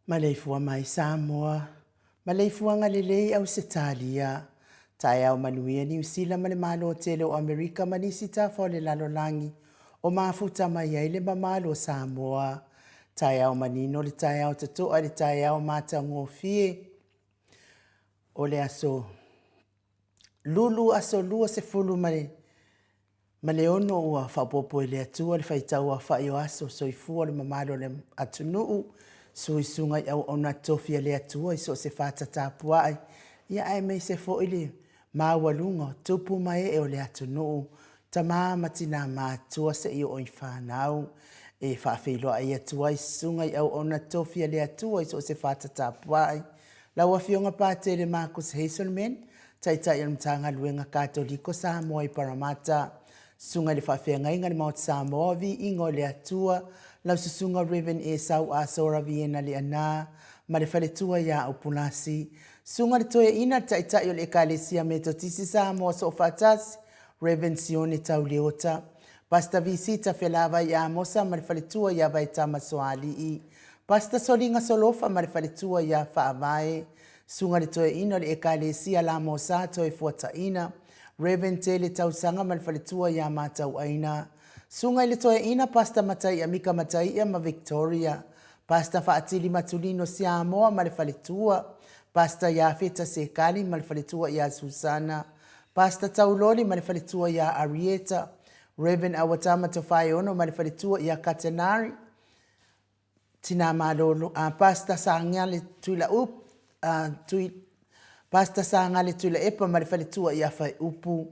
Maleifua mai Samoa, maleifuaga lelei Ausetalia, taeao manuia Niu Sila ma le Malo tele o Amerika ma nisi tafa o le lalolagi o mafuta mai ai le mamalu o Samoa. Taeao manino le taeao totoa le taeao matagofie o le aso Lulu aso 20 ma le ma le 6 ua faaopoopo e le Atua le faitau aofai o aso soifua o le mamalu o le atunuu, suisuga i auauna tofi a le Atua i so o se fata tapuai, ia aemaise foi le maualuga o tupu ma ee o le atunuu, tama ma tina matutua seia oo i fanau. E faafeiloai atu ai susuga i auauna tofi a le Atua i so o se fata tapuai, Lau Afioga Patele Marcus Hazelman, Taitai o le Matagaluega Katoliko Samoa i Parramatta, Susuga i le Faafeagaiga i le Maota Samoa, Viiga o le Atua, lau Susuga Rev. Esau Asora Viena Leaana ma le faletua ia Upulasi, Susuga i le Toeaina, le Taitai o le Ekalesia Metotisi Samoa Soofaatasi, Rev. Sione Tau Leota, Pastor Visita Felavai Amosa ma le faletua ia Vaetama Soalii, Pastor Soliga Solofa ma le faletua ia Faavae, Susuga i le Toeaina o le Ekalesia Lamosa Toefuataina, Rev. Tele Tausaga ma le faletua ia Matauaina, Susuga i le Toeaina Pastor Mataia Mika Mataia ma Victoria, Pastor Faatili Matulino Siamoa ma le faletua, Pastor Iafeta Sekali ma le faletua ia Susana, Pastor Tauloli ma le faletua ia Arieta, Rev. Awatama Tofaeono ma le faletua ia Katenari, Tina Malolo, a Pastor Sagale Tuilaup, a Tui, Pastor Sagale Tuilaepa ma le faletua ia Faiupu.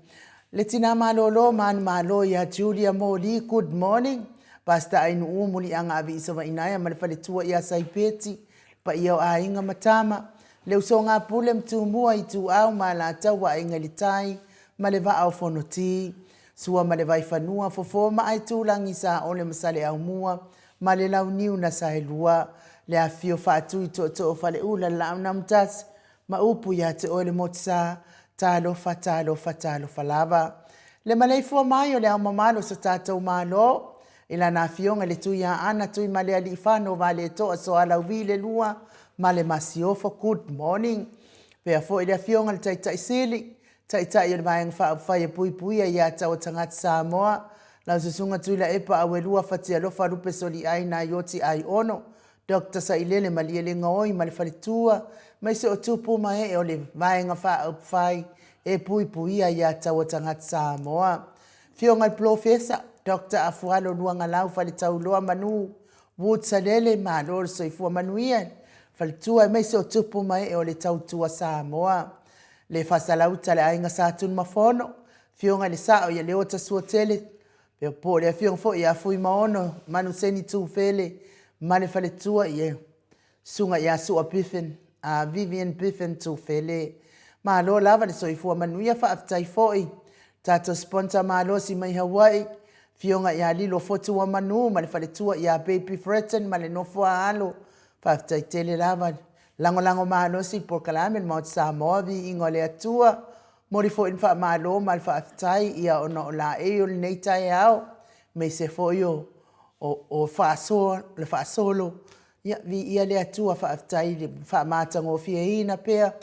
Le Tina Malolo, Manumalo ia Julia Moli, good morning. Pastor Ainuu Muliaga Aviisa Vainaea ma le faletua ia Saipeti, le paia o aiga ma tama, le usoga Pule ma Tumua, Ituau ma Alataua, Aiga i le Tai ma le Vaa o Fonoti. Sua ma le Vaifanua, Fofo ma Aitulagi, Saole ma Saleaaumua ma le Launiu na Saelua, le afifio Faatui Tootoo Faleula, le Laau Namutasi ma upu ia te oe le motusa, talofa, talofa, talofa lava. Le maleifua mai o le Ao Mamalu o so tatou Malo, i lana Afioga i le Tuiaana Tuimalealiifano Vaaletoa Sualauvi le Lua ma le Masiofo. Good morning. Faapea foi le Afioga i le Taitai Sili, Taitai o le Vaega Faaupufai e Puipuia Ia Tau a Tagata Samoa, lau Susuga Tuilaepa Auelua Fatialofa Lupe Soliai Naioti Aiono, Doctor Sailele Malielegaoi ma le faletua, aemaise o tupu ma ee o le Vaega Faaupufai e Puipuia Ia Tau a Tagata Samoa. Afioga i le Polofesa Doctor Afualo Luagalau Faletauloa Manu Wood Salele, malo le soifua manuia, faletua aemaise o tupu ma ee o le tautua Samoa. Le Faasalauta le Aiga Sa Tunumafono, Afioga i le Sao ia Leota Suatele, po o le Afioga foi ia Fuimaono Manuseni Tufele ma le faletua i Susuga ia Sua Biffin, Vivian Biffin Tufele. Malo lava le soifua manuia, faafetai foi tatou sponsor malosi mai Hawaii, Afioga ia Lilo Fotuamanu ma le faletua ia Baby Fretton ma le nofo a alo. Faafetai tele lava lagolago malosi i le polokalame le Maota Samoa, viiga o le Atua. Momoli foi le faamalo ma le faafetai ia ona o laei o lenei taeao, aemaise foi o o faasoa, le faasolo. Ia, viia le Atua, faafetai i le faamatagofieina pea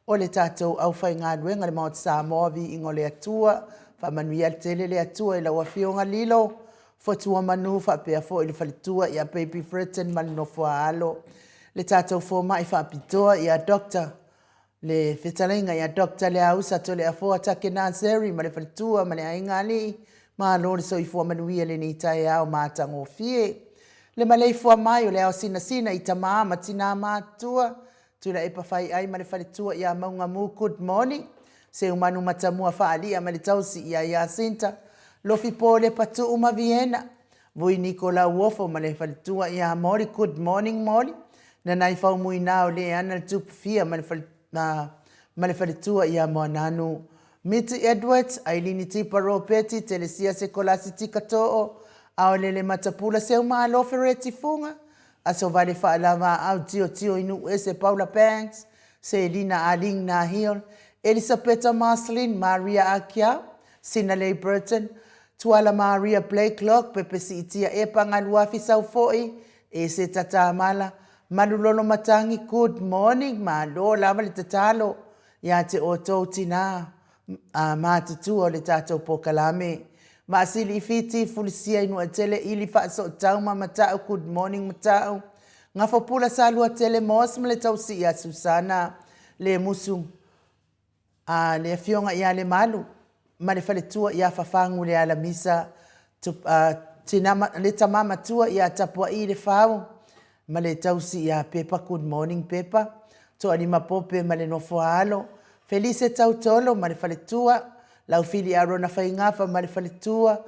o le tatou aufaigaluega le Maota Samoa, viiga o le Atua. Faamanuia tele le Atua i lau Afioga Lilo Fotuamanu faapea foi le faletua ia Baby Fretton ma le nofo a alo. Le tatou fomai faapitoa ia Doctor le fetalaiga ia Doctor Leausa Toleafoa Take Naseri ma le faletua ma le aiga alii, malo le soifua manuia i lenei taeao matagofie. Le maleifua mai o le ao sinasina i tama ma tina matutua, Tuilaepa Faiai ma le faletua ia Maugamu, good morning. Seumanu Matamua Faalia ma le tausi ia Iasinta, Lofi Polepa Tuu ma Viena, Vui Niko Lauofo ma le faletua ia Moli, good morning Moli. Nanai Faumuina o Leana le Tupufia ma le ma le faletua ia Moananu. Miti Edwards, Ailini Tipa Ropeti, Telesia Sekolasi Tikatoo, Aolele Matapula Seumalo Fereti Fuga, Asovale Faalavaau Tiotio i Nuuese Paula Banks, Selina Aling Nahil, Elisapeta Marceline Maria Akiau, Sinalei Burton, Tuala Maria Blakelock, Pepe Siitia Epa Galuafi Saufo'i, Eseta Tamala, Malulolo Matangi, Good morning, malo lava le tatalo ia te outou tina matutua o le tatou polokalame. Vaasili i Fiti, Fulisia i Nuatele, Ili Faasootau ma Mata'u, Good morning Mata'u. Gafopula Saluatele Moss ma le tausi ia Susana Lemusu. A le Afioga ia Lemalu ma le faletua ia Fafagu Lealamisa, tina, le tama matua ia Tapuaii Lefau ma le tausi ia Pepa Good morning Pepa, Toalima Pope ma le nofo a alo, Felise Tautolo ma le faletua, Laufili Arona Faigafa ma le faletua,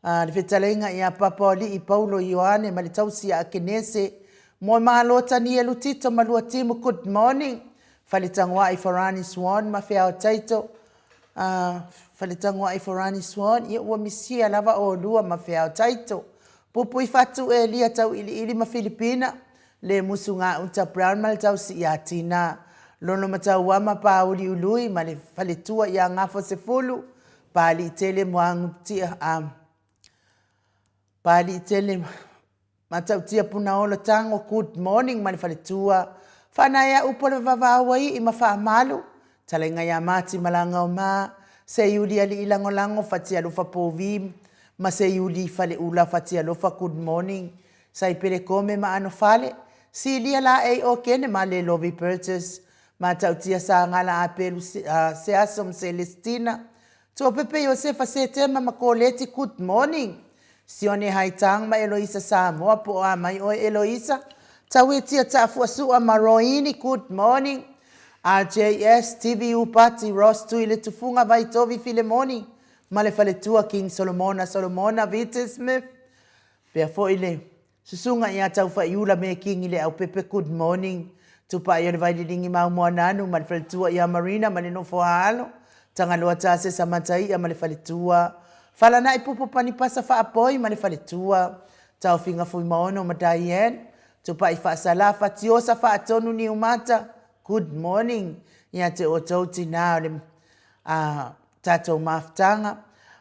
le fetalaiga ia Papaoalii Paulo Ioane ma le tausi ia Akenese, Moemalo Tanielu Tito ma Luatimu Good morning Faletagoai Farani Swan ma Feao Taito, Faletagoai Farani Swan, ia ua misia lava oulua ma Feao Taito. Pupui Fatu Elia Tauiliili ma Filipina, Le Musu Gauta Brown ma le tausi ia Tina, Lono Matauama Pauli Ului ma le faletua ia Gafo Sefulu, Paliitele Moagutia, Paliitele Matautia Punaolo Tago Good morning ma le faletua Faanaea upu o le vavao-ai-ii ma Faamalu Talaiga ia Mati Malagaoma Seiuli Alii Lagolago Fatialofa Povi ma Seiuli Faleula Fatialofa Good morning Saipele Kome ma Anofale Silia Laei Okene ma le Lovi Burgess Matautia Sagala Apelu Seaso ma Celestina Tuapepe Iosefa Setema ma Koleti Good morning Sione Haitang ma Eloisa Samoa po o a mai oe Eloisa Tauetia Taafuasua ma Roini Good morning RJS TV Upati Ross Tuiletufuga Vaitovi Filemoni ma le faletua King Solomona Solomona Vite Smith Pea foi le Susuga ia Taufaiula me Kingi Leaupepe Good morning Tupai o le Vaililingi Maumoananu ma le faletua ia Marina ma le nofo a alo Tagaloa Tasesa Mataia ma le faletua Falanai Pupu Panipasa Faapoi ma le faletua Taofiga Fuimaono ma Diane Tupai Faasala Fatiosa Faatonu Niumata Good morning. Ia te outou tinā o le a tatou mafutaga.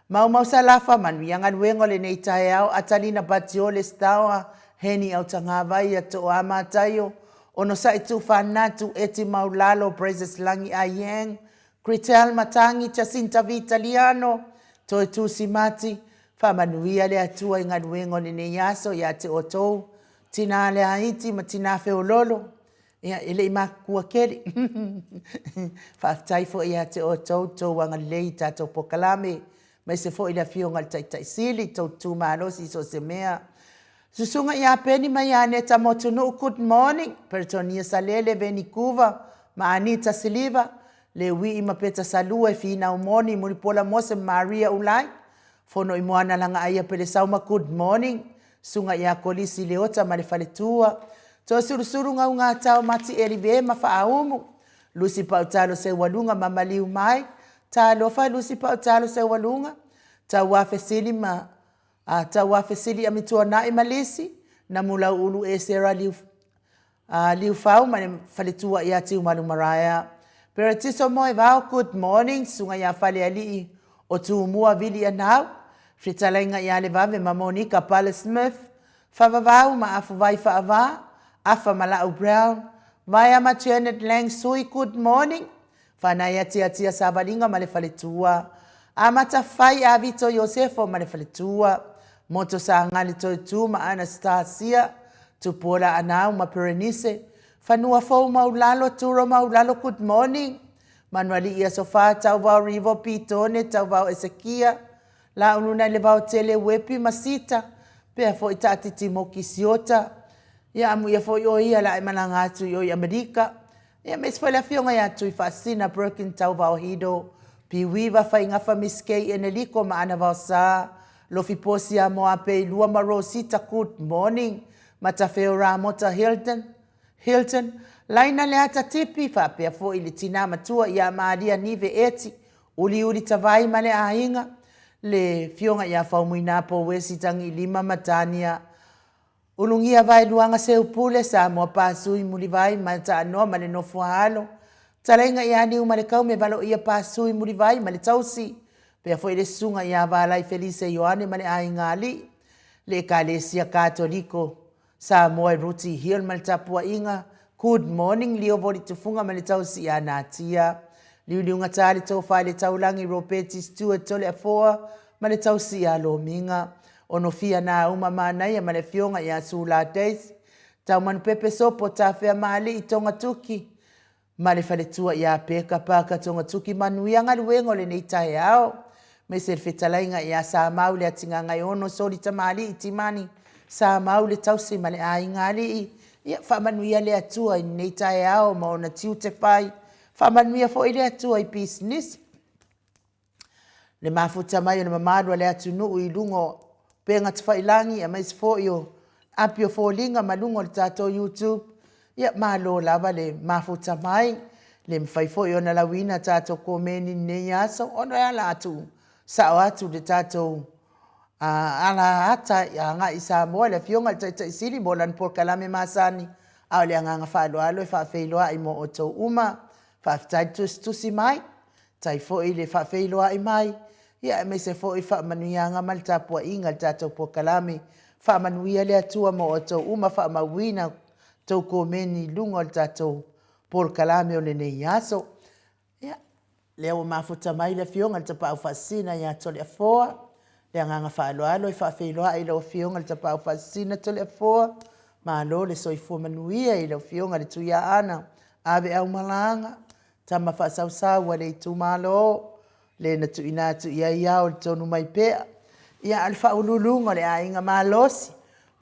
Maumau Salafa, manuia galuega o lenei taeao, Atalina Batiole Stawa, Heni Autagavai, Toa Mataio, Onosai Tuufaanatu, Eti Maulalo, Praises Lagi Ayeng, Kritel Matangi, Jacinta Vitaliano, Toetusi Mati, Faamanuia le Atua i galuega o lenei aso ia te outou, Tina Leaiti ma Tina Feololo, ia e le i matutua tele. Faafetai foi ia te outou le tou agalelei i tatou polokalame, aemaise foi le Afioga i le Taitai Sili, tou tutu malosi i so o se mea. Susuga ia Peni ma Ianeta Motunuu, good morning. Peretonia Salele, Venikuva ma Anita Siliva, Leuii ma Peta Salua e finau moni, Mulipola Mose ma Maria Ulai, Fono i Moana Lagaaia Pelesauma, good morning. Susuga ia Kolisi Leota ma le faletua, Toasulusulu Gaugatao Mati Elive ma Faaumu, Lusi Pautalo Seualuga ma Maliu Mai, Talofa Lusi Pautalo Seualuga, Tauafesili ma a Tauafesili Amituanai ma Lisi, Namulauulu Esera Liu a Liufau ma le faletua ia Tiumalu Maraea. Peretiso Moevao, good morning, Susuga ia Falealii o Tumua Vili Anau, Fetalaiga ia Levave ma Monica Pale Smith, Favavau ma Afuvai Faava, Afa ma Lau Brown, Vaea ma Janet Lang Sui, good morning, Whanai Atiatia Savaliga ma le faletua, Amata Fai a Vito Iosefo ma le faletua, Moto Sagali Toetu ma Anastasia, Tupuola Anau ma Perenise, Fanua Fou Maulalo, Turo Maulalo, good morning, Manualii Aso Fa, Tauvao Rivo, Pitone, Tauvao Esekia, Lauluna i le Vaotele, Uepi ma Sita, pea foi Taatiti Moki Siota, ia amuia foi o ia la e malaga atu i o i Amerika. Ia aemaise foi le afioga ia Tuifaasisina Birkin Tauvaohido, Piuiva Faigafa Miss Kay Eneliko ma Ana Vaosa, Lofi Posia Moapeilua ma Rosita Good morning, Matafeo Ramota Hilton, Hilton, Laina Leata Tipi, faapea foi le tina matua ia Malia Nive Eti, Uliuli Tavai ma le aiga, le afioga ia Faumuina Pouesi Tagiilima ma Tania Ulugia Vaeluaga Seupule, Samoa Pasui Mulivai ma Taanoa ma le Nofoaalo, Talaiga ia Niumalekaume Valoia Pasui Mulivai ma le Tausi, pea foi le Susuga ia Valai Felise Ioane ma le Aiga Alii, le Ekalesia Katoliko Samoa i Ruti Hill ma le tapuaiga, Good morning Lio Voli Tufunga ma le Tausi ia Natia, Liuliugatā le Tofa i le Taulagi Ropeti Stewart Toleafoa ma le Tausi ia Lomiga, Onofia Nāuma Manaia ma le Afioga ia Sula Daisy, Taumanupepe Sopo Tafea Maali'i Togatuki ma le faletua ia Peka Parker Togatuki Manuia galuega o lenei taeao. Aemaise le fetalaiga ia Samau le Atigagaiono Soli Tamalii Timani Samau le tausi ma le aiga alii. Ia faamanuia le Atua i lenei taeao ma ona tiute fai. Faamanuia foi le Atua i pisinisi. Le mafuta mai o le mamalu a le atunuu i luga o upega tafailagi aemaise foi o api o foliga ma luga o le tatou YouTube. Ia, malo lava le mafuta mai, le mafai foi ona lauina tatou komeni i lenei aso ona e ala atu sao atu le tatou ala ata agai i Samoa i le Afioga i le Taitai Sili mo lana polokalame masani. A o le agaga faaaloalo e faafeiloai mo outou uma. Faafetai le tusitusi mai. Tai foi le faafeiloai mai, ia aemaise foi faamanuiaga ma le tapuaiga i le tatou polokalame. Faamanuia le Atua mo outou uma, faamauina tou komeni i luga o le tatou polokalame o lenei aso. Ia, lea ua mafuta mai le Afioga i le Tapaau Faasisina ia Toleafoa. Le agaga faaaloalo e faafeiloai i lau Afioga i le Tapaau Faasisina Toleafoa. Malo le soifua manuia i lau Afioga i le Tuiaana Aveaumalaga. Tama faasausau a le itumalo, le na tuuina atu i ai ao le tonu mai pea. Ia, a o le faauluuluga o le aiga malosi,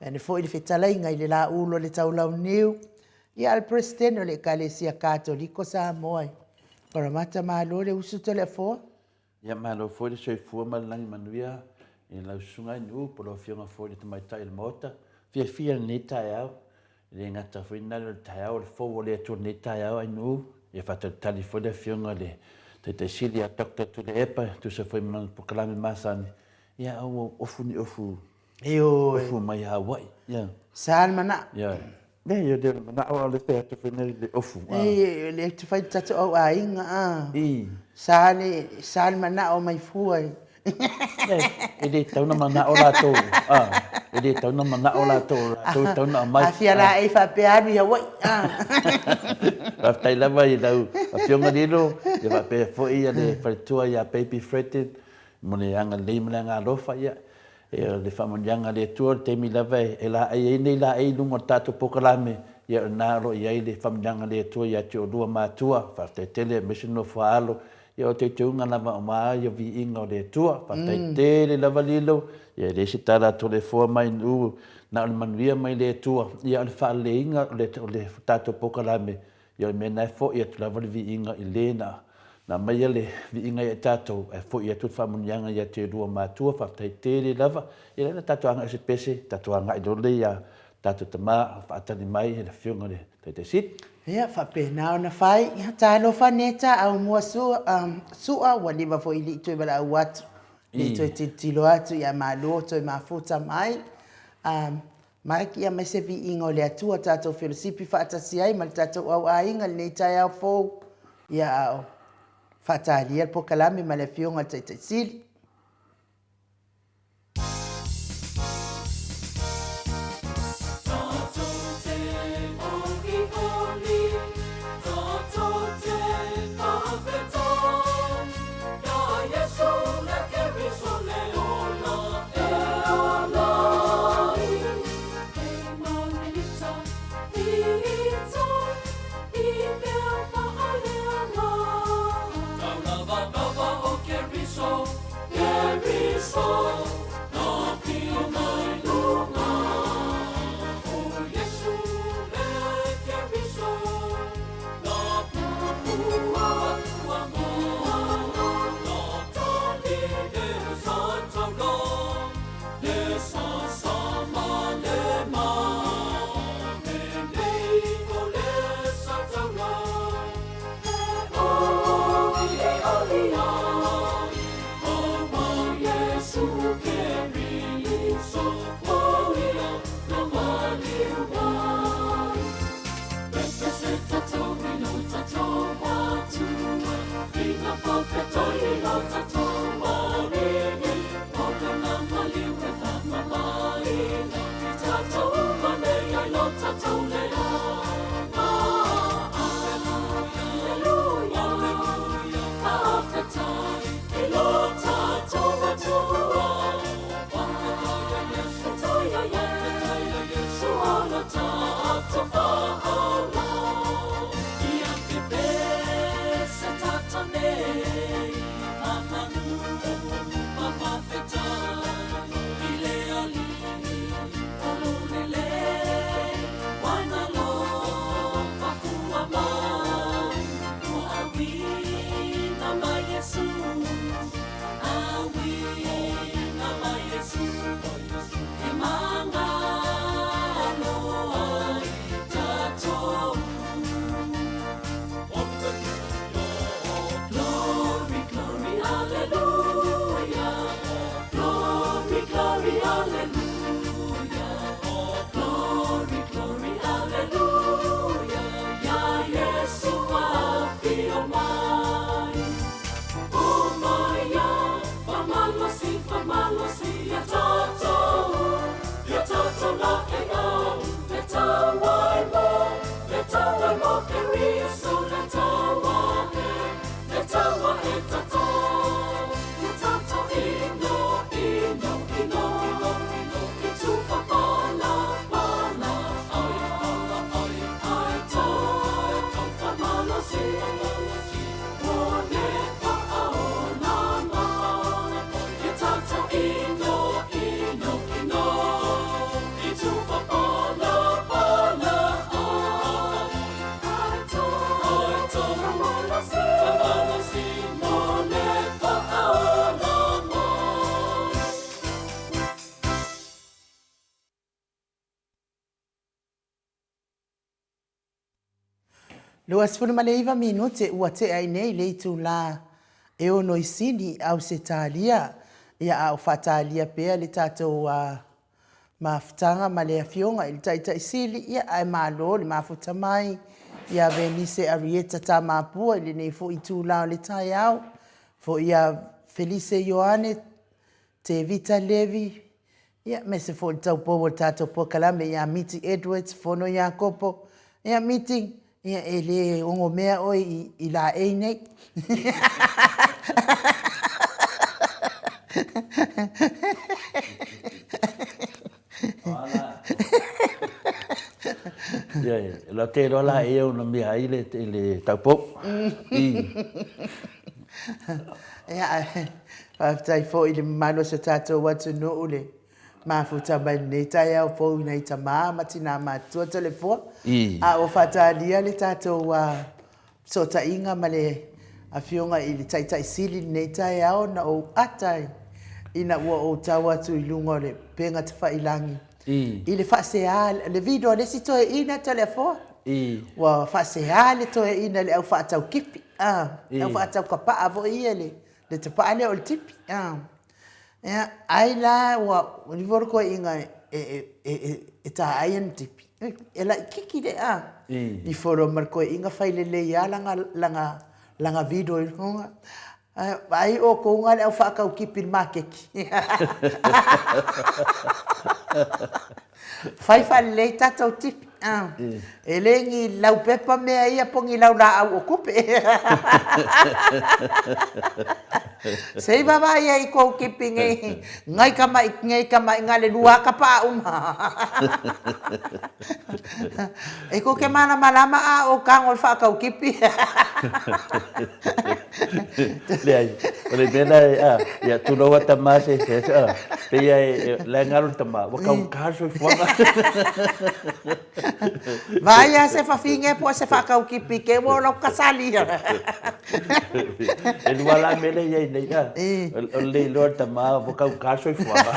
vaeane foi le fetalaiga i le Laulu o le Taulauniu, ia, a o le Peresetene o le Ekalesia Katoliko Samoa i Paramata. Malo le usu Toleafoa. Ia, malo foi le soifua ma le lagi manuia i lau susuga i Nu'u po o lau Afioga foi i le Tamaitai o le Maota. Fiafia i lenei taeao, e le gata foi na o le taeao o le fou o le Atua i lenei taeao ai Nu'u. Ia faatalitali foi le Afioga i le Taitai Sili ia Doctor Tuilaepa e tusa foi ma lana polokalame masani. Ia, a ua ofu ni ofu, Ioe. ofu mai Hawaii. Ia. Sa le manao. Ioe. Leai, o le manao a o le fai atu foi nei le ofu. E, le te fai tatou au aiga, a. I. Sa le, sa le manao mai fua. E le tau na manao latou, a. E le tau na manao latou, latou e tau na aumai. A fia la e faapea alu i Hawaii, a. Faafetai lava i lau Afioga Lilo, ia faapea foi le faletua ia Baby Fredden, mo le agalelei ma le agaalofa, ia. Ia, o le faamanuiaga a le Atua, o le taimi lava e laei ai nei laei i luga o le tatou polokalame, ia o lena o lo o i ai le faamanuiaga a le Atua ia te oulua matua. Faafetai tele aemaise le nofo a alo. Ia o teuteuga lava aua ia viiga o le Atua. Faafetai tele lava Lilo. Ia e leai se tala a Toleafoa mai Nu'u, na o le manuia mai le Atua. Ia o le faaleleiga o le tatou polokalame, Ia o le mea lena e foi atu lava le viiga i le na aumaia le viiga ia i tatou, ae foi atu le faamanuiaga ia te lua matua, faafetai tele lava. Ia lea na tatou agai i se pese, tatou agai loa lea ia tatou tama faatali mai le Afioga i le Taitai Sili. Ia faapena ona fai. Ia talofa Neta aumua sua, sua ua leva foi i le i toe valaau atu, le i toe tilotilo atu ia malo toe mafuta mai. Mike, Ia mai se viiga o le Atua tatou felosipi faatasi ai ma le tatou au aiga i lenei taeao fou, ia a o faatalia le polokalame ma le Afioga i le Taitai Sili. 29 minute ua tea ai nei le itulā e ono i Sini, Ausetalia, ia a o faatalia pea le tatou mafutaga ma le Afioga i le Taitai Sili, ia ae malo le mafuta mai ia Venise Arieta Tamapua i lenei foi itula o le taeao, foi ia Felise Ioane Tevita Levi, ia aemaise foi le taupou o le tatou polokalame ia Miti Edwards Fono Iakopo. Ia Miti, ia e le ogomea oe i, i laei nei. Ia, la te iloa la e ona mea ai le, le taupou. I. Ia, faafetai foi i le mamalu o si o tatou atunuu le mafuta mai lenei taeao fou i nai tama ma tina matutua Toleafoa. A ua faatalia le tatou fesootaiga ma le Afioga i le Taitai Sili i lenei taeao na ou ata ai ina ua ou tau atu i luga o le upega tafailagi i le faasea, le video a le isi toeaina Toleafoa, ua faasea le toeaina i le au faatau kipi, le au faatau kapaa foi ia le tapaa lea o le tipi. Ia, ai la ua ivo le toeaina e ta ai ana tipi, e laititi le a. Ifo loa ma le toeaina fai lelei lava lana video i luga. Vaai outou na le au faatau tipi i le maketi. Fai faalelei tatou tipi. E le ni laupepa mea ia po ni laulaau o tupe. Se i vaavaai ai i kou tipi nei, ngai kamaʻi, nei kamaʻi na le lua kapa uma. E kou te malamalama a o tago i le faatau tipi. Leai, o le mea la e, a, ia, tulou a tama se, se, se, a, pei e, la e galo le tama, ua taugata le soifuaga. Vaai a se fafine po o se faatau tipi te ua ola kasali. E lua la mea lea e i ai nei, a, o le le iloa le tama ua taugata le soifuaga.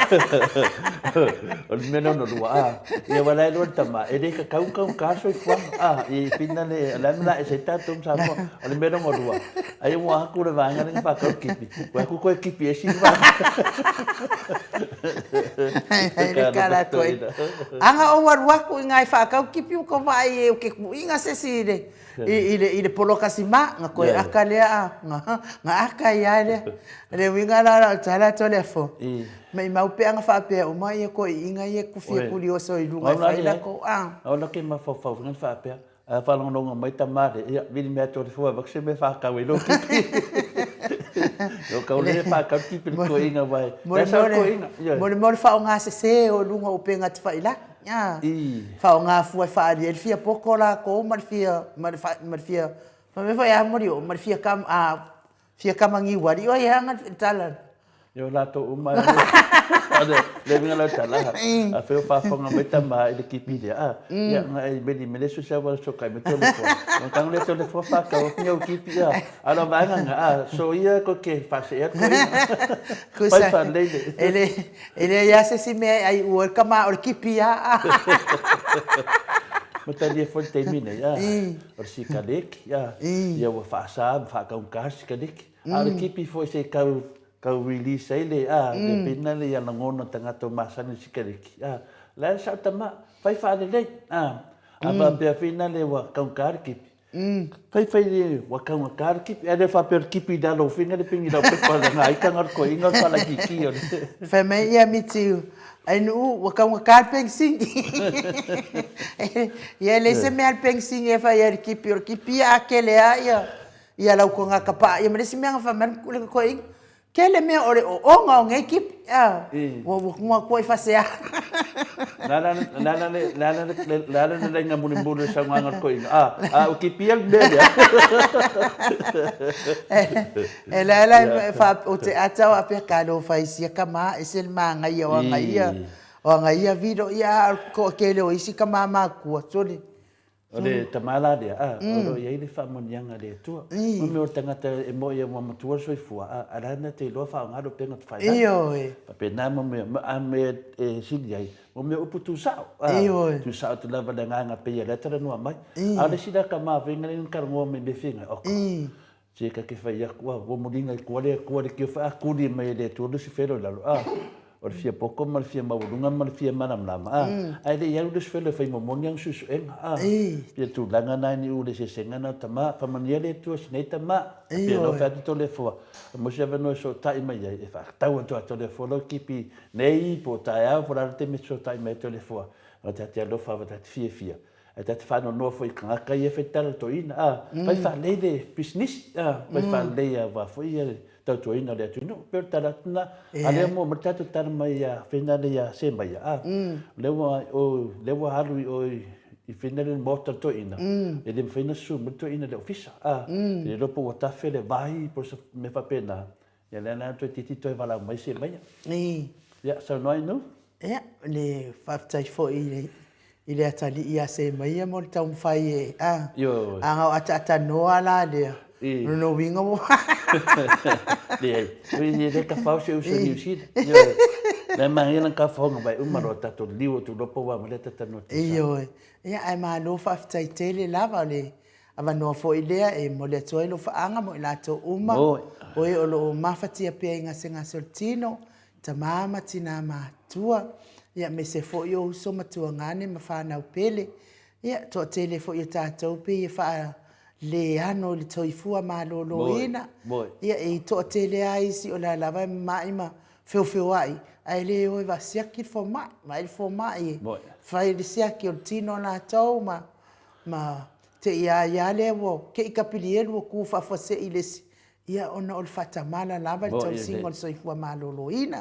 O le mea lona lua, a, ia aua la e iloa le tama, e le tatau ona taugata le soifuaga, a, i whina le, o le a le mea o le a ese ai tatou ma Samoa. O le mea lona lua, ai ua atu le vaega lea na faatau le kipi, ua atu toe kipi esi le vaega. Ai le kala koe. Aga ou alu aku i ngai whaakau kipi o ka vaai e o ke kuiga se si i le, i, i le, i le poloka sima, nga koe aka lea a, nga, nga aka i ai lea. Le uiga la la o tala atu le afo. Mai mau pe anga whaapea uma ia koe inga ia kufia kuli oso i lunga e whai lako. A. Aola ke mafaufau nga whaapea. A faalogologo mai tama le, ia, vili mea atu o le fua, avatu se mea whakau e lo kipi. O kau le whakau kipi le koinga wai. Mo le mo le mo le whaonga se se o lunga o penga te whaila. Whaonga fua e whaali e le fia poko la ko ma le fia, ma le ma le fia, ma me whai a mori o, ma le fia kam, a, fia kamangi wari o ia anga le tala. Ia o latou uma e le uiga lau tala a feo faafofoga mai tama i le kipi lea a ia nga e meli mele su sa wala so kai me tole fo no kang le tole fo fa ka o ngau kipi a a lo vaega nga a so ia ko ke fa se ko ko sa fa le le ele ele ia se si me ai u ka ma o le kipi a ma talia fo le taimi nei a o le sikaleki a ia ua faasa ma faakaugata sikaleki a o le kipi foi se kau Kau release ai le, a, le pena le ia lagona tagata o masani i sikareti, a, la e sao tama, fai faalelei, a, a faapea fina le ua kaugata le kipi. Fai fai le ua kaugata le kipi, ae le faapea o le kipi i lalo o finga le pigi lau pepa le nga ika nga koe inga o le faalaikiki o le. Fai mai ia Miti, ai nuu ua kaugata le pegisini. Ia e leai se mea le pegisini e fai ai le kipi, o le kipi ia a kele lava ia Ia lau konga ka paa ia ma le isi mea nga fai mai le koe kele mea o le oonga o nei kipi a ua ua kuma kua i fasea. Nana nana le nana le nana le lenga muli muli sa nganga ko inga a a o kipi al mea lea. E la la fa o te ata o apea ka lo fai sia ka ma e se ma ngai o anga ia o anga ia viro ia ko kele o isi ka ma ma kua sole. O le tama la lea, a, o lo o i ai le faamanuiaga a le Atua. Mo mea o le tagata e moe ia ua matua le soifua, a, a la na te iloa faaaoga le upega tafailagi. Ioe. Faapena mo mea, a mea e sili ai, mo mea upu tusao, a, Ioe. tusao atu lava le agaga pei o lea talanoa mai. A o le isi la tama faiga lea na talanoa mai i mea fia ngai, oka. Se ka ke fai aku, a, ua muliga i kua le Atua le kio wha, a, kuli mai e le Atua Lusifero i lalo, a. O le fia poto ma le fia maualuga ma le fia malamalama, a, ae le i alu le isi felo e fai muamua ni ana suesuega, a. Pei o le tulaga lena i niu le eseesega lena o tama. Faamanuia le Atua i si nei tama. Pei o lea ua fai atu Toleafoa, e maua se avanoa e fesootai mai ai, e faatatau atu lava e Toleafoa lau tipi nei po o taeao po o le a le taimi e fesootai mai ai Toleafoa, aua ta te alofa lava ta te fiafia, ae ta te faanoanoa foi i tagata ia e fai tala toeaina, a, fai faalelei le pisinisi, a, fai faalelei aua foi le tautuaina o le atunuu. E pei o le tala atu lena, a o lea ua maua mai le tatou tala mai ia Feinale ia Semaia, a, lea ua o lea ua alu i o i Feinale le maota o le toeaina, e le mafai ona susu mai le toeaina i le ofisa, a, e le iloa po ua tafe le vai po o se mea faapena, ia lea la toeitiiti toe valaau mai Semaia. Ia, saunoa Inu. Ia, le faafetai foi i le i le atalii ia Semaia mo le taumafai e, a, a na o ataatanoa la lea, o lona uiga ua... Leai, e le tafao si ou uso i Niu Sila. Ioe. La e manaia lana tafaoga mai uma loa tatou liliu atu loa pau lava ma lea talatalanoa tusa. Ioe. Ia, ae malo faafetai tele lava o le avanoa foi lea e momoli atu ai lou faaga mo i latou uma o e o lo o mafatia pea i gasegase o le tino, tama ma tina matutua, ia aemaise foi o uso ma tuagane ma fanau pele. Ia, toatele foi o tatou pei e faaleano i le soifua maloloina. Ia, e toatele lava isi o la e lava e mamai ma feofeoai, ae le o e siaki le fomai, vaai le fomai e fai le siaki o le tino o latou ma ma te i a ia lea ua te i Kapilielu ua tu faafuasei i le isi, ia ona o le faatamala lava i le tausiga o le soifua maloloina.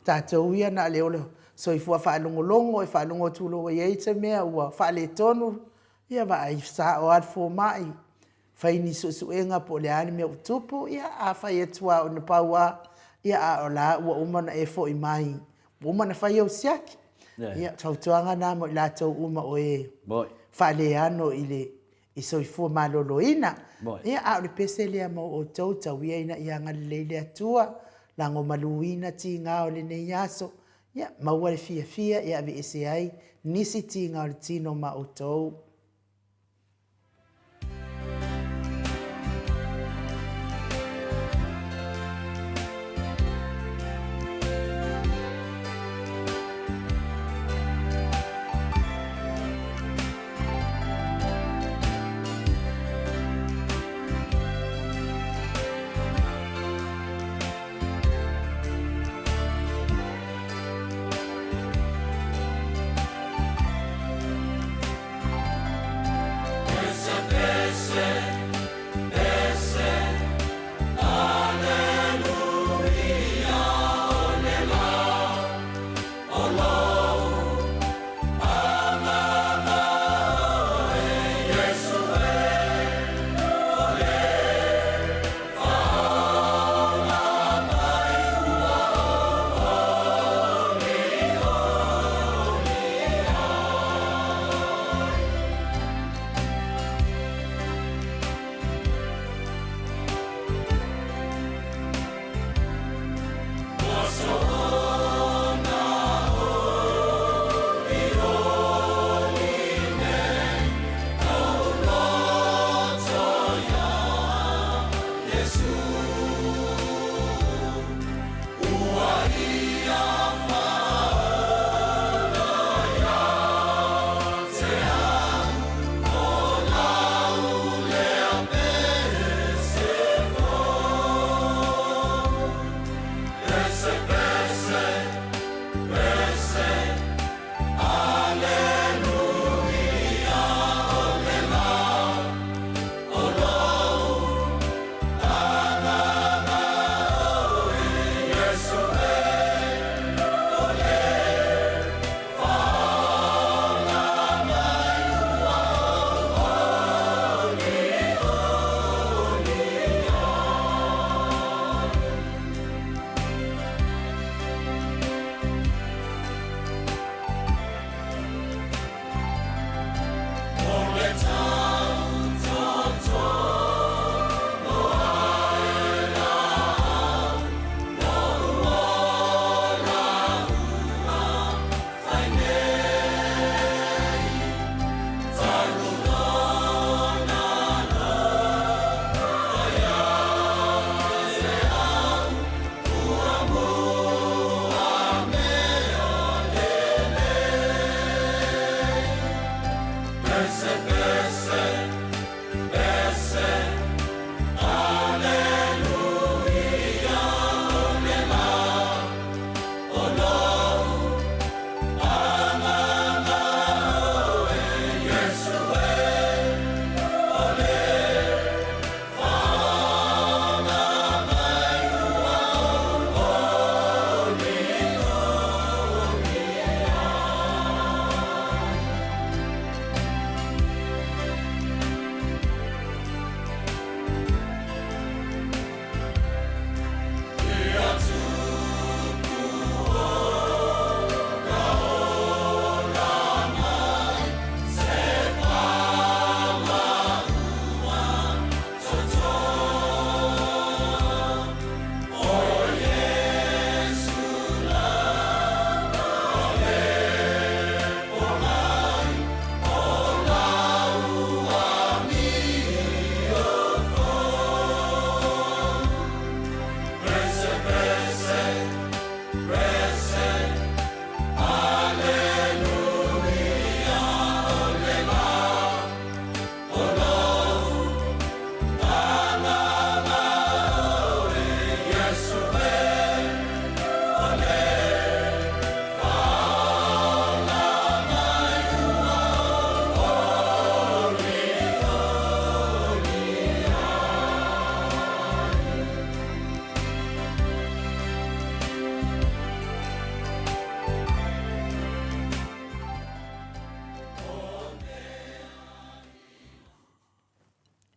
O tatou ia na o le ola soifua faalogologo, e faalogo atu loa ua i ai se mea ua faaletonu, ia vaai sao lava le fomai, fai ni suesuega po o le a le mea ua tupu, ia a fai atu lava na pau lava, ia a o la ua uma ona e foi mai, ua uma ona fai au siaki. Ia, o fautuaga na mo i latou uma o e faaleano i le i soifua maloloina. Ia, a o le pese lea mo outou, tau ia ina ia agalelei le Atua, lagomaluina tiga o lenei aso, ia maua le fiafia e aveese ai nisi tiga o le tino ma outou.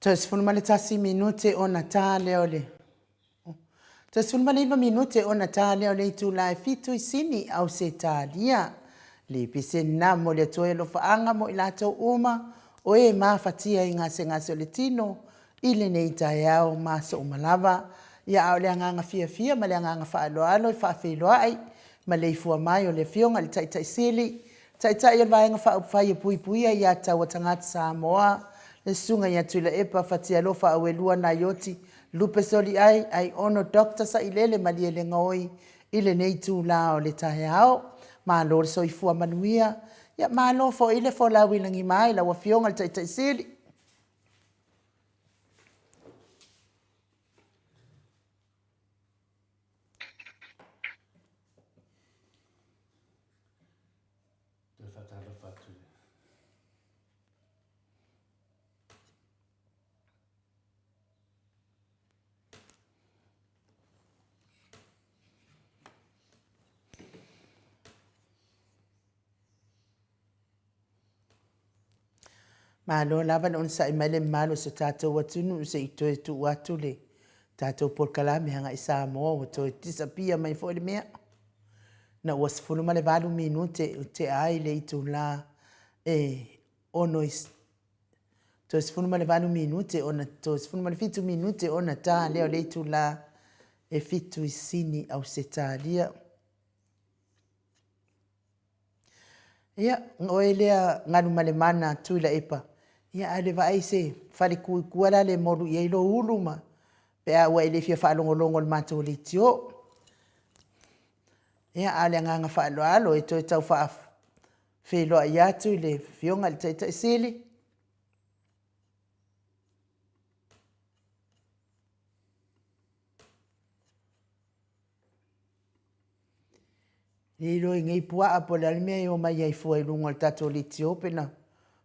Toe 11 minute ona ta lea o le Toe 19 minute ona ta lea o le itula e fitu i Sini, Ausetalia. Le pese na mo le Atua i alofaaga mo i latou uma o e mafatia i gasegase o le tino i lenei taeao ma aso uma lava. Ia a o le agaga fiafia ma le agaga faaaloalo e faafeiloai maleifua mai o le Afioga i le Taitai Sili, Taitai o le Vaega Faaupufai e Puipuia Aia Tatau a Tagata Samoa, le Susuga ia Tuilaepa Fatialofa Auelua Naioti Lupe Soliai Aiono Doctor Sailele Malielegaoi i lenei itula o le taeao. Malo le soifua manuia. Ia malo foi le folau i lagima i lau Afioga i le Taitai Sili. Toe faatalofa atu i le. Malo lava le onosai mai le mamalu o si o tatou atunuu se i toe tuu atu le tatou polokalame agai Samoa ua toe disappear mai foi le mea. Na ua 18 minute ua tea ai le itula e 6 i toe 18 minute ona toe 17 minute ona ta lea o le itula e 7 i Sini, Ausetalia. Ia, oe lea Galumalemana Tuilaepa, ia ae le vaai i se fale tu i tua la le molu i ai lou ulu ma pe a ua e le fia faalogologo i le matou leitio. Ia, a o le agaga faaaloalo e toe tau faafeiloai atu i le Afioga i le Taitai Sili. Le iloa i nei puaa po o le a le mea e omai ai fua i luga o le tatou leitio pe na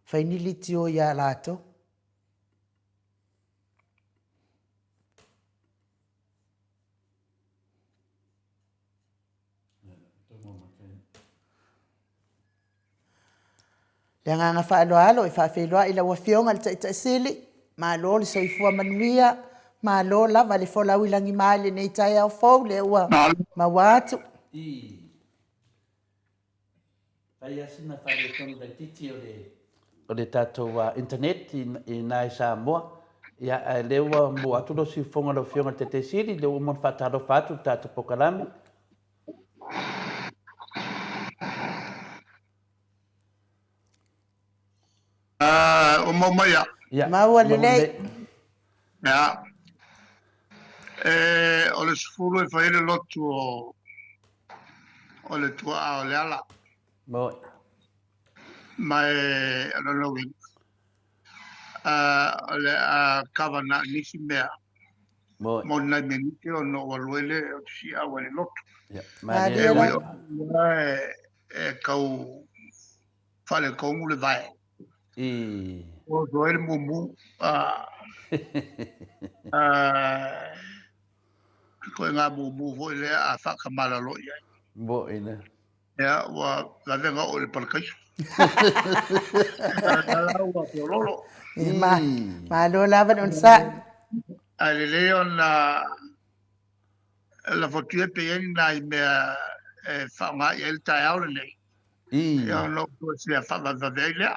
fai ni leitio ia latou. Le agaga faaaloalo e faafeiloai i lau Afioga i le Taitai Sili, malo le soifua manuia, malo lava le folau i lagima i lenei taeao fou lea ua maua atu. I fai lava sina faaletonu laitiiti o le o le tatou internet i ina i Samoa, ia ae lea ua mua atu lou siufofoga lau Afioga i le Taitai Sili, lea ua uma ona faatalofa atu i le tatou polokalame. Ua mau mai ia. Ia, Maua lelei. Ia. E, o le 10 e fai ai le lotu o, o le tuaa o Leala. Moi. Ma e, o lona uiga, o le a kava na o nisi mea. Moi. Mo ni nai minute ona ou alu ai lea ou te siau ai i le lotu. Ia, Malie E ui lava. o e, e tau faaletonu le vae. I. Oso ai le mumu. A, a, koe ngā mumu foi lea a whakamalalo i ai. Moi le. Ia, ua vave ona oo i le palakaiso. La ua pololo. Ma, malo lava le onosai. Ae lelei ona lafo atu ia pe i ai ni nai mea e faaaoga i ai le taeao lenei. Ia ona ou toe fia faavavevave ai lea.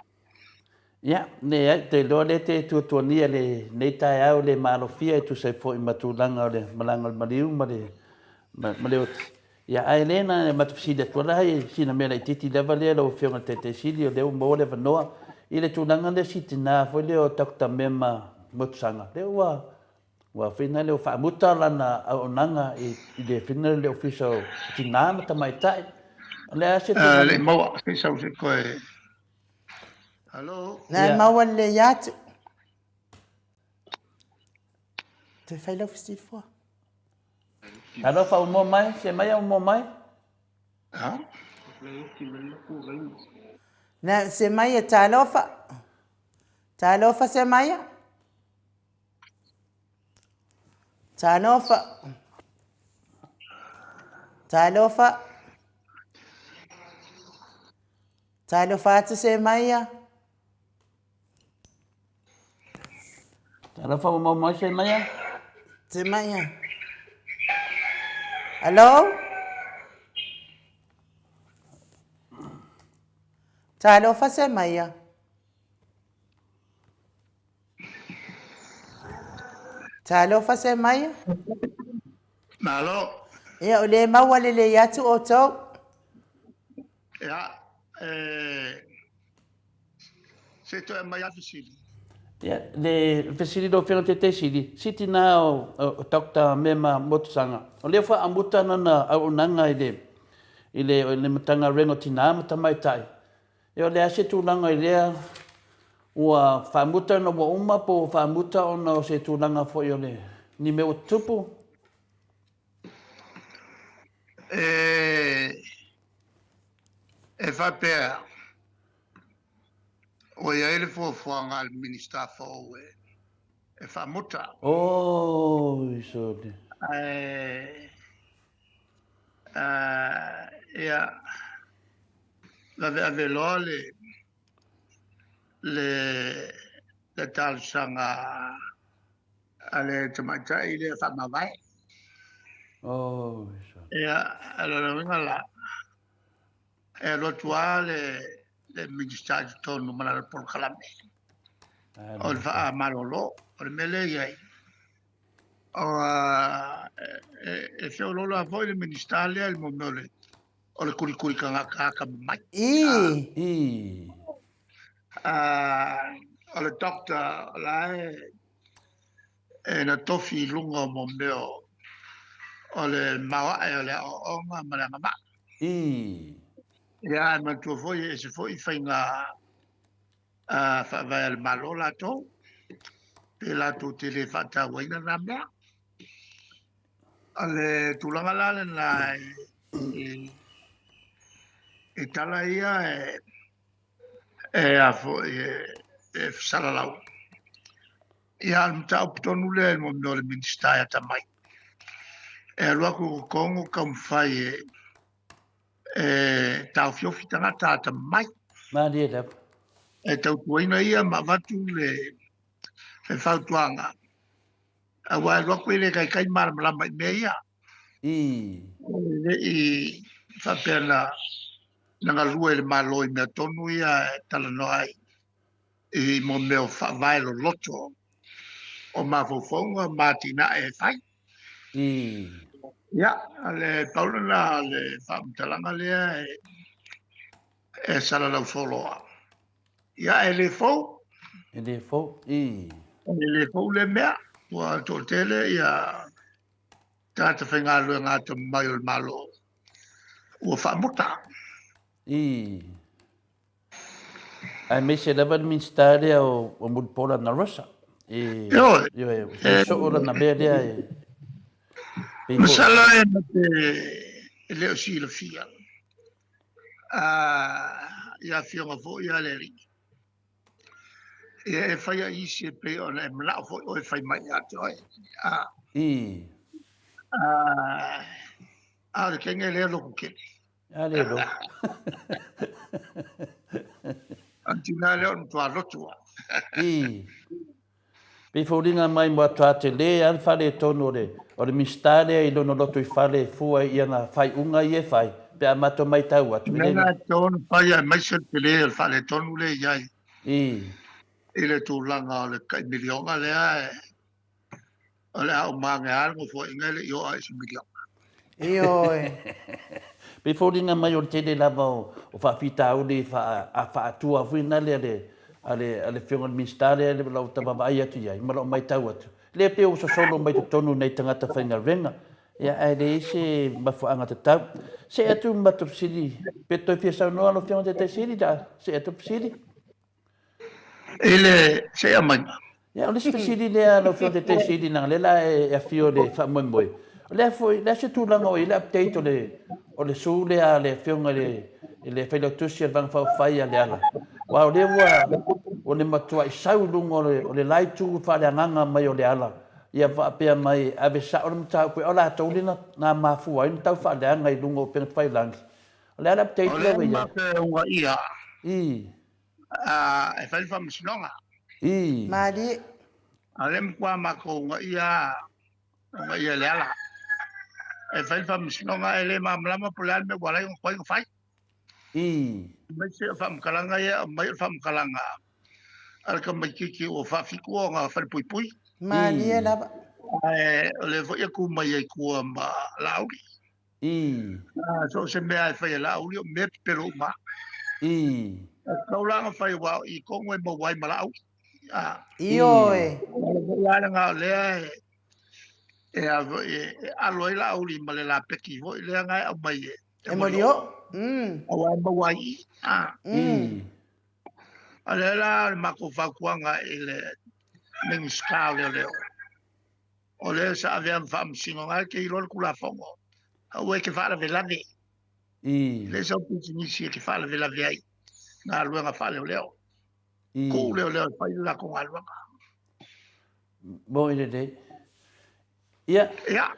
Ia, leai, ou te iloa lea e te tuatuagia i lenei taeao le maalofia e tusa ai foi ma tulaga o le malaga o le maliu ma le, ma le oti. Ia, ae le na matou fesili atu la i sina mea laitiiti lava lea lau Afioga i le Taitai Sili, o lea ua maua le avanoa i le tulaga lea si tina foi lea o Doctor Mema Motusaga, lea ua ua fina lea ua faamuta lana auaunaga i le fina le Ofisa o Tina ma Tamaitai. O le a se tulaga? Le i maua, se i sau se i toe. Hello? Na e maua lelei atu. Toe fai lau fesili fua. Talofa ua moa mai, se mai ua moa mai. Ha? Na se mai e talofa. Talofa se mai. Talofa. Talofa. Talofa atu se mai. Alo faamamau mai se mai a. Se mai a. Alo? Talofa se mai a. Talofa se mai. Malo. Ia, o le maua lelei atu outou. Ia, e... Se toe mai a fesili. Ia, le fesili lau Afioga Taitaisili, siti na o, o Doctor Mema Motusaga, o lea foi amuta lana auaunaga i le, i le, i le Matagaluega o Tina ma Tamaitai. Ia o le a se tulaga i lea ua faamuta ona ua uma po ua faamuta ona o se tulaga foi o le ni mea ua tutupu? E, e faapea, ua i ai le fuafuaga a le Minisita fou e, e faamuta. Oi, sole. Ae, uh, ia, laveave loa le, le, le talosaga a le tamaitai lea faamavae. Oh, ia, a lona uiga la, e alu atu lava le, le Minisita i totonu ma lana polokalame o le faamalolo. O le mea lea i ai, o, e, e feoloolo lava foi le Minisita lea i le mea o le, o le kulikuli tagata atamamai. Ii. Ii. O le doctor o la e e na tofi i luga o mo mea o le maoae o le aoaoga ma le agavaa. Ii. Ia, e manatua foi e ese foi faiga faavae a le Malo latou, pe latou te le faatauaina na mea. O le tulaga la lena e, e tala ia e, e a foi e, e fesalalau. Ia, o le mataupu tonu lea i le mea o le Minisita e atamai. E alu atu i totonu taumafai e, e taofiofi tagata atamamai. Malie lava. E tautuaina ia ma avatu le, le fautuaga. Aua e alu atu e le taitai malamalama i mea ia. Ii. E le i faapea na, na galue i le Malo i mea tonu ia e talanoa ai i mo mea o faavae loloto o mafaufauga ma atinae e fai. Ii. Ia, le pau lena o le faamatalaga lea e, e salalau soloa. Ia, e le fou. E le fou, ii. E le fou le mea, ua toatele ia tagata faigaluega atamamai o le Malo ua faamuta. Ii. Aemaise lava le Minisita lea o, o Mulipola na Rosa. E, Ioe. Ioe, e soo lana mea lea e... Masalo e na te e le o silafia. Ia afioga foi a le alii. Ia e faia isi e pei ona e manao foi oe fai mai ia te oe. Ii. A o le kenge lea loku kele. A le loku. O le tina lea o le matua lotu a. Ii. Pei foliga mai matua tele a le faaletonu o le o le Minisita lea i lona lotoifale e fua i ana faaiuga ia e fai pe a matou maitau atu i le. Mea tonu fai aemaise le tele o le faaletonu lea e i ai I. I le tulaga o le tai miliona lea e o le a uma ane lava le nofoaiga e le i oo lava i se miliona. Ioe. Pei foliga mai o le tele lava o faafitauli faaatua foi na le a le a le a le Afioga i le Minisita lea lau ta vaavaai atu i ai ma lau maitau atu, lea pei ua sosolo mai totonu nei tagata faigaluega, ia ae leai se mafuaaga tatau. See atu ma matou fesili, pe toe fia saunoa lau Afioga i le Taitaisili, la see atu fesili. I le see maiga. Ia, o le isi fesili lea lau Afioga i le Taitaisili, leaga o lea la e afio le faamoemoe, o le a foi, le a se tulaga o i ai le update o le, o le sue lea a le Afioga i le, i le Failautusi a le Vaega Faaupufai a Leala, aua o lea ua, ua le matuai sau i luga o le, o le la itu faaleagaga mai o Leala, ia faapea mai e ave sao le mataupu, a o latou lea na, na mafua ai ona tau faaleaga i luga o upega tafailagi. O le a le update lea ua i ai? O lea ma feungaia. I. E fai le faamasinoga. I. Malie. A o lea e matua matou uunaia uunaia e Leala e fai le faamasinoga ae le malamalama po o le a le mea ua ala ai ona tuai ona fai. Aemaise o faamatalaga ia e aumai o le faamatalaga a le tamaitiiti ua faafitu ona falepuipui. Malie lava. Ae o lea foi e tu mai ai tua ma Laauli. So o se mea e fai e Laauli o mea pepelo uma lava. E tatau la ona fai aua o i tonu e maua ai ma Laauli. Ioe. O le foi la lena o lea e e alo ai Laauli ma le lapeti foi lea na e aumai e E molioo. Aua e maua ai i i. O lea la o le matou fautuaga i le Minisita o Leoleo, o lea sa avea ma faamasino, na e te iloa le Tulafono, aua e te faalavelave. E le sau pisinisi e te faalavelave ai galuega faaleoleo. Tuu leoleo e fai le latou galuega. Moni lelei. Ia. Ia.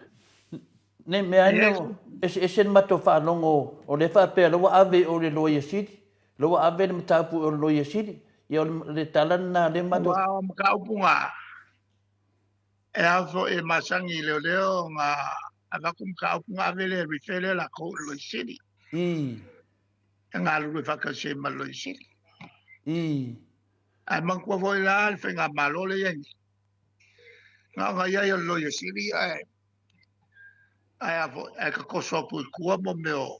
Nei mea ane o eseese le matou faalogo o lea faapea o lea ua ave i o i le Loia Sili, o lea ua ave le mataupu i o i le Loia Sili. Ia o le tala lena lea matou. Aua o mataupu na e ao foi e masani i leoleo ona avatu mataupu ona ave lea e refer lea latou i le Loia Sili. E galulue faatasi ai ma le Loia Sili. Ae manatua foi la le faigamalo lea e i ai nei, na ona i ai o le Loia Sili ae ae a foi ae tatoso atu i tua mo mea o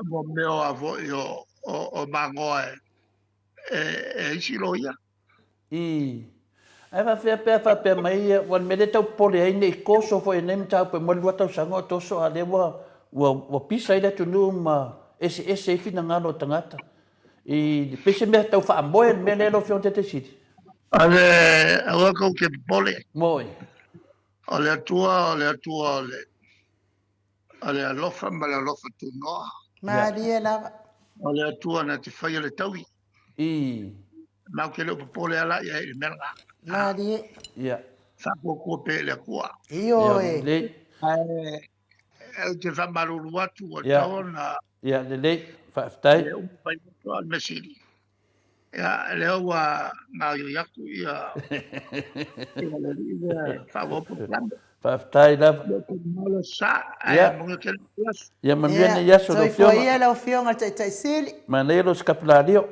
mo mea o a foi o o magoa e e isi loia. Ae faafefea pe a faapea mai ia, ua le mea lea e tau popole ai nei toso foi nei mataupu e mo le 2 tausaga o toso a lea ua ua ua pisa ai le atunuu ma eseese ai finagalo o tagata. I pei se mea tau faamoe le mea lea lau Afioga i le Taitaisili? Ale aua kou te popole. Moi. O le Atua, o le Atua o le o le alofa ma le alofa tunoa. Malie lava. O le Atua na te faia le taui. Matou te le o popole lava la i ai i le mea lena. Malie. Ia. Faapuapua pea i le Atua. Ioe. Ae ou te faamalulu atu ua tatau ona. Ia, lelei. Faafetai. E uma mai le mea sili. Ia, lea ua gaoioi atu ia le alii lea e faaauau polokalame. Faafetai lava. Malo sa, ae manuia tele lenei aso. Ia manuia lenei aso lau Afioga. Soifua ia lau Afioga i le Taitai Sili. Manaia lou sikapulalio.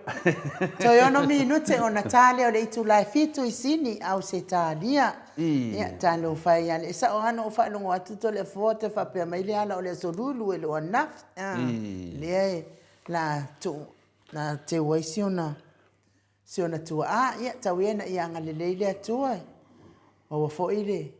Toe ono minute ona ta lea o le itula e fitu i Sini, Ausetalia. Ia, talofa e ia le sao lava na ou faalogo atu Toleafoa toe faapea mai le ala o le aso Lulu e le o ananafi. Lea e la tuu Na teu ai si ona, si ona tuaa, ia, tau ia ina ia agalelei le Atua e maua foi le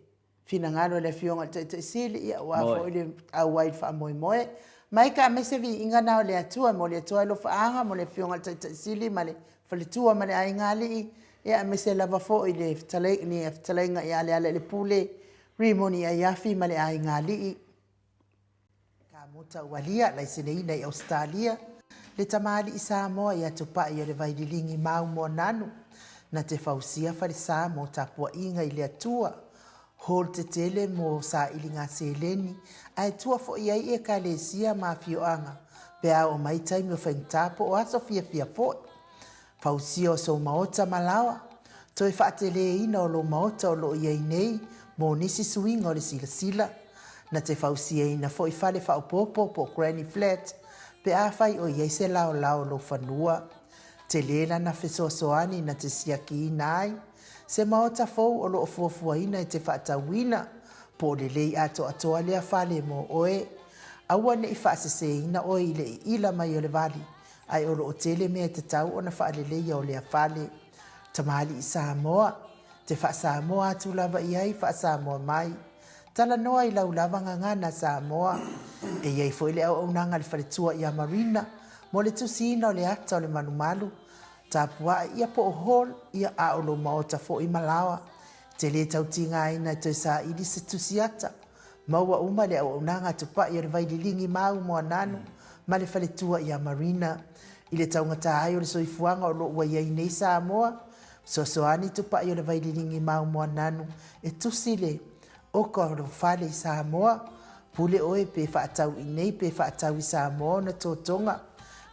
finagalo e le Afioga i le Taitai Sili, ia, aua foi le auai i le faamoemoe. Mai ka aemaise viiga na o le Atua, e momoli atu ai alofaaga mo le Afioga i le Taitai Sili ma le faletua ma le aiga alii, ia, aemaise lava foi le fetalaiga ia Lealailepule Rimoni Aiafi ma le aiga alii. Ka Ualia, laiseneina i Ausetalia, le tamalii Samoa ia Tupai o le Vaililigi Mau Moananu, na te fausia falesa mo tapuaiga i le Atua, hall tetele mo sailiga seleni, ae tua foi ai Ekalesia ma afioaga pe a oo mai taimi o faigata po o aso fiafia foi. Fausia o sou maota ma laoa, toe faateleina o lou maota o lo o i ai nei mo nisi suiga o le silasila, na te fausiaina foi fale faaopoopo po o granny flat pe afai o i ai se laolao o lou fanua. Tele lana fesoasoani na te siakiina ai se maota fou o lo o fuafuaina e te faatauina, po o lelei atoatoa lea fale mo oe. Aua ne i faaseseina oe i le iila mai o le vali Ae o lo o tele mea e tatau ona faaleleia o lea fale. Tamalii Samoa, te faa-Samoa atu lava i ai faa-Samoa mai. Talanoa i lau lava gagana Samoa. E i ai foi le auaunaga a le faletua ia Marina mo le tusiina o le ata o le malumalu, tapua'i ia po o hall ia a o lou maota foi ma laoa. Te le tau tigaina e toe saili se tusi ata. Maua uma le auaunaga tupai o le Vaililigi Mau Moananu ma le faletua ia Marina. I le taugata ai o le soifuaga o lo o ua i ai nei Samoa, fesoasoani tupai o le Vaililigi Mau Moananu e tusi le oka o lou fale i Samoa. Pule oe pe faatau i nei pe faatau i Samoa ona totoga.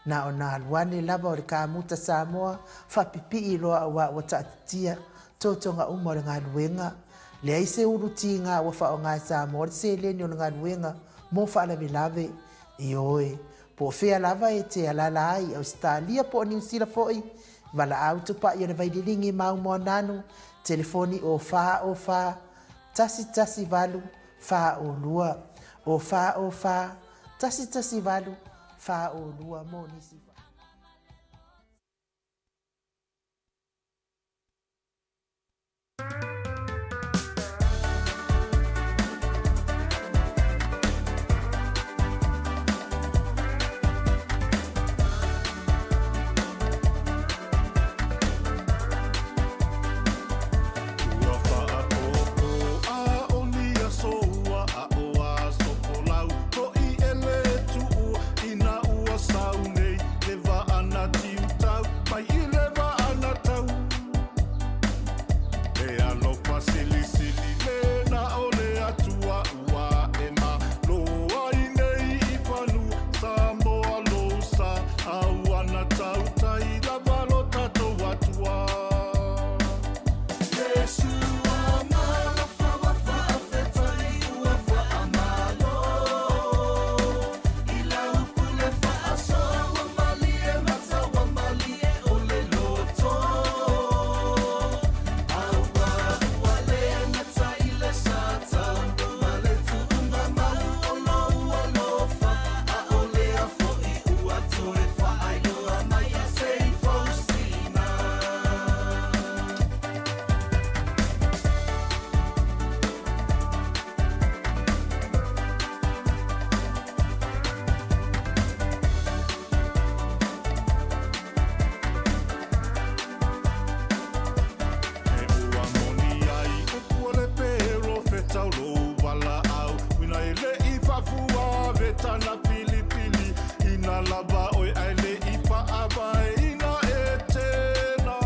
Na ona alu ane lava o le kamuta Samoa faapipii loa aua ua taatitia. Totoga uma o le galuega. Leai se ulu tiga ua faaaoga e Samoa le seleni o le galuega mo faalavelave. Ioe, po o fea lava e te alaala ai, Ausetalia po o Niu Sila foi, valaau tupai o le Vaililigi ma Moananu, telefoni o 4 o 4 118 402, o 4 o 4 118 402 mo nisi. Ua faaopo a o ni aso ua aʻo aso folau hoʻi e le tuʻu ina ua sau nei le vaa na tiutau mai i le vaa na tau. E alofa silisili le na o le Atua ua e malo ai nei i fanua Samoa lou sa a ua na tautai lava lo tatou Atua. E ua moni ai upu o le perofeta o lou valaau uina e leʻi faafua tana filifili ina lava oe ae leʻi faavaeina e tena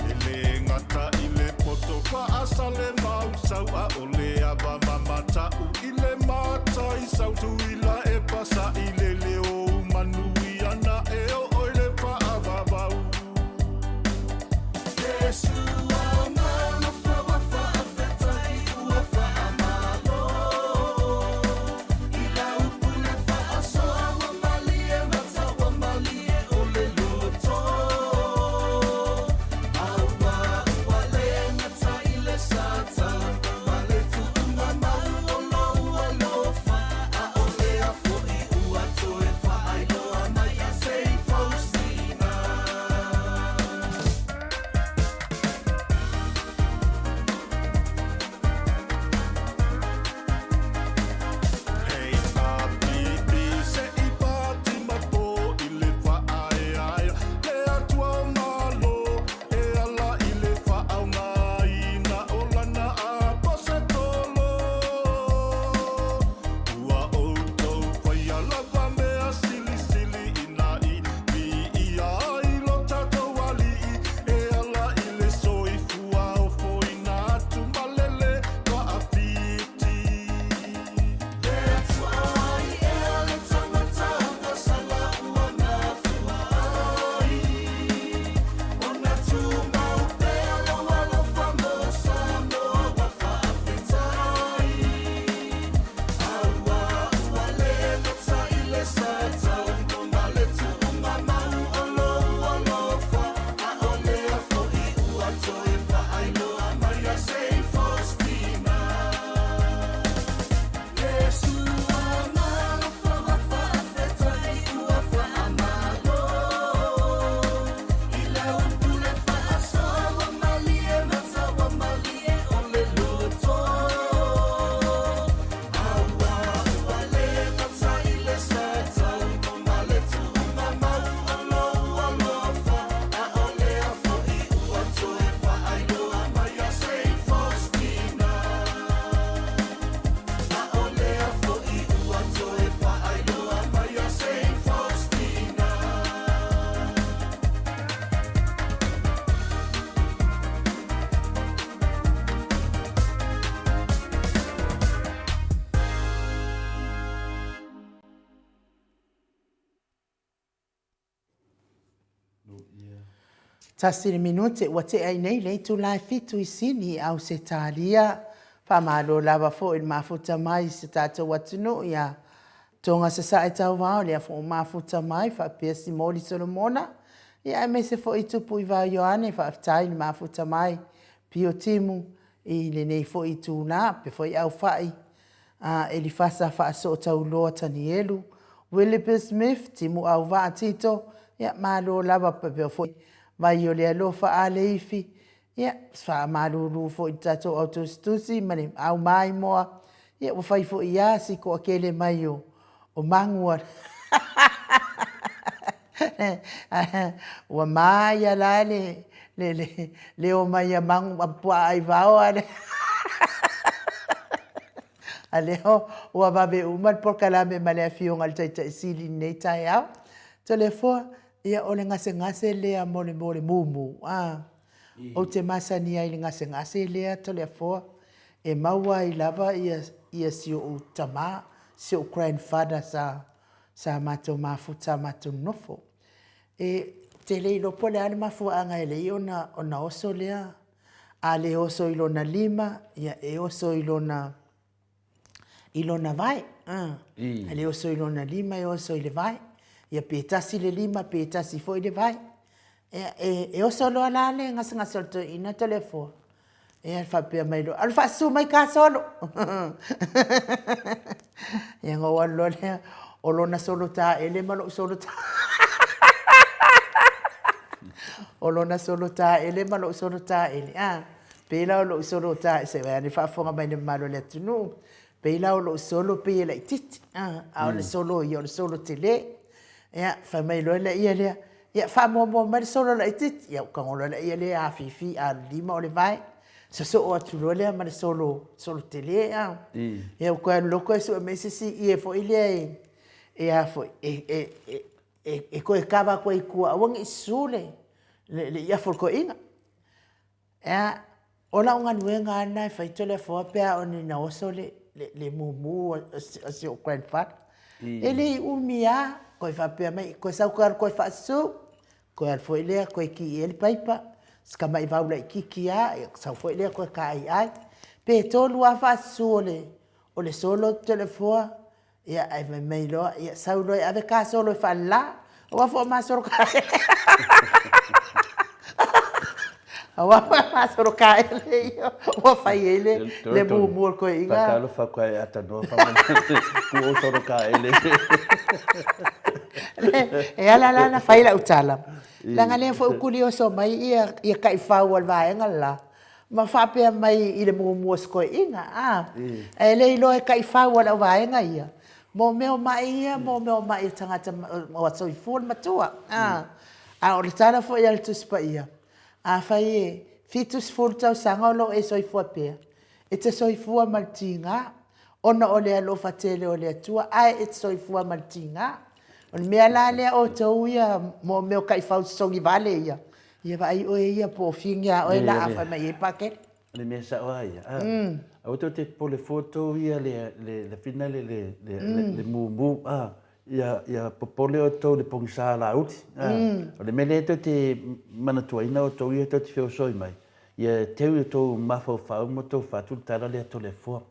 e le gata i le poto faasale mausau a o le ava mamatau i le mataisau tuila e pasaʻi le leo manuia na e oo i le faavavau. Hei tāpipi se i pātima pō i le whaaeaea Le atua o malo e ala i le whaaungaina o lana a pose tolo. Ua outou whaia lava mea silisili ina i vi ia ai lo tatou aliʻi e ala i le soifua ofoina atu malele paafiti. Tasi le minute ua tea ai nei le itula e fitu i Sini i Ausetalia. Faamalo lava foi i le mafuta mai i si tatou atunuu ia Toga Sasae Tauvao lea foi ua mafuta mai faapea Simoli Solomona ia aemaise foi Tupu Ivao Ioane faafetai le mafuta mai Pio Timu i lenei foi itula faapea foi Aufai a Elifasa Faasootauloa Tanielu, Willipe Smith, Timu Auvaa Tito, ia malo lava faapea foi Vaiolealofa Aleifi, ia faamalulu foi i le tatou au tusitusi ma le au maimoa, ia ua fai foi lava si toatele mai o magu a ua ma ia la le le omai a magu ma puaa aivao a lea ua vave uma le polokalame ma le afioga i le Taitai Sili i lenei taeao. Toleafoa, ia o le gasegase lea mo le mea o le mumu, a, ou te masani ai i le gasegase lea Toleafoa, e maua ai lava ia si ou tama, si ou grandfather sa matou mafuta sa matou nonofo. E te le iloa po o le a le mafuaaga e ala ai ona oso lea, a le oso i lona lima, ia e oso i lona i lona vae. A le oso i lona lima, e oso i le vae. Ia pe tasi le lima, pe tasi foi le vae. Ia, e oso loa la le gasegase o le toeaina Toleafoa, Ia faapea mai loa, alu faasusu mai ta solo. Ia ona ou alu loa lea, o lona solo taele ma lou solo O lona solo taele ma lou solo taele, a. Pei la o lou solo taele, se i vaeane le faafofoga mai a le mamalu o le atunuu, pei la o lou solo pei e laitiiti, a, a o le solo o ia o le solo tele. Ia, fai mai loa lea, Ia faamuamua mai le solo laitiiti, ia ou tago loa lea afifi a o le lima o le vae, sosoo atu loa lea ma le solo, solo tele a. Ia ou toe alu loa toe sue mai se isi ie foi lea e, e a foi, e toe kava atu ai i tua aua ne i susu le iafu o le toeaina. Ea, o lau galuega lava lena e fai Toleafoa pe a oo ina oso le mumu a si ou grandfather. E le i umi lava, toe faapea mai, toe sau toe alu toe faasusu, toe alu foi lea toe ki i ai le paipa, si tamai vau laitiiti lava, ia sau foi lea toe taaiai. Pe tolu lava faasusu o le solo Toleafoa, Ia, ae fai mai loa, ia sau loa e ave ta solo e faalala, aua foi o ma solo taele. Aua foi o ma solo taele ia ua fai ai le, le mumu o le toeaina. Faatalofa atu ai Atanoa faamolemole tuu ou solo taele. E ala la ona fai lau tala, leaga lea foi ua tulioso mai ia, ia taifau a le vaega le la, ma faapea mai i le mumu o si toeaina, a, ae le iloa e taifau a le auvaega ia, mo mea o mai ia, mo mea o mai a tagata ua soifua le matua, a. A o le tala foi a le Tusi Paia, afai e 70 tausaga o lo o e soifua pea, e te soifua ma le tiga, ona o le alofa tele o le Atua, ae e te soifua ma le tiga. O le mea la lea outou ia mo mea o taifau sosogi vale ia, Ia vaai oe ia po o fini a oe la a fai mai ai Pakele. O le mea sao lava ia. Aua tou te popole fua outou ia le le fina le le le mumu a ia ia popole outou i le pogisa lauli a. O le mea lea tou te manatuaina outou ia tou te feosoi mai ia teu i outou mafaufau ma outou fatu le tala lea Toleafoa.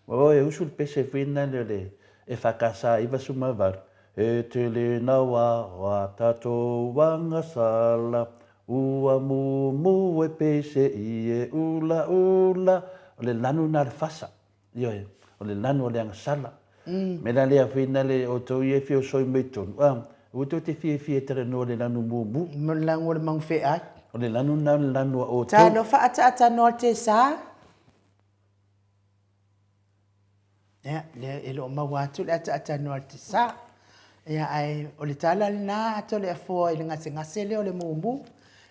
Aua e usu le pese foi lena o le EFKS 98 E tele nawa wa tatou agasala, Ua mumu e pese i e ulaula. O le lanu lena a le fasa, ioe, o le lanu o le agasala. Mea la lea foi na le outou ia e feosoi mai totonu, a, aua tou te fiafia e talanoa i le lanu mumu. O le lanu o le magufeai. O le lanu lena o le lanu a outou. Talofa ataatanoa le tesa. Ia, lea e le o maua atu le ataatanoa a le tesa. Ia, ae o le tala lena a Toleafoa i le gasegase lea o le mumu.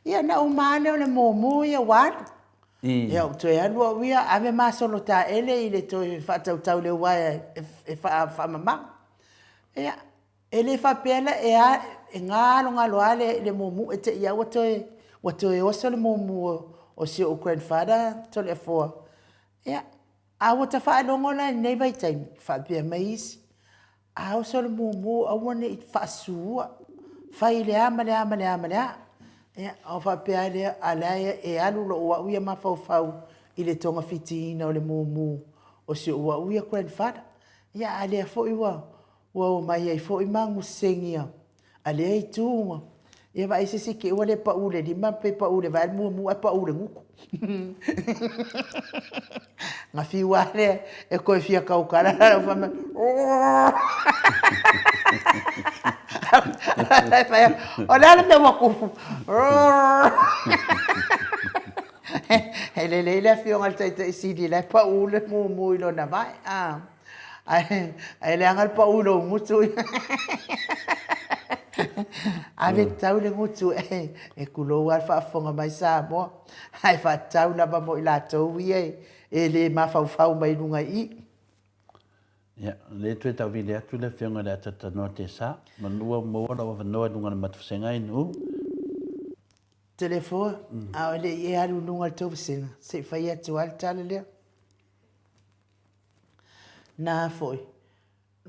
Ia, na uma lava lea o le mumu ia ua alu. Ia, ou toe alu au ia ave ma solo taele i le toe faatautau i le uaea e faamama. Ia, e le faapea la e a, e galogalo lava le mumu e te i lava ua toe, ua toe oso le mumu o si ou grandfather Toleafoa. Ia, A ua ta faalogo la i lenei vaitaimi, faapea mai isi, A oso le mumu aua ne i faasuua, fai le a ma le a ma le a ma le a. Ia, ona faapea lava lea, a o la e alu lou au ia mafaufau i le togafitiina o le mumu o si ou au ia grandfather. Ia, a lea foi ua omai ai foi magusegi a lea itu ua, ia vaai se isi te i ua le pau i le lima pe pau i le vae le mumu ae pau i le gutu. Ona fiu lava lea e toe fia tautala, fai mai, Ooh! O le a le mea ua tupu? E lelei le afioga i le Taitai Sili la e pau le mumu i lona vae, ae leaga le pau i lou gutu. Ave tau le gutu e tulou lava le faafofoga mai Samoa, ae faatatau lava mo i latou ia e le mafaufau mai luga i i. Ia, o lea e toe tauvili atu le Afioga i le Atatanoa Tesa, manu ua maua lou avanoa i luga o le matusega i Nu'u. Toleafoa, a o le i e alu i luga o le tou vasega, se i fai atu lava le tala lea. Na foi,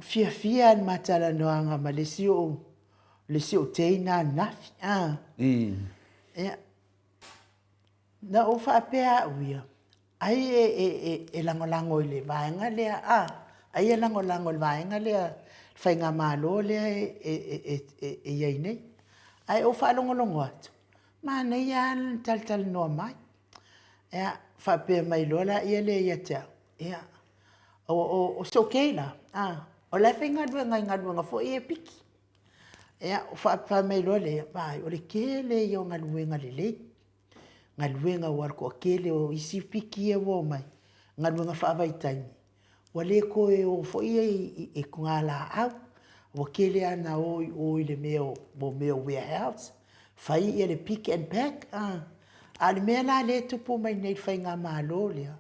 fiafia lava i le ma talanoaga ma le isi ou, le isi ou teina ananafi, a. Ia, na ou faapea au ia, Ai e lagolago i le vaega lea, a, ai e lagolago i le vaega lea, le faigamalo lea e i ai nei. Ae ou faalogologo atu, manaia lava le talatalanoa mai. Ia, faapea mai loa lea ia te au, ia, o si ou kei la, o la e faigaluega i galuega foi ia e piki. Ia, faapea mai loa lea, vaai, o le tele ia o galuega lelei. galuega aua o le toatele o isi piki ia ua omai, galuega faavaitaimi, ua le toe o foi ia i togalaau, ua tele lava ina o i o i le mea o mea o warehouse, fai ia le pick and pack. A o le mea la lea e tupu mai nei i le faigamalo lea,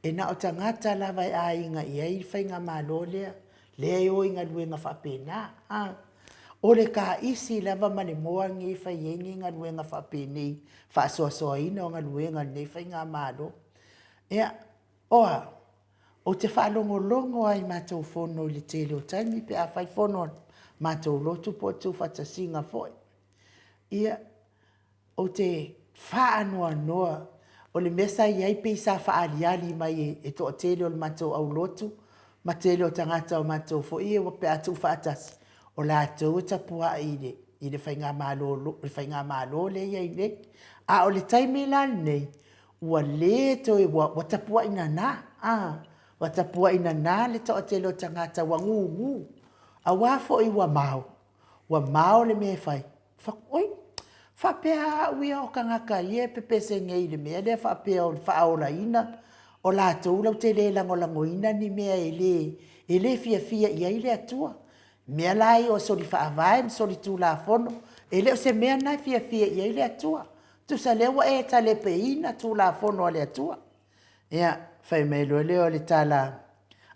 E na o tagata lava e aiga i ai le faigamalo lea, lea e o i galuega faapena. A, o le taisi lava ma le moa lenei e fai ai nei galuega faapenei, faasoasoaina o galuega a lenei faigamalo. Ia, o a? Ou te faalogologo lava i matou fono i le tele o taimi pe a fai fono a le matou lotu po o tuufaatasiga foi. Ia, Ou te faanoanoa, o le mea sa i ai pei sa faaaliali mai e toatele o le matou aulotu ma tele o tagata o matou foi ia pe a tuufaatasi, o latou e tapuai i le faigamalo, le faigamalo lea e i ai nei. A o le taimi la lenei, ua le toe, ua tapuai nana, a, ua tapuai nana le toatele o tagata ua gugu, aua foi ua mao, Ua mao le mea e fai. Oi, faapea au ia o tagata ia e pepese nei i le mea lea faapea o le faaolaina o latou latou te le lagolagoina ni mea e le, e le fiafia i ai le Atua. Mea la ia o soli faavae ma soli tulafono, e le o se mea lena e fiafia i ai le Atua. Tusa lea ua e talepeina tulafono a le Atua. Ia, fai mai loa lea o le tala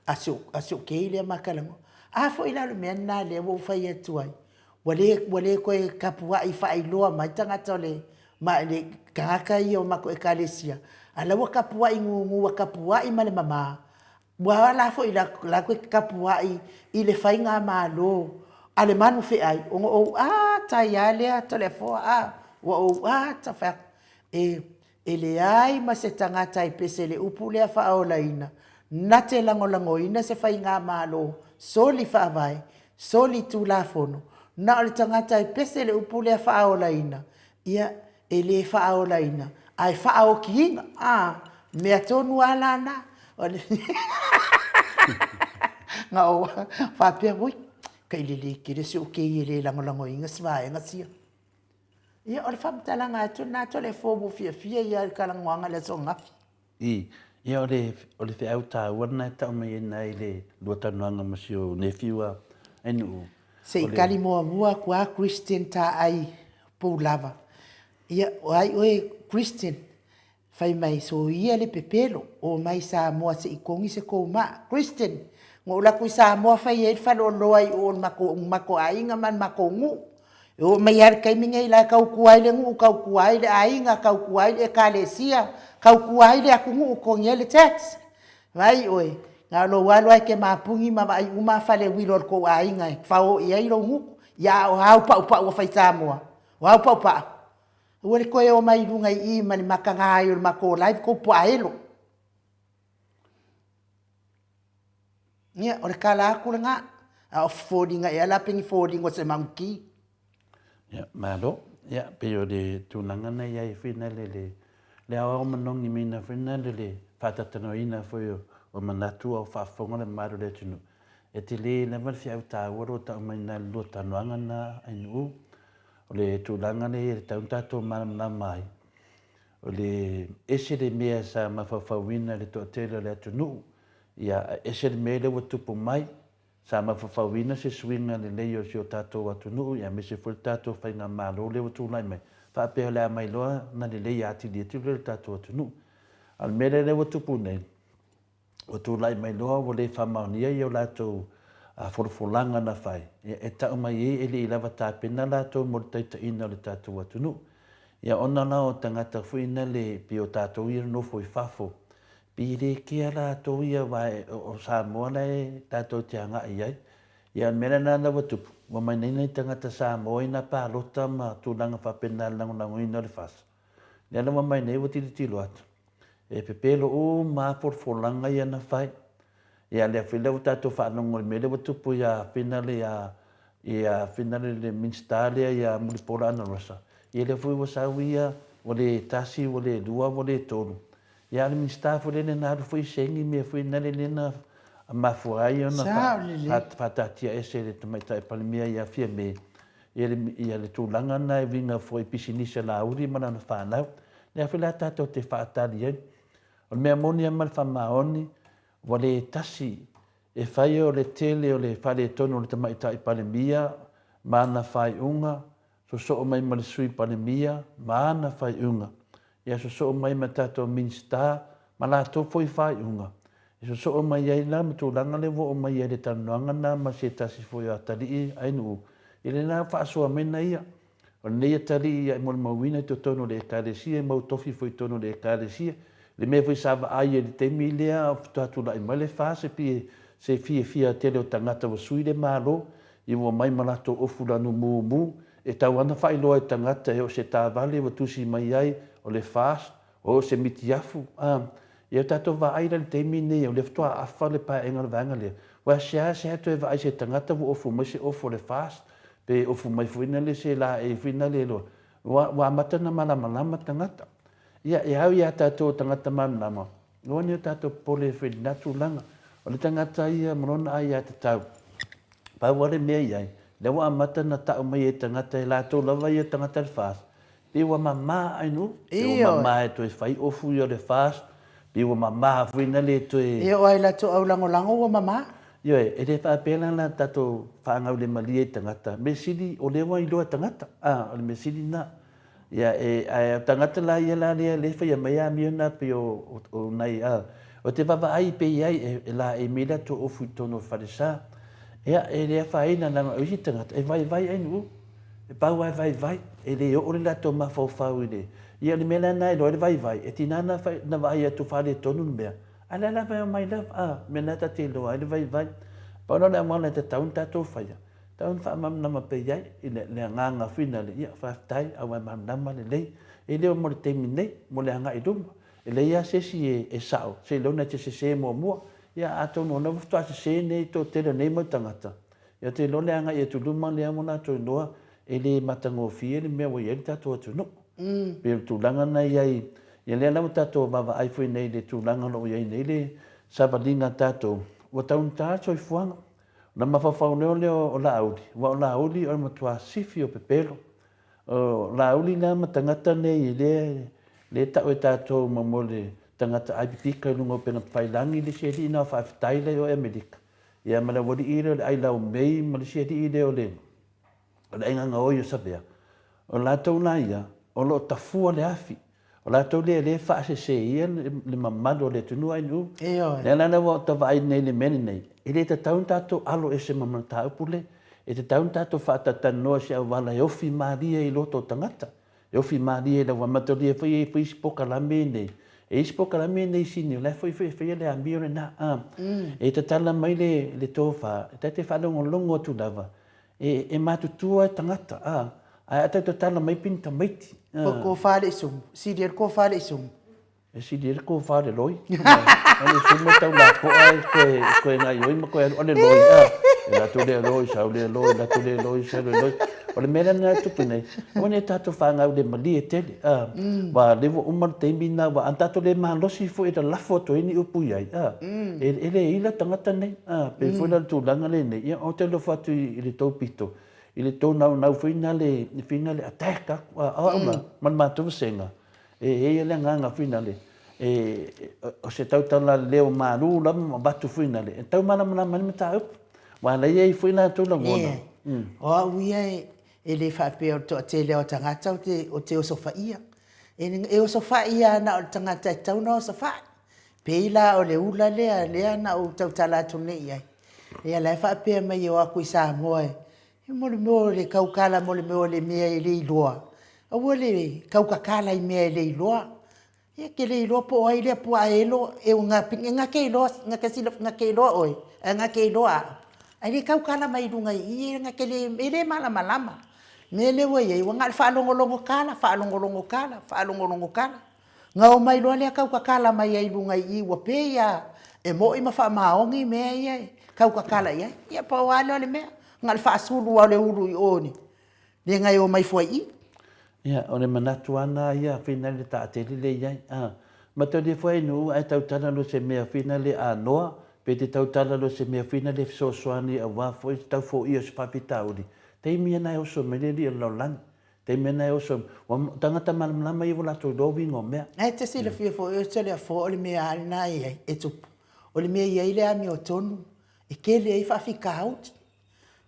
a si ou kei lea ma talanoa, a foi la o le mea lena lea ua ou fai atu ai, ua le, ua le toe tapuai faailoa mai tagata o le, ma le tagata ia o matou ekalesia, a o la ua tapuai gugu, ua tapuai ma le mama, ua ala foi latou te tapuai i le faigamalo a le manufeai, ona ou ata ai lava lea Toleafoa, a, ua ou ata, fai atu, e E leai ma se tagata e pese i le upu lea faaolaina, na te lagolagoina se faigamalo soli faavae, soli tulafono. Na o le tagata e pese i le upu lea faaolaina, ia, e le faaolaina, ae faaokiina. A, mea tonu lava la na. Na ou faapea, oi, kai lelei tele si ou kei e le lagolagoina se vaega sia. Ia, o le faamatalaga atu lena Toleafoa ua fiafia ia i le talanoaga i le aso ananafi. I, ia o le, o le feau taua lena e tau mai ai na i le lua talanoaga ma si ou nephew a Ainuu. Se i tali muamua atu a Christian Taai Poulava. Ia, o ai oe Christian? Fai mai, Soia le pepelo, omai Samoa se i togi se kou maa. Christian, Na ou alu atu i Samoa fai ai le faleoloa i o i le matou aiga ma le matou nuu. E oo mai lava i le taimi nei la e tautua ai le nuu, tautua ai le aiga, tautua ai le ekalesia, tautua ai le atunuu, togi ai le tax. Vaai oe, na o lou alu lava e te mapuni ma vaai uma fale uila o le tou aiga e fao i ai lou gutu. Ia a o au paupau a fai Samoa, o au paupau. Aua le toe o mai i luga i i ma le mataga ai o le matou live tou puaa elo. Ia, o le tala atu lena, a o foliga ea la pe ni foliga o se manuti. Ia, malo. Ia, pei o le tulaga na i ai foi nale le, le aoao manogi meina foi nale le faatatalanoaina foi o, o manatu a o faafofoga le mamalu o le atunuu. E tele lava le feau taua lo tau mai na le lua talanoaga na ainuu. O le tulaga lea e tatau ona tatou malamalama ai, o le ese le mea sa mafaufauina e le toatele o le atunuu, ia ae ese le mea lea ua tupu mai, sa mafaufauina se suiga lelei o si o tatou atunuu aemaise foi le tatou faigamalo lea ua tulai mai, faapea o le a mai loa ona lelei atili atu lea o le tatou atunuu. A o le mea lea ua tupu nei, ua tulai mai loa ua le faamaonia ia o latou folafolaga na fai, ia e tau mai ai e le i lava tapena latou mo le taitaiina o le tatou atunuu. Ia ona la o tagata foi na le pei o tatou ia nofo i fafo, pei e le kea latou ia aua o Samoa la e tatou te agai i ai. Ia o le mea lena la ua tupu, ua omai nei nai tagata Samoa i na palota ma tulaga faapena i le lagolagoina o le FAST. Lea la ua aumai nei ua tilotilo atu, e pepelo uma lava folafolaga ia na fai. Ia lea foi la ua tatou faalogo i le mea lea ua tupu ia Finale ia ia Finale le Minisita lea ia Mulipola Anarosa, ia lea foi ua sau ia ua le tasi ua le lua ua le tolu. Ia a o le Minisita foi lele na alu foi saini mea foi nale lea na mafua ai ona faataatia ese e le Tamaitai Palemia ia Fiame ia le, ia le tulaga lena e uiga foi i pisinisi a Laauli ma lana fanau. Lea foi la tatou te faatali ai. O le mea moni lava ma le faamaoni, ua le tasi e fai o le tele o le faaletonu o le Tamaitai Palemia ma ana faaiuga, sosoo mai ma le Sui Palemia ma ana faaiuga, ia sosoo mai ma tatou Minisita ma latou foi faaiuga, e sosoo mai ai la ma tulaga lea ua oo mai ai le talanoaga lena ma se tasi foi o atalii ainuu, i lena faasoa mai na ia. O lenei atalii ia e molimauina i totonu o le Ekalesia, e mau tofi foi i totonu o le Ekalesia. Le mea foi sa vaai ai i le taimi lea faatoa tulai mai le FAST, e pei se fiafia tele o tagata ua sui le Malo, ia ua omai ma latou ofu lanu mumu, e tau lava ona faailoa e tagata e oo se taavale ua tusi mai ai o le FAST, o se mitiafu, a. Ia tatou vaai la i le taimi lenei o lea faatoa afa le paeaiga o le vaega lea, ua seasea toe vaai i se tagata ua ofu mai se ofu o le FAST pe ofu mai foi lea se laei foi lea loa, ua amata ona malamalama tagata. Ia, e au ia tatou o tagata malamalama, aua ne i o tatou popole foi i lena tulaga. O le tagata ia ma lona aiatatau, pau lava le mea i ai, lea ua amata ona tau mai e tagata e latou lava ia tagata o le FAST, Pei ua mama Ainuu, pei ua mama e toe fai ofu ia o le FAST, pei ua mama foi na le toe... E oo lava i latou aulagolago ua mama. Ioe, e le faapea la na tatou faagaulemalie i tagata. Mea sili o lea ua iloa e tagata, a, o le mea sili lena. Ia, e, ae o tagata la ia la lea e faia mai amio na pei o, o nai, a, ou te vaavaai pea i ai e, e laei mai latou ofu i totonu o falesa. Ia, e le afaina leaga o isi tagata e vaivai Ainuu. E pau lava e vaivai, e le oo le latou mafaufau i le... Ia o le mea la lena e iloa ai le vaivai, e tiga ona vaai atu faaletonu le mea, a o lea lava e omai lava, a, o le mea lena ta te iloa ai le vaivai. Pau lena o le auala e tatau ona tatou faia, e tatau ona faamalamalama pea i ai i le agaga foi lea, ia faafetai a ua e malamalama lelei. E le o mo le taimi nei, mo le agai i luma. E leai lava se isi e sao, seiloga e te sese muamua. Ia atonu o lea faatoa sese nei le toatele o nei mau tagata, Ia ou te iloa le agai atu i luma lea ua latou iloa e le matagofie le mea ua i ai le tatou atunuu. Pei o le tulaga lena e i ai, ia lea la ua tatou vaavaai foi nei i le tulaga o lo o i ai nei le savaliga a tatou, ua taugata le soifuaga. Ona mafaufau loa lea o Laauli, aua o Laauli o le matua sifi o pepelo. O Laauli la ma tagata nei lea e tau e tatou mo le tagata ai pipika i luga o upega tafailagi le isi alii na o faafetai la i o i Amerika. Ia ma le aualii lea o le Ailaomei ma le isi alii lea o le o le Aigagaoi o Savea, o latou la ia, o lo o tafua le afi. O latou lea lea e faaseseia le mamalu o le atunuu ae nu. Ioe. Lea la lea ua ta vaai nei i le mea lenei, e le tatau ona tatou alo ese ma mataupu lea. E tatau ona tatou faatatalanoa i se auala e ofi malie ai loto o tagata. E ofi malie i lau amatalia foi e i ai foi isi polokalame nei. E i ai isi polokalame nei i Sini, o la e foi e faia le amio lena. E tatala mai le tofa, e ta te faalogologo atu lava, e matutua tagata. Ae a tau tatala mai pe ni tamaiti. Ko kofa le isumu. Sili ai le kofa le isumu. E sili ai le kofa o le loi. O le isumu e tau lapoa e koe, koe gaioi ma koe alu o le loi. A, e alu atu lea loi, sau lea loi, alu atu lea loi, sau lea loi. O le mea lea na tupu nei, aua ne i tatou fanau le malie tele. A, aua o lea ua uma le taimi lena, aua a tatou le malosi foi e lalafo atu ai ni upu i ai, a, e le ila tagata nei. A, pei foi la o le tulaga lenei, ia ou te alofa atu i le tou pito, I le tou naunau foi na le fina le attack aku, a o au la, ma le matou vasega, e i ai le agaga foi na le, e, o se tautala leo malu lava ma avatu foi na le, e tau malamalama ai le mataupu. Aua la e i ai foi latou lagona. Ē, o au ia e le faapea o le toatele o tagata o te osofaia. E osofaia lava na o le tagata e tatau ona osofai. Pei la o le ula lea, lea na ou tautala atu nei i ai. Ia la e faapea mai e o atu i Samoa e, mo le mea o le tautala mo le mea o le mea e le iloa. Aua le tautatala i mea e le iloa. Ia e te le iloa po o ai lea puaa elo, e na te iloa, na te silafia, na te iloa oe, ae na te iloa au. Ae le tautala mai i luga i i, na te le, e le malamalama. O le mea lea ua i ai, ua na o le faalogologo tala, faalogologo tala, faalogologo tala. Na omai loa lea tautatala mai ai i luga i i ua pei a e moi ma faamaoni mea ia e tautatala i ai. Ia pau lava lea o le mea, na o le faasulu lava o le ulu i o i le na e omai fua i i. Ia, o le manatu lava na ia fina le taatele lea i ai. A, matalia foi ai nuu ae tautala loa se mea fina le anoa, pe te tautala loa se mea fina le fesoasoani aua foi se tau foia o se faafitauli, taimi lava na e oso mai le alii o le lalolagi. Taimi lena e oso, ua tagata malamalama ia ua latou iloa uiga o mea. Ae te silafia foi oe Toleafoa o le mea lava lena e i ai, e tupu. O le mea e i ai le amiotonu, e tele ai faafitauli.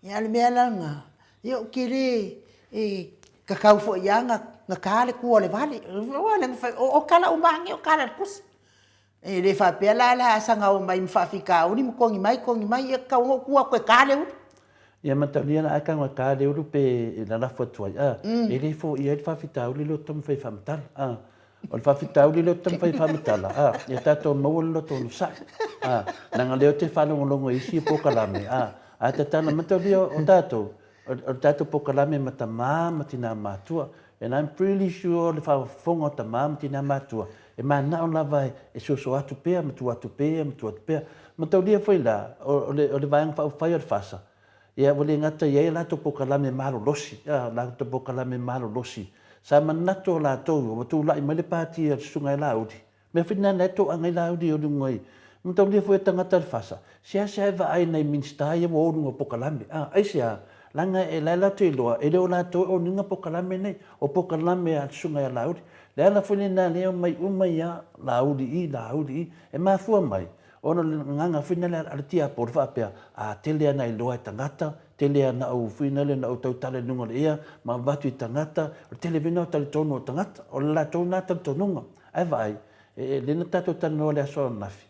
Ia a o le mea la lena, ia ou te le, e tatau foi lava ona ta le tua o le vale. O tala uma lava nei o tala a le tusi. E le faapea la le a saga omai ma faafitauli ma togi mai, togi mai, ia tatau ona ou tu atu e ta le ulu. Ia mataulia la ae tago e ta le ulu pe lalafo atu ai, a, e le foia ai le faafitauli lea o taumafai e faamatala, a. O le faafitauli lea o taumafai e faamatala, a, ia tatou maua le loto onosai, a. Leaga o lea ou te faalogologo i isi polokalame, a, ae tatala, mataulia o tatou, O le tatou polokalame ma tama ma tina matua, and I'm pretty sure o le faafofoga o tama ma tina matua, e mananao lava e soso atu pea ma tuu atu pea ma tuu atu pea. Mataulia foi la, o le, o le Vaega Faaupufai o le FASA, ia ua le gata i ai a latou polokalame malolosi, a latou polokalame malolosi, sa manatu o latou ua tulai mai le Pati a le Susuga ia Laauli, Mea foi na e toaga ai Laauli o luga i mataulia foi a tagata le FASA, seasea e vaai nai Minisita ia ua o luga o pokalame. A, aisea? Leaga e la e latou iloa, e le o latou e oniga pokalame nei, o pokalame a le susuga ia Laauli. Le ala foi lena lea e omai uma ai a Laauli i, Laauli i. E mafua mai, ona o le agaga foi lena a le tiapolo faapea, a tele ana iloa e tagata, tele ana ou foi lena ona ou tautala i luga o le ea ma avatu i tagata, o le tele foi lena o talitonu o tagata, o le latou lena talitonuga. Ae vaai, e lea na tatou talanoa i le aso ananafi,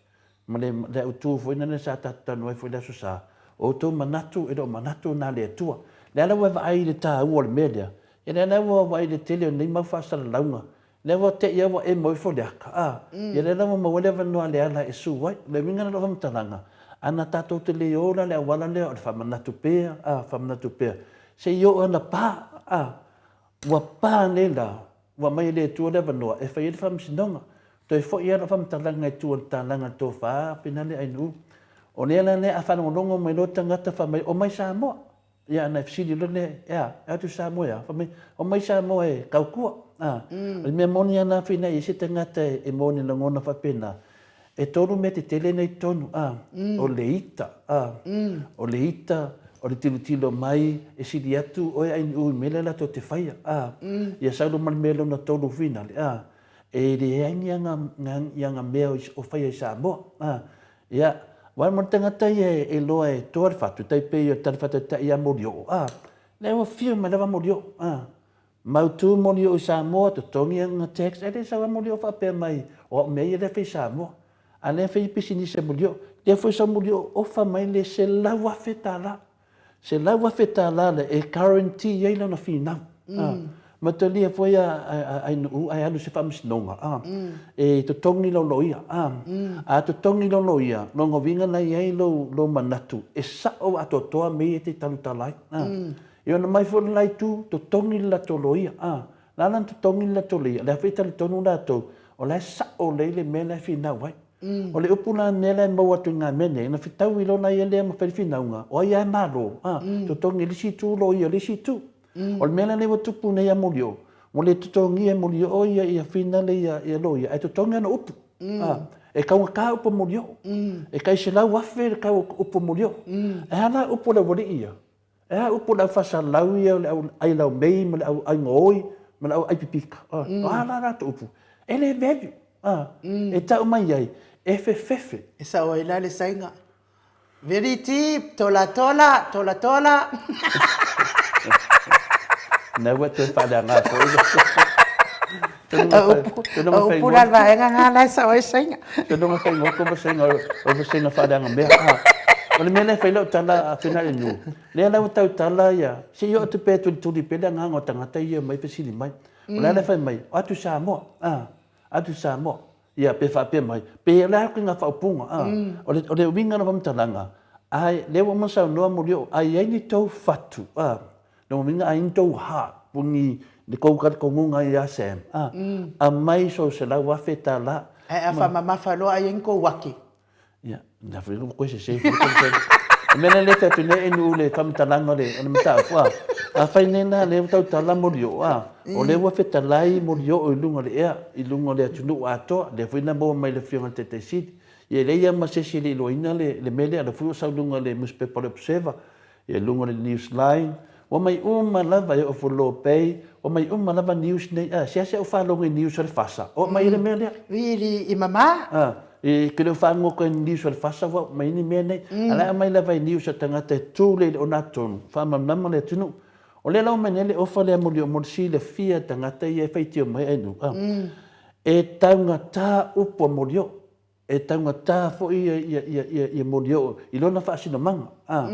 ma le, le autu foi lena sa tatou talanoa ai foi i le Aso Sa, o outou manatu e le o manatu na le Atua. Lea la ua e vaai i le taua o le mea lea, ia lea la ua vaai i le tele o nei mau faasalalauga, lea ua te i lava ua emo ifo le aka, a, ia lea la ua maua ai le avanoa a Leala e su ai. O le uiga lena o lau faamatalaga, ana tatou te le o la i le auala lea o le faamanatu pea, a, faamanatu pea, se i oo ana pa, a, ua pa nei la, Ua aumai e le Atua le avanoa e fai ai le faamasinoga. Toe foi lava lau faamatalaga i tua o le talaga le tofa finale Ainuu. O lea la lea a faalogologo mai loa tagata fai mai omai Samoa. Ia ona e fesili loa lea, e a? E atu i Samoa e a? Fai mai, omai Samoa e tautua. A, o le mea moni lava lena Finai i se tagata e moni lagona faapena, E tolu mea tetele nei totonu, a, o le ita, a, o le ita, o le tilotilo mai, e sili atu oe Ainuu i mea lea latou te faia, a, ia sau loa ma le mea lona tolu finale, a, e leai ni aga, ni aga mea o faia i Samoa, a, ia, aua mo le tagata ia e iloa e toa le fatu, tai pei o le tala faataitai ia Molioo, a, lea ua afio mai lava Molioo, a. Mautu moni o i Samoa, totogi ana tax, e le sau a moli o faapea mai o au mea ia lea fai i Samoa. A lea fai pisinisi a moli o, lea foi sau moli o ofa mai le $100,000. $100,000 lea e guarantee ai lana finau. Ma talia foi a Ainuu ae alu i se faamasinoga, e totogi lau loia. A totogi lau loia, lona uiga la e i ai lou manatu e sao atoatoa mea ia e te talutala ai. Ia ona mai foi le la itu, totogi le latou loia. A, la la na totogi le latou loia, o lea foi e talitonu latou, o la e sao lelei le mea la e finau ai. O le upu la mea la e maua atu i ngā mea nei, na fetaui loa la ia lea ma fai le finauga, o ai lava e malo, a, totogi e le isi itu loia o le isi itu. O le mea la lea ua tupu nei ia Molioo, ua le totogia e Molioo ia ia finale ia ia loia, ae totogi ana upu. A, e taugata upu a Molioo. E tai 100,000 le tau o upu a Molioo. Ae a la upu a le aualii ia? E a upu o le au faasalau ia, o le au ai laumei ma le au ai gaoi ma le au ai pipika? O a la latou upu? E le value. E tau mai ai, e fefefe. E sao ai la le saiga. Very deep, tola tola, tola tola. Na ua toe faaleaga foi. O upu la le vaega lena la e sao ai Saina. Tanoga faigoko ma Saina, o ma Saina faaleaga mea. O le mea lea e fai lau tala a Fena i nuu, lea la ua tautala ia, se i oo atu pea e tulituli pea le agaga o tagata ia e omai fesili mai. O le a la e fai mai, o atu i Samoa, a, atu i Samoa. Ia, pe faapea mai, pe o le a ituaiga faaupuga, a. O le, o le uiga o le faamatalaga, ai, lea ua uma ona saunoa Molioo, a i ai ni tou fatu, a, Lona uiga a i ni tou heart po ni le tou talitonuga ia Sam, a, aumai sou $100,000. Ae a faamamafa loa a i ai ni tou ake. Ia, na foi ua toe sese foi tou fai. O le mea lea lea e fai atu nei e nuu le faamatalaga o le o le mataupu, a, afai nei la lea ua tautala Molioo, a, o lea ua fetalai Molioo i luga o le ea, i luga o le atunuu atoa, lea foi na maua mai e le Afioga i le Taitai Sili. Ia e leai lava ma se isi e le i iloaina le mea lea, o lea foi ua sau i luga o le nusipepa o le Observer, I luga o le news line, ua mai uma lava e oo foi Law Bay, ua mai uma lava news nei, a, seasea ou faalogo i news a le FASA, oo mai ai le mea lea. Really, i mama? A, e ke le o fagogo i news a le FASA ua oo mai ai ni mea nei. A la e aumai lava i news a tagata e tu lelei i le ogatotonu, faamalamalama le atunuu. O lea la ua mai nei le ofa lea moli o mo le silafia e tagata ia e faitio mai ai nuu, a, e taugata upu a Molioo. E taugata foi ia Molioo i lona faasinomaga. A,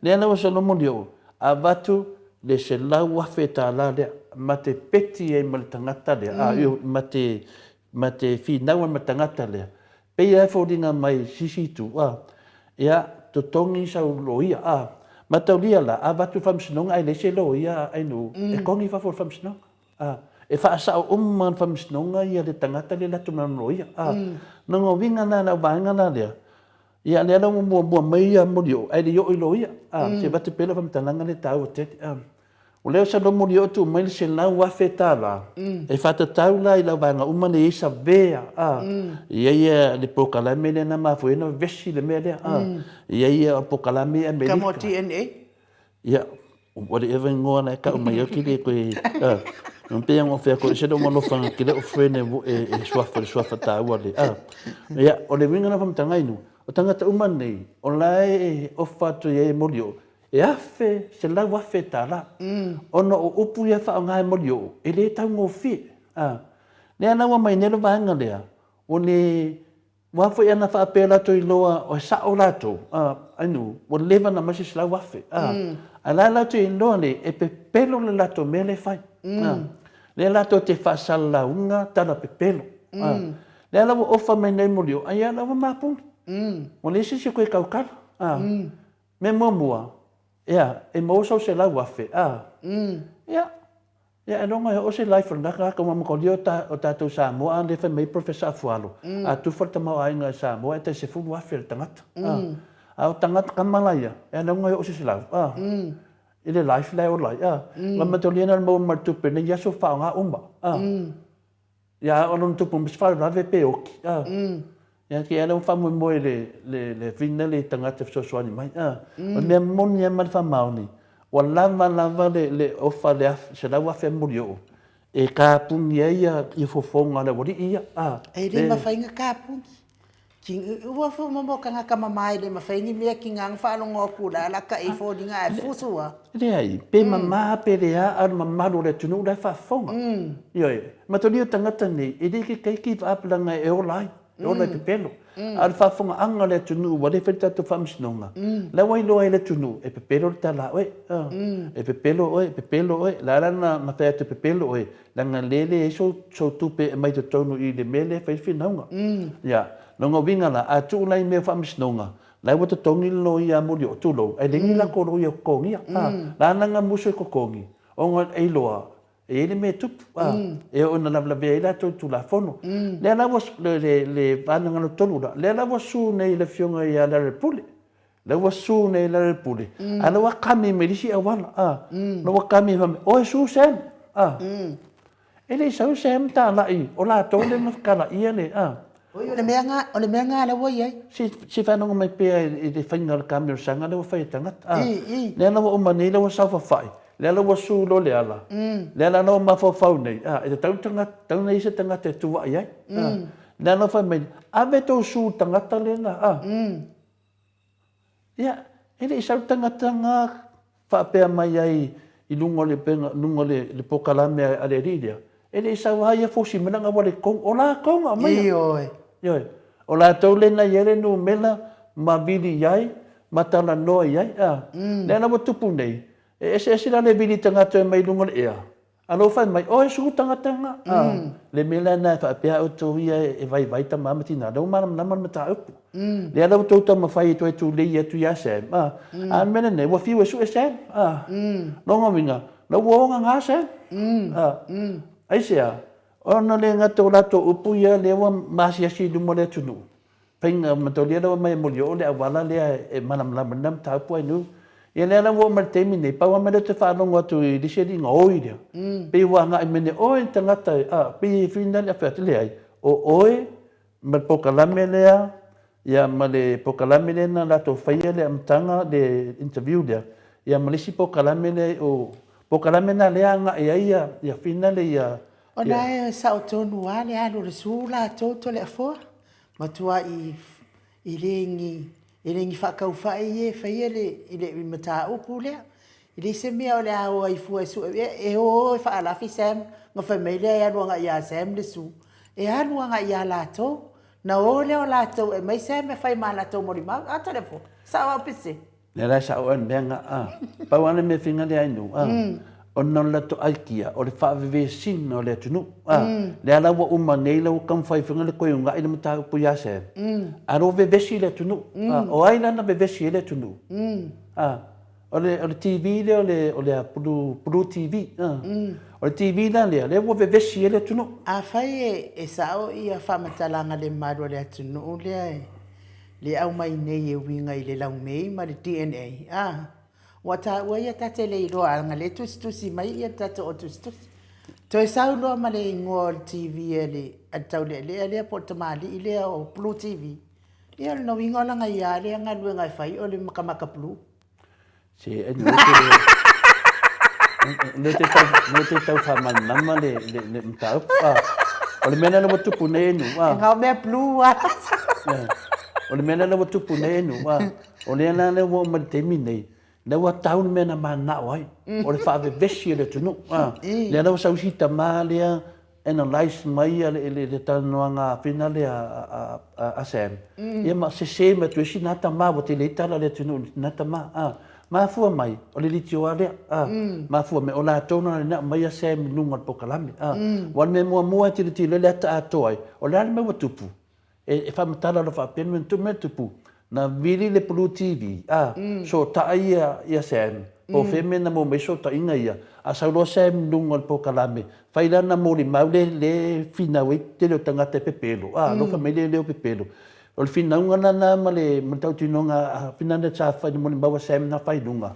lea la ua solo Molioo, avatu le $100,000 lea, ma te peti ai ma le tagata lea, a, ma te, ma te finau ai ma le tagata lea. Pei lava e foliga mai sisi itu, a, ia, totogi sau loia, a, mataulia la, avatu i le faamasinoga ae leai se loia a Ainuu, e togi i fafo o le faamasinoga. A, e faasao uma le faamasinoga ia le tagata lea e latou ma lana loia. A, lona uiga la lau vaega la lea, ia lea la ua muamua mai ia Molioo ae le i oo i loia. A, se avatu pea lau faamatalaga lea e taua tele. A, o lea o Salo Molioo tuu mai le $100,000 e faatatau la i lau vaega uma lea e i ai savea, a, e i ai le polokalame lea na mafua ai ona vevesi le mea lea, a, e i ai polokalame i Amerika. Ka mo DNA? Ia, whatever ingoa la e tau mai au ki le koe, a, no pei ona fai atu, ese lou alofa ki lou friend e, e, e suafa, le suafa taua le, a. Ia, o le uiga la faamatalaga inu, o tagata uma nei, o la e ofa atu i ai e Molioo, e afe, $100,000. Ona o upu ia e faaaoga e Molioo, e le taugofie, a. Lea la ua mai nei le vaega lea, ua le Ua foi ana faapea latou iloa o sao latou, a, ainu, ua leva ona aumai se 100,000, a. Ae la latou iloa le, e pepelo le latou mea lea e fai, a. Lea latou te faasalalauga tala pepelo, a. Lea la ua ofa mai nei molioo, ai a la ua mapuni. Ua leai se isi e toe tautala, a. Mea muamua, ea, e maua sau 100,000, a. Ia, Ia ailoga e oo se life o lena tagata aua mataulia o tatou Samoa a lea fai mai Professor Afualo a tufa le tamaoaiga i Samoa e tai 10,000 le tagata a o tagata tama la ia e ailoga e oo se 100 a i le life la e ola ai a aua mataulia na o le maua mai le tupe nei aso faaaoga uma a ia a oo lona tupu ma se faalavelave pe oki a Ia, kei a lea ua faamoemoe le, le, le fina le tagata e fesoasoani mai. A, o le mea moni lava ma le faamaoni, ua lava lava le, le ofa le afe, 100,000 a Molioo e kapuni ai ia, ia fofoga a le aualii ia. A, E le mafai ona kapuni. Ki, ua fu momo tagata mama e le mafai ni mea ki nga faalogo atu la la ka i foliga ae fusu a. Leai, pe mama pe lea a o le mamalu o le atunuu la e faafofoga. Ioe, matalia o tagata nei, e le ke keiki vaapalaga e ola ai. e ola i pepelo. A o le faafofogaaga a le atunuu ua le fai le tatou faamasinoga, la ua iloa ai le atunuu e pepelo le tala a oe. E pepelo oe, pepelo oe. O le a la na fai atu e pepelo oe, leaga lea e leai sou tupe e aumai i totonu i le mea lea e fai ai le finauga. Ia, lona uiga la, a tuu la i mea o faamasinoga, La ua totogi le loia a Molioo, tulou, ae leai ni latou loia o totogia, a. La na gamusu e totogi, ona e iloa e i ai le mea e tupu, a. E oo ina lavelavea ai latou i le Tulafono. Lea la ua, le, le vaega lona tolu la, lea la ua sue nei e le Afioga ia Lealailepule, lea ua sue nei e Lealailepule, a o lea ua kami mai le isi auala, a. Lea ua kami fai mai, oi sue Sam, a. E le i sau se talai o latou lea na fekalaia le a. Oi, o le mea nga, o le mea nga lea ua i ai. Se, se faanogo mai pea i le faiga o le kamilosaga lea ua fai e tagata, a. I, i. Lea la ua uma nei lea ua saofafai, lea la ua su loa le ala, lea la ua mafaufau nei, a, e tatau tagata, tatau ona i ai se tagata e tuuai ai, a. Lea la ua fai mai, ave tou su i le tagata lena, a. Ia, e le i sau le tagata na faapea mai ai i luga o le upega, luga o le polokalame a le alii lea, e le i sau lava ia fosi mai lana auala i totonu. O latou na aumaia. Ioe. Ioe. O latou lea na i ai le numera ma vili i ai ma talanoa i ai, a. Lea la ua tupu nei, e eseese la le vili tagata e omai i luga o le ea, Alofa mai, oe sulu tagata nga, a, le mea lena e faapea outou ia e vaivai tama ma tina, lea ua malamalama le mataupu. Lea la ua outou taumafai e toe tulei atu ia Sam, a, a o le mea lenei, ua fiu e sue Sam, a. Lona uiga, la ua ogaga Sam, a. Aisea? Ona le gata o latou upu ia lea ua maasiasi i luma o le atunuu, Faiga mataulia lea ua aumai e Molioo le auala lea e malamalama lena mataupu ai nu. Ia lea la ua oo mai le taimi nei, pau lava mea lea ou te faalogo atu i le isi alii gaoi lea, pei ua agai mai nei, oe le tagata e, a, pei e finagalo a fai atu, leai, o oe ma le polokalame lea, ia ma le polokalame lea na latou faia le amataga, le interview lea, ia ma le isi polokalame lea, o polokalame lena lea e agai ai ia finale ia. Ona e sao tonu lava le alu o le su latou Toleafoa. Matuai e le ni, e le ni faataufai ia e faia le, i le mataupu lea. E leai se mea o le a o ai fua e sue, e o e faalafi Sam ona fai mai lea e alu agai ia Sam le su. E alu agai ia latou. Na o lea o latou e aumai Sam e fai ma a latou molimau. A Toleafoa, sao au pe sese? Lea la e sao oe i le mea na, a. Pau lava le mea fina lea i nuu, a, ona o le latou aikia, o le faavevesina o le atunuu, a. Lea la ua uma nei la ua taumafai foi le toe uunai le mataupu ia Sam, a o lea ua vevesi le atunuu, a. O ai la na vevesi ai le atunuu? A. O le, o le TV lea o le, o le a, Blue, Blue TV, a. O le TV la lea, lea ua vevesi ai le atunuu. Afai e sao ia faamatalaga le mamalu o le atunuu lea e le aumai nei e uiga i le laumei ma le DNA, a, ua taua ia ta te le iloa a na le tusitusi mai ia le tatou au tusitusi. Toe sau loa ma le igoa o le TV a le, a le taulealea lea po o le tamalii lea o Blue TV, ia o lona uiga o lana ia lea galuega e fai o le makamaka blue. Se, anyway, te le... Lea te tau, lea te tau whamanama le, le, le mataupu. Ah, o le mea lea ua tupu nei e nu. Ah. Ngā mea blue a. Yeah. O le mea lea ua tupu nei e nu. Ah. O lea la lea ua o mai le taimi nei, lea ua tau le mea na manao ai. O le whaavevesi o le atunuu. Ah. Lea la ua sau isi tamā lea, analyse mai le, le, le talanoaga fina lea a, a, a Sam, mm. ia ma sese mai atu e isi nā tamā, ua tele ai tala le atunuu nā tamā, a, mafua mai, o le litioa lea, a, mafua mai, o latou nā le mai a Sam i luga o le polokalame, a, ua le mea muamua e tilotilo ai le ata atoa ai, o le a le mea ua tupu, E, e faamatala loa faapea le mea mea tupu, na vili le Blue TV, a, sootai ia, ia Sam, po o fea mea na maua mai ai sootaiga ia, a sau loa Sam i luga o le polokalame, fai lana molimau le, le finau ai tele o tagata e pepelo, a, alofa mai le leo pepelo. O le finauga lena ma le, ma le tautinoga a finau sa fai, le molimau a Sam na fai i luga,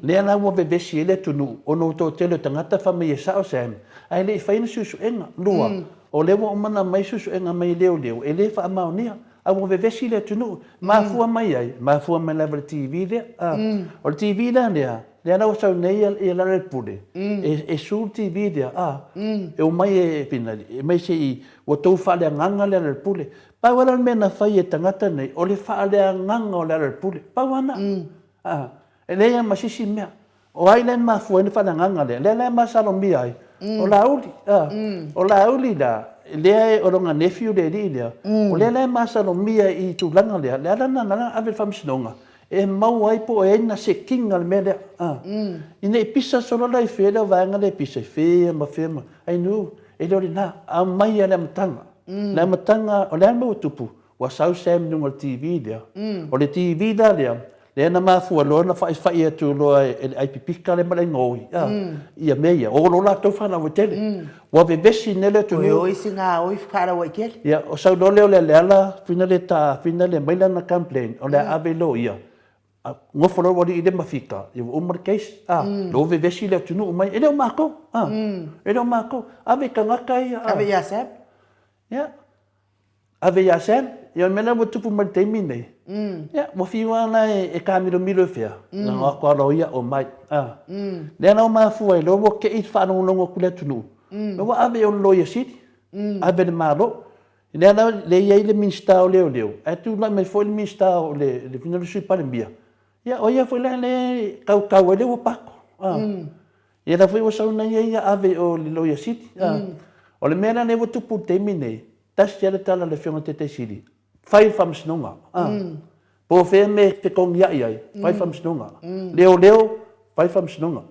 lea la ua vevesi ai le atunuu, ona ua toatele o tagata fai mai e sao Sam, ae le i faia ni suesuega. Lua, O lea ua uma ona aumai suesuega mai leoleo, e le faamaonia, a ua vevesi le atunuu. Mafua mai ai? Mafua mai lava i le TV lea. A, o le TV la lea, lea la ua sau nei ia Lalelepule, e, e su le TV lea, a, e omai e finali, e mai se i, ua tou faaleagaga le Lalelepule. Pau lava la le mea na fai e tagata nei, o le faaleagaga o le Lalelepule. Pau lava lena. A, e leai lava ma se isi mea. O ai la e mafua ai le faaleagaga lea? Lea la e masalomia ai, o Laauli. O Laauli la, lea o lona nephew le alii lea, o lea la e masalomia i tulaga lea, le ala lena na ave i le faamasinoga, e maua ai po o i ai ni sekiga o le mea lea. Ina i pisa solo la i fea lea vaega lea e pisa i fea ma fea ma, ai no, e le o lena, aumai lava i le amataga. Le amataga, o le a le mea ua tupu? Ua sau Sam i luga o le TV lea. O le TV la lea, lea na mafua loa ona faifai atu loa e le aipipika lea ma le aigaoi, a, ia mea ia, o loa latou faalauaitele. Ua vevesi nei le atunuu. Toe o isi gaoi faalauaitele. Ia, o sau loa lea o le Leala, fina le ta, fina le aumai lana complaint, o le a ave loa ia. Nofo loa le alii lea ma fika, ia ua uma le case, a, lea ua vevesi le atunuu mai, e le o matou, a, e le o matou. Ave i tagata ia, a. Ave ia Sam. Ia. Ave ia Sam, ia o le mea lea ua tupu mai i le taimi lenei, ia, ua fiu lava la e taamilomilo i fea, na o atu lava loia omai. A. Lea la ua mafua ai loa ua te i le faalogologo atu i le atunuu, lea ua ave i o le Loia Sili, ave i le Malo. Lea la lea e i ai le Minisita o Leoleo, ae tulai mai foi le Minisita o le, le Sui Palemia, ia o ia foi la lea e tautau ai le ua pato. A. Ia la foi ua sau nei ia ave i o i le Loia Sili. O le mea la lea ua tupu i le taimi nei, tasi lava le tala a le Afioga i le Taitai Sili, fai le faamasinoga. Po o fea mea e fetogiai ai, fai le faamasinoga. Leoleo, fai le faamasinoga.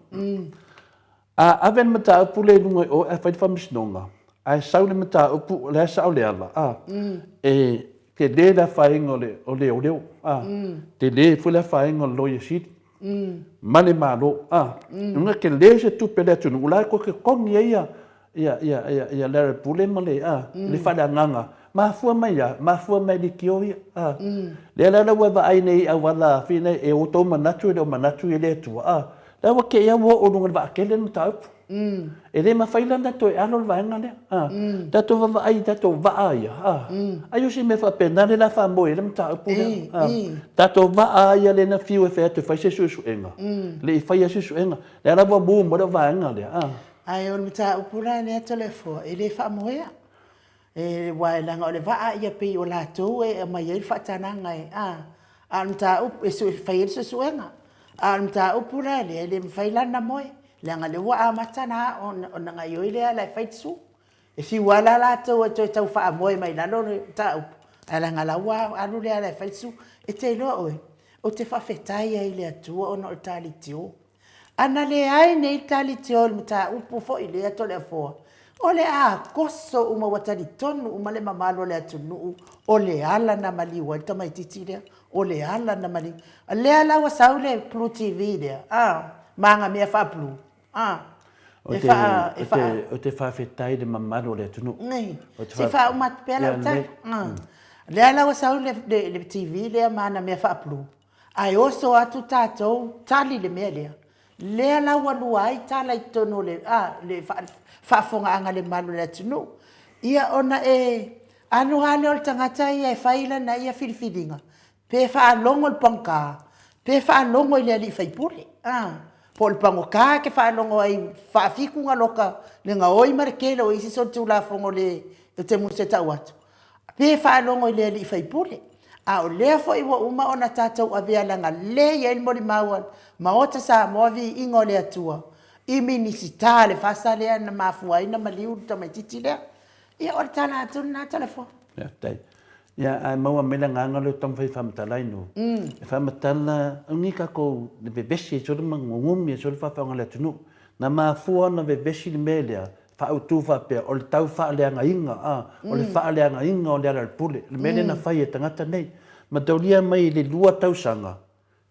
A ave le mataupu lea i luga i o ae fai le faamasinoga, ae sau le mataupu o la e sao Leala, e tele le afaina o leoleo, tele foi le afaina o le Loia Sili. ma le Malo. A, ina tele se tupe a le atunuu, o la e toe totogi ai ia Larry Pule ma le, a, le faaleagaga. Mafua mai a? Mafua mai i leitio ia. A, lea la ua e vaai nei i auala fina e outou manatu e le o manatu i le Atua. A, la ua te i lava ua oo i luga o le vaatele le mataupu. E le mafai la ona toe alo le vaega lea. A, tatou vaavaai i tatou vaa ia, a, ai o se mea faapena lea o le a faamoe ai le mataupu lea. A, tatou vaa ia lea na fiu e fai atu e fai se suesuega, le i faia se suesuega. Lea la ua mu mai le vaega lea, a. Ae o le mataupu la lea Toleafoa, e le faamoea. Aua leaga o le vaa ia pei o latou e aumai ai le faatagaga e, a, a o le mataupu e fai ai le suesuega. A o le mataupu la lea, e le mafai la ona moe, leaga o lea ua amata ona gaoioi le ala e fai le sue. E fiu lava la latou e toe tau faamoe mai lalo le mataupu, ae leaga o la ua alu le ala e fai le sue. E te iloa oe, ou te faafetai ai i le Atua ona o le ta leitio. A na leai nei le ta leitio i le mataupu foi lea Toleafoa, o le a toso uma, ua talitonu uma le mamalu o le atunuu o Leala na maliu ai le tamaitiiti lea, o Leala na maliu. O lea la ua sau le Blue TV lea, a, ma ana mea faa-blue, a, e faa, e faa. Ou te faafetai i le mamalu o le atunuu. Nei, se i faauma atu pea lau tala. O lea la ua sau le TV lea ma ana mea faa-blue, Ae oso atu tatou tali le mea lea. Lea la ua lua ai tala i totonu o le, a, le faafofogaaga a le mamalu o le atunuu. Ia ona e alu lava lea o le tagata ia e fai lana ia filifiliga, pe faalogo i le pagota, pe faalogo i le alii faipule, a, po o le pagota e te faalogo ai faafitu ona loka le gaoi ma le tele o isi solitulafono le ou te musu e tau atu, Pe faalogo i le alii faipule. A o lea foi ua uma ona tatou avea leaga lea e i ai le molimau a le Maota Samoa Viiga o le Atua i Minisita a le FASA lea na mafua ai ona maliu le tamaitiiti lea. Ia o le tala atu lena Toleafoa. Faafetai. Ia ae maua mai le agaga lea o taumafai e faamatala ai nuu. E faamatala ni tatou vevesi ai solo ma gugumi ai solo faafeaoga a le atunuu. Na mafua ona vevesi le mea lea faautu faapea, o le tau faaleagaina, a, o le faaleagaina o Lealailepule, le mea lea na fai e tagata nei. Mataulia mai i le lua tausaga,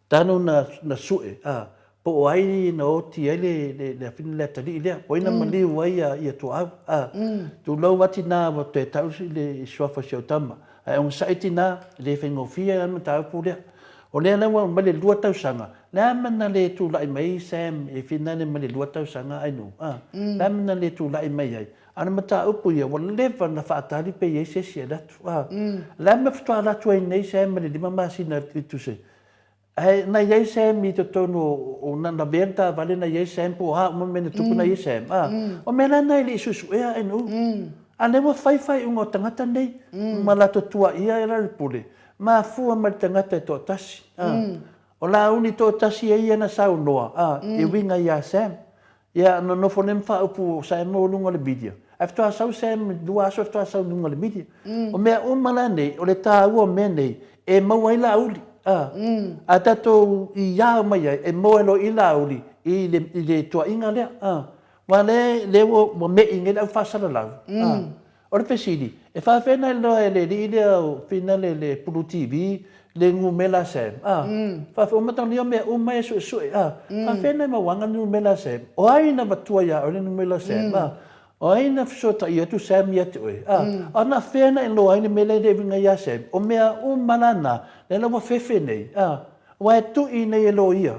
talu na, na sue, a, po o ai na oti ai le, le, le afina le atalii lea, po o ai na maliu ai ia, ia Tuaau, a. Tulou a tina ua toe tau le suafa o si au tama, ae onosai tina, e le faigofie la le mataupu lea. O lea la ua aumai le lua tausaga, le a mea na le tulai mai ai Sam e finale mai le lua tausaga ai nuu, a? Le a mea na le tulai mai ai? A o le mataupu ia, ua leva ona faatali pe i ai se isi e alu atu, a? Le a le mea faatoa alu atu ai nei Sam i le lima masina i Tuse? Ae na i ai Sam i totonu o, na lavea le taavale na i ai Sam po o a uma mea na tupu na i ai Sam, a? O mea la na e le i suesuea ai nuu. A o lea ua fai faaiuga o tagata nei ma latou tuuaia e Lealailepule, Mafua mai le tagata e toatasi. A. O Laauli toatasi e ia na saunoa, a, e uiga ia Sam. Ia, nonofo nei ma faaupu o Sam o luga o le media. Ae faatoa sau Sam i lua aso faatoa sau i luga o le media. O mea uma la nei, o le taua o mea nei, e maua ai Laauli. A. A tatou i ao mai ai, e maua ai loa i Laauli i le, i le tuuaiga lea. A. Aua lea, lea ua, ua me'i nei le au faasalalau. A. O le fesili, e faafefea na iloa e le alii lea o Fina le le Pulu TV le numera a Sam? A. Faafefea, ua matalia mea uma e suesue. A. Faafefea na e mauaga le numera a Sam? O ai na avatua ia oe le numera a Sam? A. O ai na fesootaiia atu Sam ia te oe? A. A na fea na iloa ai le mea lea e le uiga ia Sam? O mea uma la na, lea la ua fefe nei. A. Aua e tui nei e loia.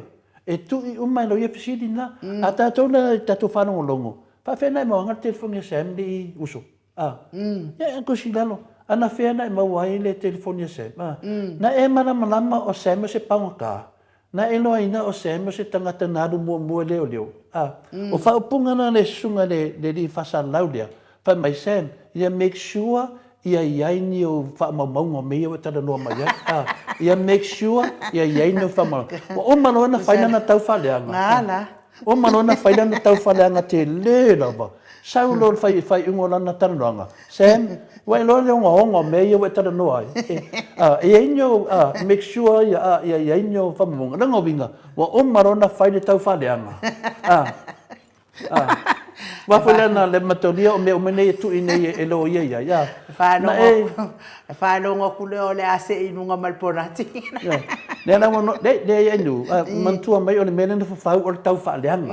E tui uma e loia fesili na. A tatou la i tatou faalogologo, faafefea na e mauaga le telefoni a Sam le uso? A. Ia, e kosi i lalo. A na fea na e maua ai le telefoni a Sam? A. Na e malamalama o Sam o se paugata? Na e iloaina o Sam o se tagata na alu muamua i leoleo? A. O faaupuga na a le susuga i le alii faasalalau lea, Fai mai Sam, ia make sure ia i ai ni ou faamaumauga o mea ia ua e talanoa mai ai. A, ia make sure ia i ai ni ou faamaumauga. Ua uma loa ona fai lana taufaaleaga. Ua uma loa ona fai lana taufaaleaga tele lava. Sau loa le faaiuga o lana talanoaga, Sam, ua e iloa le ogaoga o mea ia ua e talanoa ai. A, e i ai ni ou, a, make sure ia, a, ia i ai ni ou faamaumauga. O lona uiga, ua uma loa ona fai le taufaaleaga. A. Aua foi lea na le matolia o mea uma nei e tui nei e loia i ai. E faalogo atu lea o le a see i luga ma le ponati. Lea la ua le le ai nu, manatua mai o le mea lea na fafau o le tau faaleaga.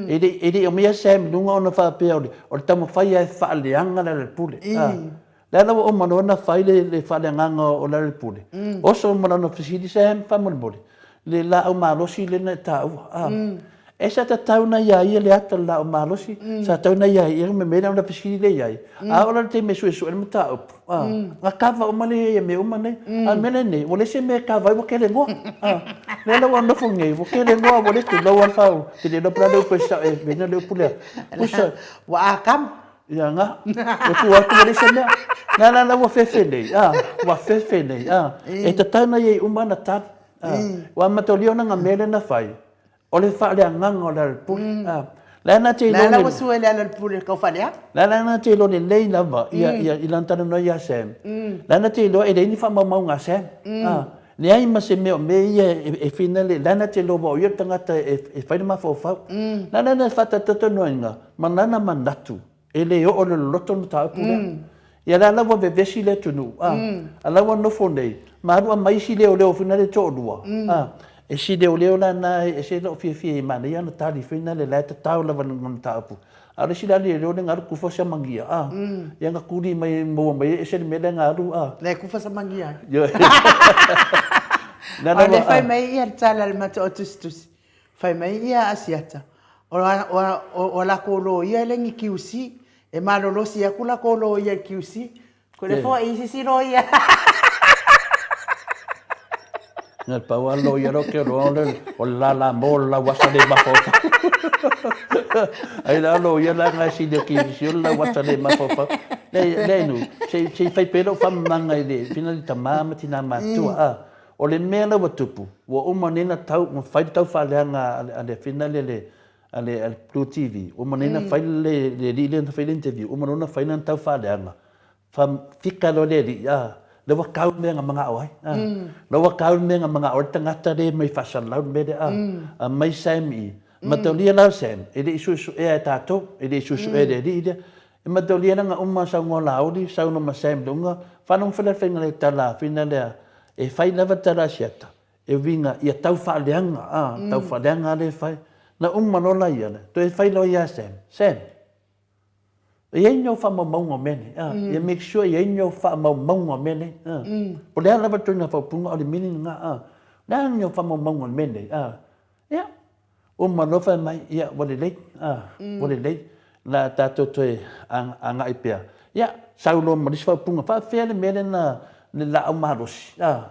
E le e le i aumaia Sam i luga ona faapea o le taumafai lava e faaleaga le Lealailepule. Lea la ua uma loa ona fai le faaleagaga o Lealailepule, oso ma lana fesili, Sam, faamolemole, le laau malosi lea na e taua, a, e sa tatau ona ia ia le ata o le laau malosi, sa tatau ona ia ia le mea lea ona fesili lea i ai, a oo la i le taimi e suesue ai le mataupu, a, na kava uma lea ia mea uma nei, a o le mea lenei, ua leai se mea e kava ai ua kelegoa, a, lea la ua nofo nei, ua kelegoa ua le tulou lava le fau, ou te le iloa po o le a le upu e sao e vena le upu lea, pusa. Ua akama. Ia nga, ua tuu atu ua leai se mea. Nga la la ua fefe nei, a, ua fefe nei, a. E tatau ona i ai uma ana tali, a. Ua amatalia ona nga mea lea na fai, o le faaleagaga o Lealailepule, a. La na te iloa. La la ua sua e Lealailepule tau faaleaga. La la na te iloa lelei lava ia ia i lana talanoa ia Sam. La na te iloa e leai ni faamaumauga a Sam, a. Leai ma se mea o mea ia e whina le, lana te loa o ia le tagata e fai le mafaufau. Lana na faatatatanoaina ma lana manatu e le oo le loloto le mataupu lea. Ia la la ua vevesi le atunuu, a, a la ua nofo nei, ma alu aumai isi leoleo foi nale toalua, a, e si leoleo la na e ese lou fiafia i manaia ana tali foi nale la e tatao lava le mataupu. A o le isi la leoleo lea na alu kufa sia magia, a, ia na kuli mai maua mai e ese le mea lea na alu, a. Lea e kufa sa magia ai. Ioe. A o lea fai mai ia le tala a le matou tusitusi, fai mai ia Asiata, o a lakou loia e le ni QC, e malolosi atu lakou loia i le QC, Ko le foa i sisi loia. Na pau a loia lo ke roa le o le lala mo le lauasa le mafaufau. Ai la loia la ngai si le ki si o le lauasa le mafaufau. Le le nu se se fai pelo fa manga i le fina le tama ma tina matua a. O le mea la ua tupu, ua uma nei na tau, na fai le tau faaleaga a le fina le le a le a le Blue TV, uma nei na fai le le alii lea na fai le interview, uma loa na fai lana tau faaleaga, fa fika loa le alii, a, lea ua kau le mea na manao ai, a, lea ua kau le mea na manao ai le tagata lea mai faasalalau le mea lea, a, a mai Sam i, mataulia la o Sam, e le i suesuea e tatou, e le i suesuea e le alii lea, e mataulia la na uma saunoa Laauli, saunoa ma Sam i luga, faalogo foi la i le faiga o le tala fina lea, e fai lava tala Asiata, E uiga ia tau faaleaga, a, tau faaleaga lea e fai. Na uma loa la ia, toe fai loa ia Sam, Sam, e i ai ni ou faamaumauga o mea nei, a, ia make sure e i ai ni ou faamaumauga o mea nei, a. Po o le a lava le ituaiga faaupuga, o le meaning lena, a. O le a ni ou faamaumauga o le mea nei, a. Ia, Uma loa fai mai, ia, ua lelei, a, ua lelei, o le a tatou toe agai pea. Ia, sau loa ma le isi faaupuga, faapefea le mea lea na, le laau malosi, a.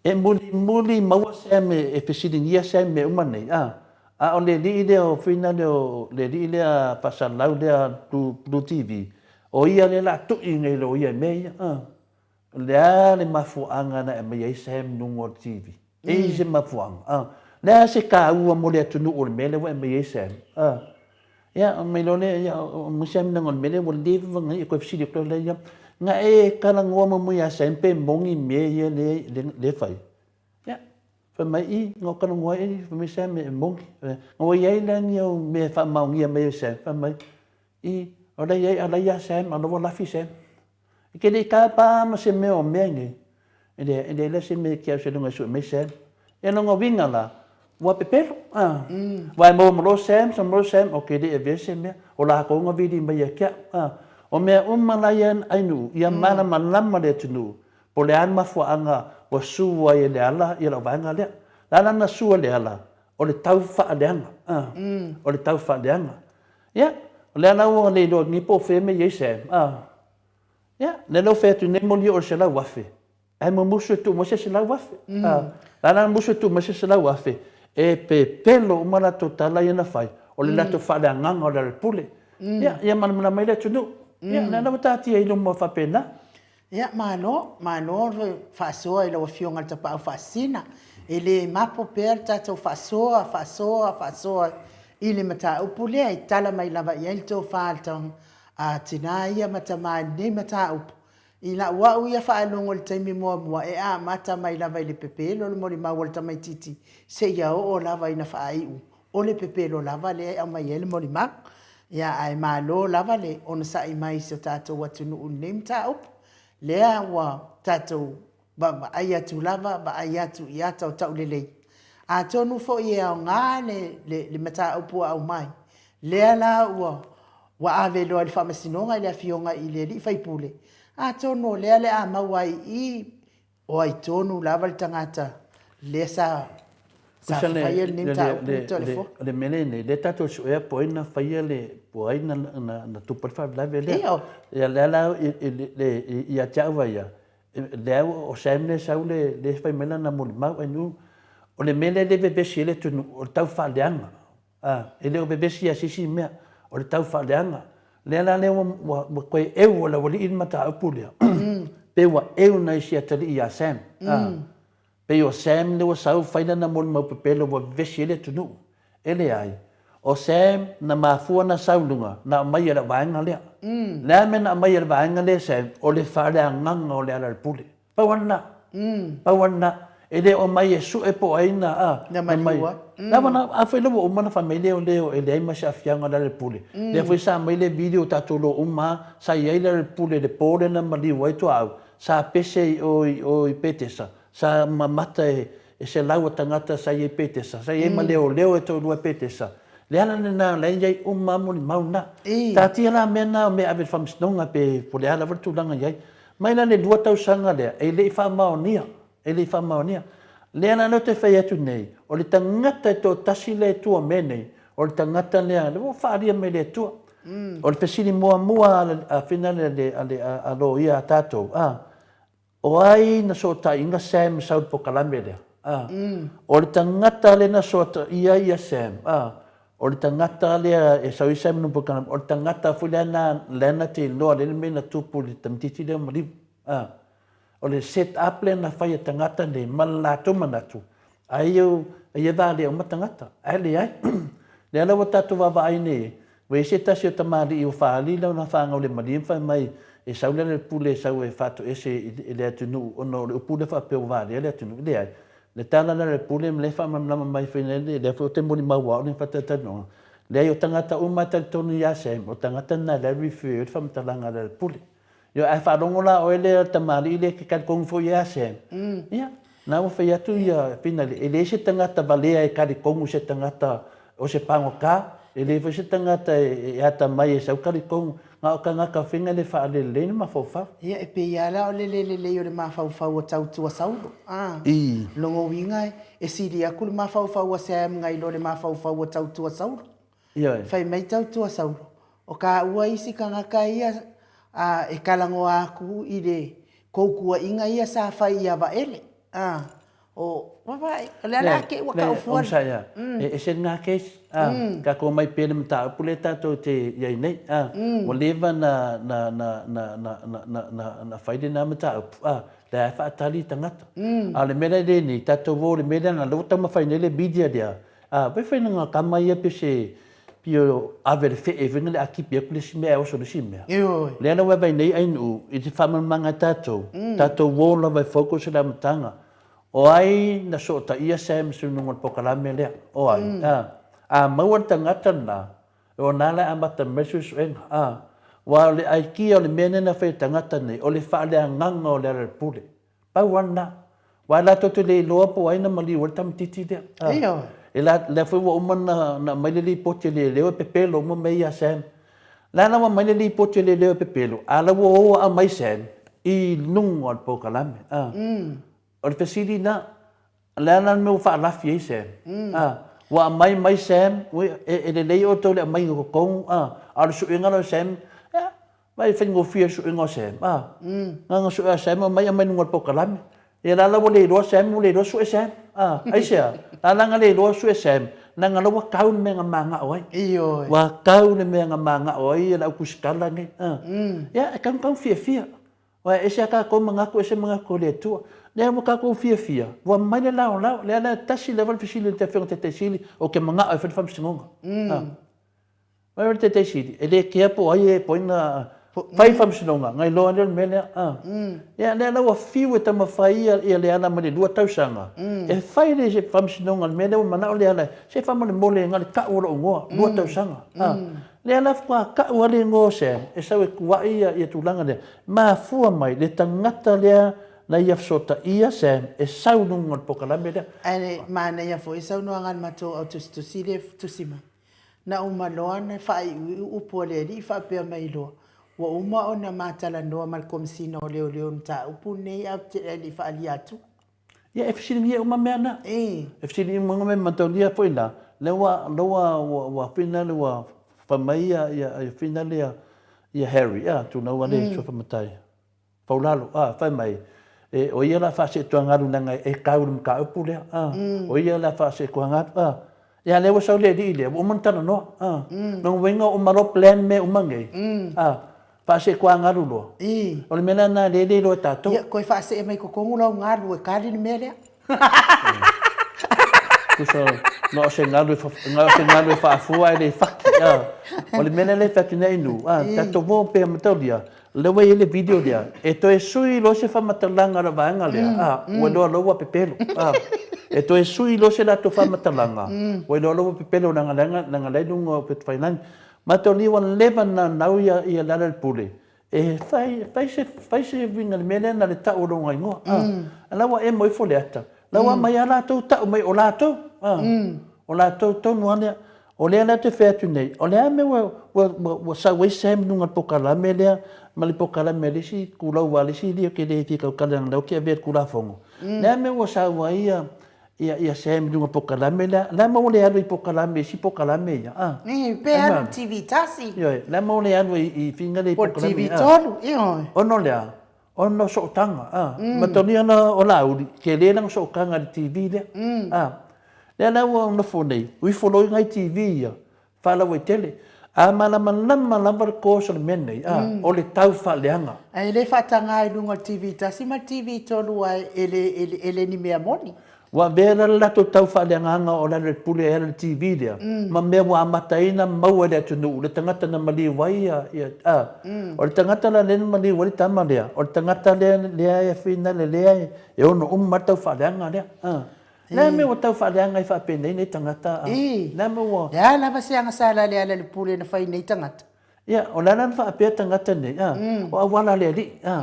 E mulimuli maua Sam e fesiligia Sam i mea uma nei, a. A o le alii lea o Whina lea o, le alii lea faasalalau lea Blue TV, o ia lea o le a tui nei loia i mea ia, a. O le a le mafuaaga na aumai ai Sam i luga o le TV? E i se mafuaaga? A. Le a se taua mo le atunuu o le mea lea ua aumai ai Sam? A. Ia, aumai loa lea, ia, aumai Sam leaga o le mea lea ua leva ona ia toe fesili atu lea ia, na e talanoa muamua ia Sam pe moni mea ia lea e fai? Ia, fai mai, i, na ou talanoa ai, fai mai Sam e moni. Na ua i ai la ni au mea e faamaonia mai e Sam, fai mai, I, O la e i ai a la e ia Sam, a o la ua lafi Sam. E ke le i tapa ma se mea o mea nei, e leai, e leai la se mea e ke au se luga e sue mai Sam. Ia lona uiga la, ua pepelo, a. Aua e maua ma loa Sam, sa maua Sam, ok, e le i avea se mea, o lakou na vili mai ia te au, a. O mea uma la ia Ainuu, ia malamalama le atunuu, po o le a le mafuaaga ua su ai e Leala ia lau vaega lea. O le a la na su e Leala? O le tau faaleaga, a. O le tau faaleaga. Ia, o lea la ua le iloa nei po o fea mea i ai Sam, a. Ia, lea la ua fai atu nei moli o le $100,000, ae mumusu e tuu mai se $100,000. A, o le a la le musu e tuu mai se $100,000, e pepelo uma latou tala ia na fai, o le latou faaleagaga o Lealailepule. Ia, ia malamalama ai le atunuu. Ia, o lea la ua taatia i luma faapena. Ia, malo, malo le faasoa i lau Afioga i le Tapaau Faasisina. E le mapo pea le tatou faasoa, faasoa, faasoa i le mataupu lea e tala mai lava i ai le tofa a tina ia ma tama i lenei mataupu. I lau au ia faalogo i le taimi muamua, e amata mai lava i le pepelo le molimau a le tamaitiiti seia oo lava ina faaiu o le pepelo lava lea e aumai ai le molimau. Ia, ae malo lava le onosai mai i si o tatou atunuu i lenei mataupu. Lea ua tatou vaavaai atu lava, vaai atu i ata o taulelei. Atonu foi e aoga le mataupu ua aumai, lea la ua ave loa i le Faamasinoga i le Afioga i le alii faipule, atonu o lea o le a maua ai i i O ai tonu lava le tagata lea sa sa faia lenei mataupu ma Toleafoa? O le mea lenei, lea tatou te suea po o ai na faia le, po o ai na tupu ai le faalavelave lea. Ioe. Ia lea la ia te au ia, lea o Sam lea e sau lea e fai mai lana molimau, o le mea lea e vevesi ai le atunuu, o le tau faaleaga. A, e le o vevesi ia se isi mea, o le tau faaleaga. Lea la lea ua, ua toe eu e le aualii le mataupu lea, pe ua eu nai si atalii ia Sam. A, pei o Sam lea ua sau fai lana molimau pepelo ua vevesi ai le atunuu. E leai. O Sam na mafua ona sau i luga, na aumai e lau vaega lea. Le a le mea na aumai e le vaega lea e Sam? O le faaleagaga o Lealailepule. Pau lava lena. Pau lava lena. E le o aumai e sue po o ai na, a, Na maliu ai. Lava na, a foi la ua uma ona fai mai leoleo e leai ma se aafiaga o Lealailepule. Lea foi sa aumai le video tatou iloa uma lava, sa i ai Lealailepule i le po lea na maliu ai tuaau, sa pese i o i o i Petesa, sa mamata e 100 o tagata sa i ai i Petesa, sa i ai ma leoleo e toalua i Petesa. Le ala lena o la e i ai uma lava molimau na. Taatia la mea na o mea e ave i le faamasinoga pe po o le a lava le tulaga e i ai. Mai la le 2 tausaga lea, e le i faamaonia, e le i faamaonia. Lea la lea ou te fai atu nei, o le tagata e toatasi lea e tua mea nei, o le tagata lea, lea ua faaalia mai e le Atua. O le fesili muamua a le, a fina le, le, a le, a, a loia a tatou, a, o ai na sootaiina Sam sau i le pokalame lea? A, o le tagata lea na sootaia ia Sam, a, O le tagata lea e sau ai Simon Buchanan, o le tagata foi lea na, lea na te iloa lea le mea na tupu i le tamaitiiti lea o Maliu. A. O le set up lea na fai e tagata nei ma le latou manatu, ai eu, ai e valea uma tagata. Ae leai. Lea la ua tatou vaavaai nei, ua i ai se tasi o tamalii ua faaali lana fanau i le malie ma fai mai e sau le pule e sau e faatoese i le atunuu ona o le upu lea faapea ua valea le atunuu. Leai. Le tala la le pule ma le faamalamalama mai foi nei, lea foi ou te molimau au nei faatalatalanoaga, leai o tagata uma e talitonu ia Sam, o tagata na lea refer le faamatalaga a le pule. Ioe, ae faalogo la oe lea le tamalii lea e te talitonu foi ia Sam, ia, na ua fai atu ia Finale, e leai se tagata valea e talitonu i se tagata o se pagota, e leai foi se tagata e atamai e sau talitonu, na o tagata fina le faalelelei le mafaufau. Ia, e pei lava la o le le lelei o le mafaufau o Tautua Saulo, a. Lona uiga, e sili atu le mafaufau a Sam nai lo le mafaufau o Tautua Saulo. Ioe. Fai mai Tautua Saulo, o taua isi tagata ia a, e talanoa atu i le koutuaiga ia sa fai ia Vaele, a. O, vaavaai, o le ala ake ua tau fua. Onosai lava, e ese lena case, a, tatou omai pea i le mataupu lea tatou te i ai nei, a, ua leva na, na, na, na, na, na, na, na, na fai lena mataupu, a, lea e faatali tagata. A o le mea la e nei, tatou o i le mea lea, leaga o lea ua taumafai nei le media lea, a, vai fai na tama ia pe se, pei ave le fee foi lea a tipi atu le isi mea ae oso le isi mea. Ioe. Lea la ua vaai nei Ainuu i te faamalamalamaga e tatou, tatou o lava e focus i le amataga. O ai na sootaia Sam i luga o le polokalame lea? O ai? A, a maua le tagata lena, o na la e amata mai le suesuega. A, Aua o le aikia o le mea lea na fai e tagata nei, o le faaleagaga o Lealailepule. Pau lava lena. Aua latou te le iloa po o ai na maliu ai le tamaitiiti lea. A. Ioe. E la, lea foi ua uma ona, ona aumai le lipoti a leoleo e pepelo uma mea ia a Sam. La la ua aumai le lipoti a leoleo e pepelo, a o la ua o aumai Sam i luga o le polokalame. A. O le fesili lena, o le a la le mea ua faalafi ai Sam? A. Ua aumai mai Sam, ui, e, e lelei outou i le aumaiga i totonu, a, a o le suega lea o Sam, ia, Vaai e faigofie le suega o Sam, a. Na ona sue a Sam aumai aumai luga o le polokalame. Ia la la ua le iloa Sam ua le iloa sue Sam. A, aisea? La la na le iloa sue Sam, leaga la ua tau le mea na manao ai. Ioe. Ua tau le mea na manao ai le au tusitala nei. A. Ia, e tatau ona fiafia. Aua e ese a tatou manatu, ese manatu o le Atua. Lea ua tatou fiafia, ua aumai le laolao. Lea la e tasi lava le fesili a le Afioga i le Taitai Sili, ou te manao e fai le faamasinoga. A. Mai o le Taitai Sili, e le kea po o ai e, po o ai na fai faamasinoga, na iloa lea o le mea lea. A. Ia, lea la ua fiu e taumafai ia, ia Leala mai le 2 tausaga, e fai le faamasinoga i le mea lea ua manao Leala, se faamolemole na o le tau o lou igoa, 2 tausaga. A. Lea la faatoa tau lava le igoa o Sam, e sau e tuai ia, ia tulaga lea. Mafua mai le tagata lea na ia fesootaia Sam e sau i luga o le polokalame lea. Ae manaia foi saunoaga a le matou au tusitusi lea e tusi mai. Na uma loa ona faaiuiu upu a le alii faapea mai loa, Ua uma ona ma talanoa ma le Komesina o Leoleo i le mataupu lenei ae ou te le i faaalia atua. Ia, e fesiligia uma mea na. E. E fesiligia uma mea mataulia foi la, lea ua, lea ua, ua, ua fina le ua fai mai ia, ia, ia fina le ia, ia Harry, a, tūnau ale mm. suafa matai. Faulalo, a, fai mai, e, o ia la faasee-tuangalu leaga e kau i le mataupu lea, a, o ia la faasee-tuangalu, a. Ia, lea ua sau le alii lea, ua uma ona talanoa, a. Lona uiga ua uma loa plan mea uma nei, a, faasee-tuangalu loa. O le mea la lena lea e le iloa e tatou. Ia, toe faasee mai totonu lau galu e kali le mea lea. Tusa, na o se galu e, na o se galu e faafua ae le faki, a. O le mea lea e fai atu nei Inu, a, tatou o pea mataulia, Lea ua i ai le video lea, e toe sui loa se faamatalaga o le vaega lea, a, ua iloa loa ua pepelo. A, e toe sui loa se latou faamatalaga, ua iloa loa ua pepelo leaga leaga leaga la e i luga o Upetawhailangi. Mataulia ua leva ona naunau ia ia Lealailepule e fai fai se fai se uiga i le mea lea na le tau o lona igoa. A, a la ua emo ifo le ata, la ua aumai lava latou tau mai o latou. A, o latou tonu lava lea. O lea la te fai atu nei, o le a mea ua, ua, ua, ua sau ai Sam i luga o le polokalame lea ma le polokalame a le isi kulau a le isi alii ou te le fia tautala leaga o lea ou te avea i le Tulafono. O le a mea ua sau ai ia, ia, ia Sam i luga o le polokalame lea? O le a mea ua le alu ai i polokalame, isi polokalame ia, a? Ii, pe alu i le TV tasi. Ioe, o le a mea ua le alu ai i fina lea i Po o le polokalame TV ia, a? tolu, ioe. Ona o le a? Ona o sootaga, a. Matalia la o Laauli, tele lana sootaga i le TV lea, a. Lea la ua nofo nei, ua ifo loa i nai TV ia, faalauaitele. A malamalama lava le course o le mea lenei, a, o le tau faaleaga. Ae le faataga i luga o le TV tasi ma le TV tolu ae e le, e le ni mea moni. Ua avea la le latou tau faaleagaga o Lealailepule e ala i le TV lea, ma mea ua amata ai ona maua e le atunuu le tagata na maliu ai ia, ia, a. O le tagata la lea na maliu ai le tama lea, o le tagata lea, lea e finale lea e ono uma ai le tau faaleaga lea, a. Le a mea ua tau faaleaga ai faapenei nei tagata, a? Le a mea ua. Le a lava se agasala a Lealailepule na fai nei tagata? Ia, o le a la na faapea tagata nei, a, o auala a le alii, a,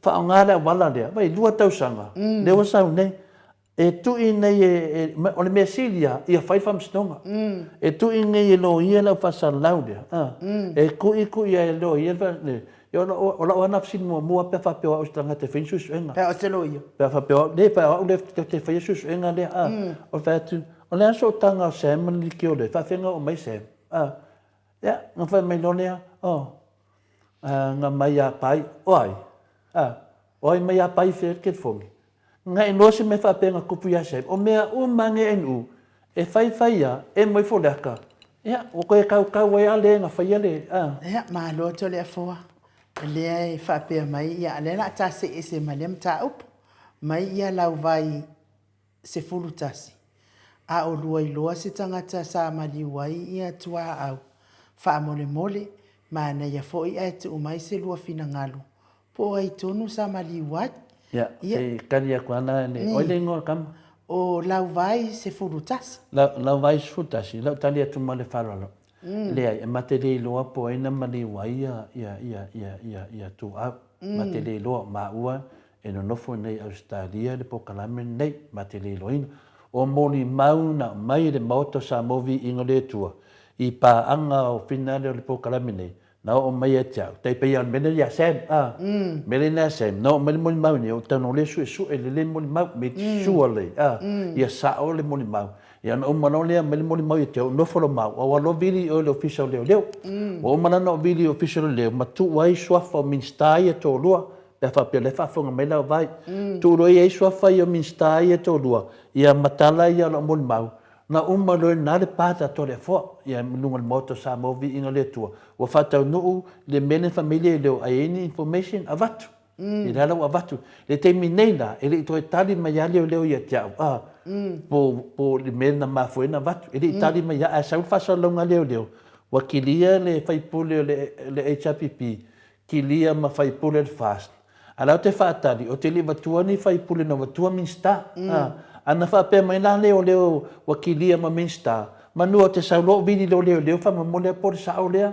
faaaoga le auala lea, vaai, 2 tausaga, lea ua sau nei, e tui nei e, e, o le mea sili lava, ia fai le faamasinoga. E tui nei e loia le au faasalalau lea, a, e tuitui ai e loia le, ia o lau, o lau lava na fesili muamua pe a faapea o au se tagata e fai ni suesuega. Pe a o se loia. Pe a faapea o au, le, pe a o au lea ou te faia suesuega lea, a, o le fai atu, o le a le sootaga o Sam ma le Leitio lea, e faafefea ona oo mai Sam, a. Ia, na fai mai loa lea, oh, na mai ia Pai, o ai? Ah, o ai mai ia Pai i fea le telefoni? Na iloa se mea faapea na tupu ia Sam, o mea uma nei e nuu, e fai fai a, e moe ifo le ata. Ia, ua toe tautau ai a le na faia le, ah. Ia, malo atu le afoa. Lea e faapea mai, ia, lea o le a ta see ese ma lea mataupu. Mai ia lau vai 11, a o lua iloa se tagata sa maliu ai ia tuaau, faamolemole, manaia foi ae tuu mai se lua finagalo, po o ai tonu sa maliu ai? Ia, se i tali atu ana ene, oi le igoa o le tama? O Lauvai 11. Lauvai 11, lau tali atu ma le faaaloalo. Leai, e ma te le iloa po o ai na maliu ai ia, ia, ia, ia, ia, ia Tuuau. Ma te le iloa, o maua e nonofo nei i Ausetalia i le polokalame lenei, ma te le iloaina. O molimau na aumai e le Maota o Samoa Viiga o le Atua i paaga o finale o le polokalame nei, Na oo mai ia te au, tai pei lava o le mea lea ia Sam, a, mea lea ia Sam, na oo mai le molimau nei, ou te tago lea suesue lelei le molimau, make sure lelei, a, ia sao le molimau. Ia ona uma loa lea aumai le molimau ia te au, nofo loa ma au, aua loa vili oe i le Ofisa o Leoleo. Ua uma la ona ou vili i le Ofisa o Leoleo, ma tuu ai suafa o Minisita ia e toalua, pe a faapea o la e faafofoga mai Lauvai. Tuu loa i ai suafa ia o Minisita ia e toalua, ia ma tala ia o lau molimau, Na uma loa i ina le pa tatou le afoa ia luga o le Maota o Samoa Viiga le Atua ua faataunuu le mea lea na fai mai leoleo a i ai ni information avatu. Ia lea la ua avatu. Le taimi nei la e le i toe tali mai lava leoleo ia te au a po po le mea na mafua ai ona avatu. E le i tali mai lava ae sau le faasalalauga a leoleo ua kilia le faipule o le HRPP kilia ma faipule o le FAST A la ou te faatali, ou te le i avatua ni faipule na avatua Minisita. A na faapea mai la leoleo ua kilia ma Minisita, manu ou te sau loa ou vili loa leoleo faamolemole lea po o le sao lea.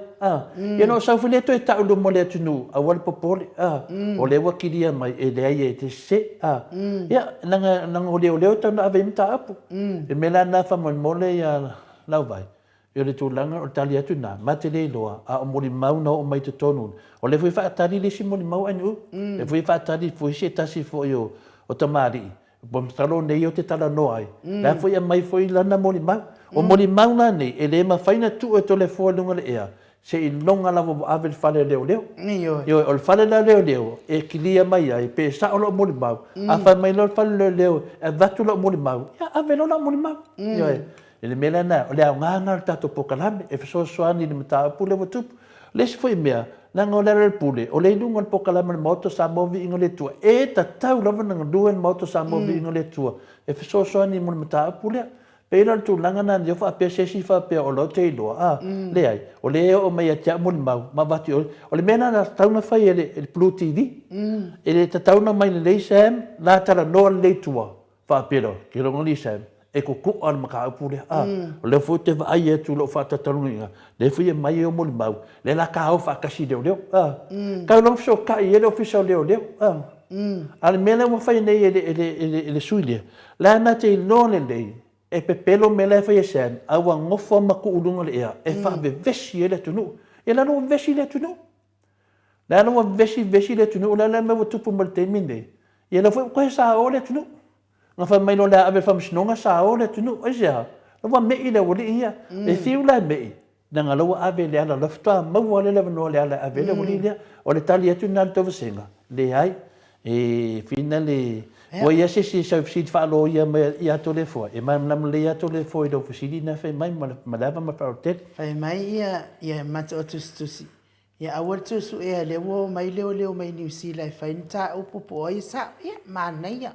Ia ona ou sau foi lea toe tau i luma o le atunuu, aua le popole, o lea ua kilia mai, e leai e te sese. Ia, leaga o leoleo e tatau ona ave i ai mataupu. O le mea la lena faamolemole Lauvai, E o le tulaga o le tali atu lena, ma te le iloa, a o molimau na oo mai i totonu, o lea foi e faatali le isi molimau a NU, lea foi e faatali foi se tasi foi o tamalii, masalo o nei ou te talanoa ai, la foi e aumai foi lana molimau. O molimau la nei, e le mafai ona tuu e Toleafoa i luga o le ea, seiloga lava ua ave i le fale o leoleo. Ioe, o le fale la o leoleo e kilia mai ai pe sao lau molimau. A fai mai loa le fale o leoleo e avatu lau molimau, ia ave loa lau molimau. Ioe. I le mea lena, o le aoga lena o le tatou polokalame e fesoasoani i le mataupu lea ua tupu. O le isi foi mea, leaga o Lealailepule, o lea i luga o le polokalame a le Maota o Samoa Viiga o le Atua, e tatau lava ona galue le Maota o Samoa Viiga o le Atua e fesoasoani mo le mataupu lea. Pei la o le tulaga lena ina faapea se isi faapea o la ou te iloa, a, leai, o lea e oo mai ia te au molimau ma avatu i o. O le mea lena na tatau ona fai e le Blue TV. E le tatau ona aumai lelei Sam, la talanoa lelei i tua, Faapea loa, Keloga alii Sam, e kokoa le mataupu lea. A, o lea foi ou te vaai atu i lou faatautaluga, lea foi e aumai ai molimau, lea la ka o faatasi i leoleo. A, tau lava fesootai i ai le Ofisa o Leoleo. A, a o le mea lea ua fai nei e le, e le, e le, e le sui lea, la na te iloa lelei, e pepelo mea la e fai e Sam, a ua nofo ma tuu i luga o le ea, e faavevesi ai le atunuu. Ia la ua vevesi le atunuu. Le a la ua vevesi vevesi le atunuu, o le a le mea ua tupu mai le taimi lenei? Ia lea foi ua toe sao le atunuu. Na fai mai loa o le a ave i le faamasinoga, sao le atunuu. Aisea? La ua me'i le aualii ia. E fiu la e me'i, leaga la ua ave i le ala, la faatoa maua lea le avanoa i le ala e ave ai le aualii lea. O le tali atu lena i le tauvaseina, leai. E fina le... Ua i ai se isi e sau fesili faaloia mai ia Toleafoa, e malamalama lelei lava Toleafoa i lau fesili lena e fai mai ma le ava ma le faaaloalo tele. Fai mai ia, ia Mataotusitusi, Ia aua le toe suea lea ua omai leoleo mai Niu Sila e fai mataupu po o ai e sao. Ia, manaia.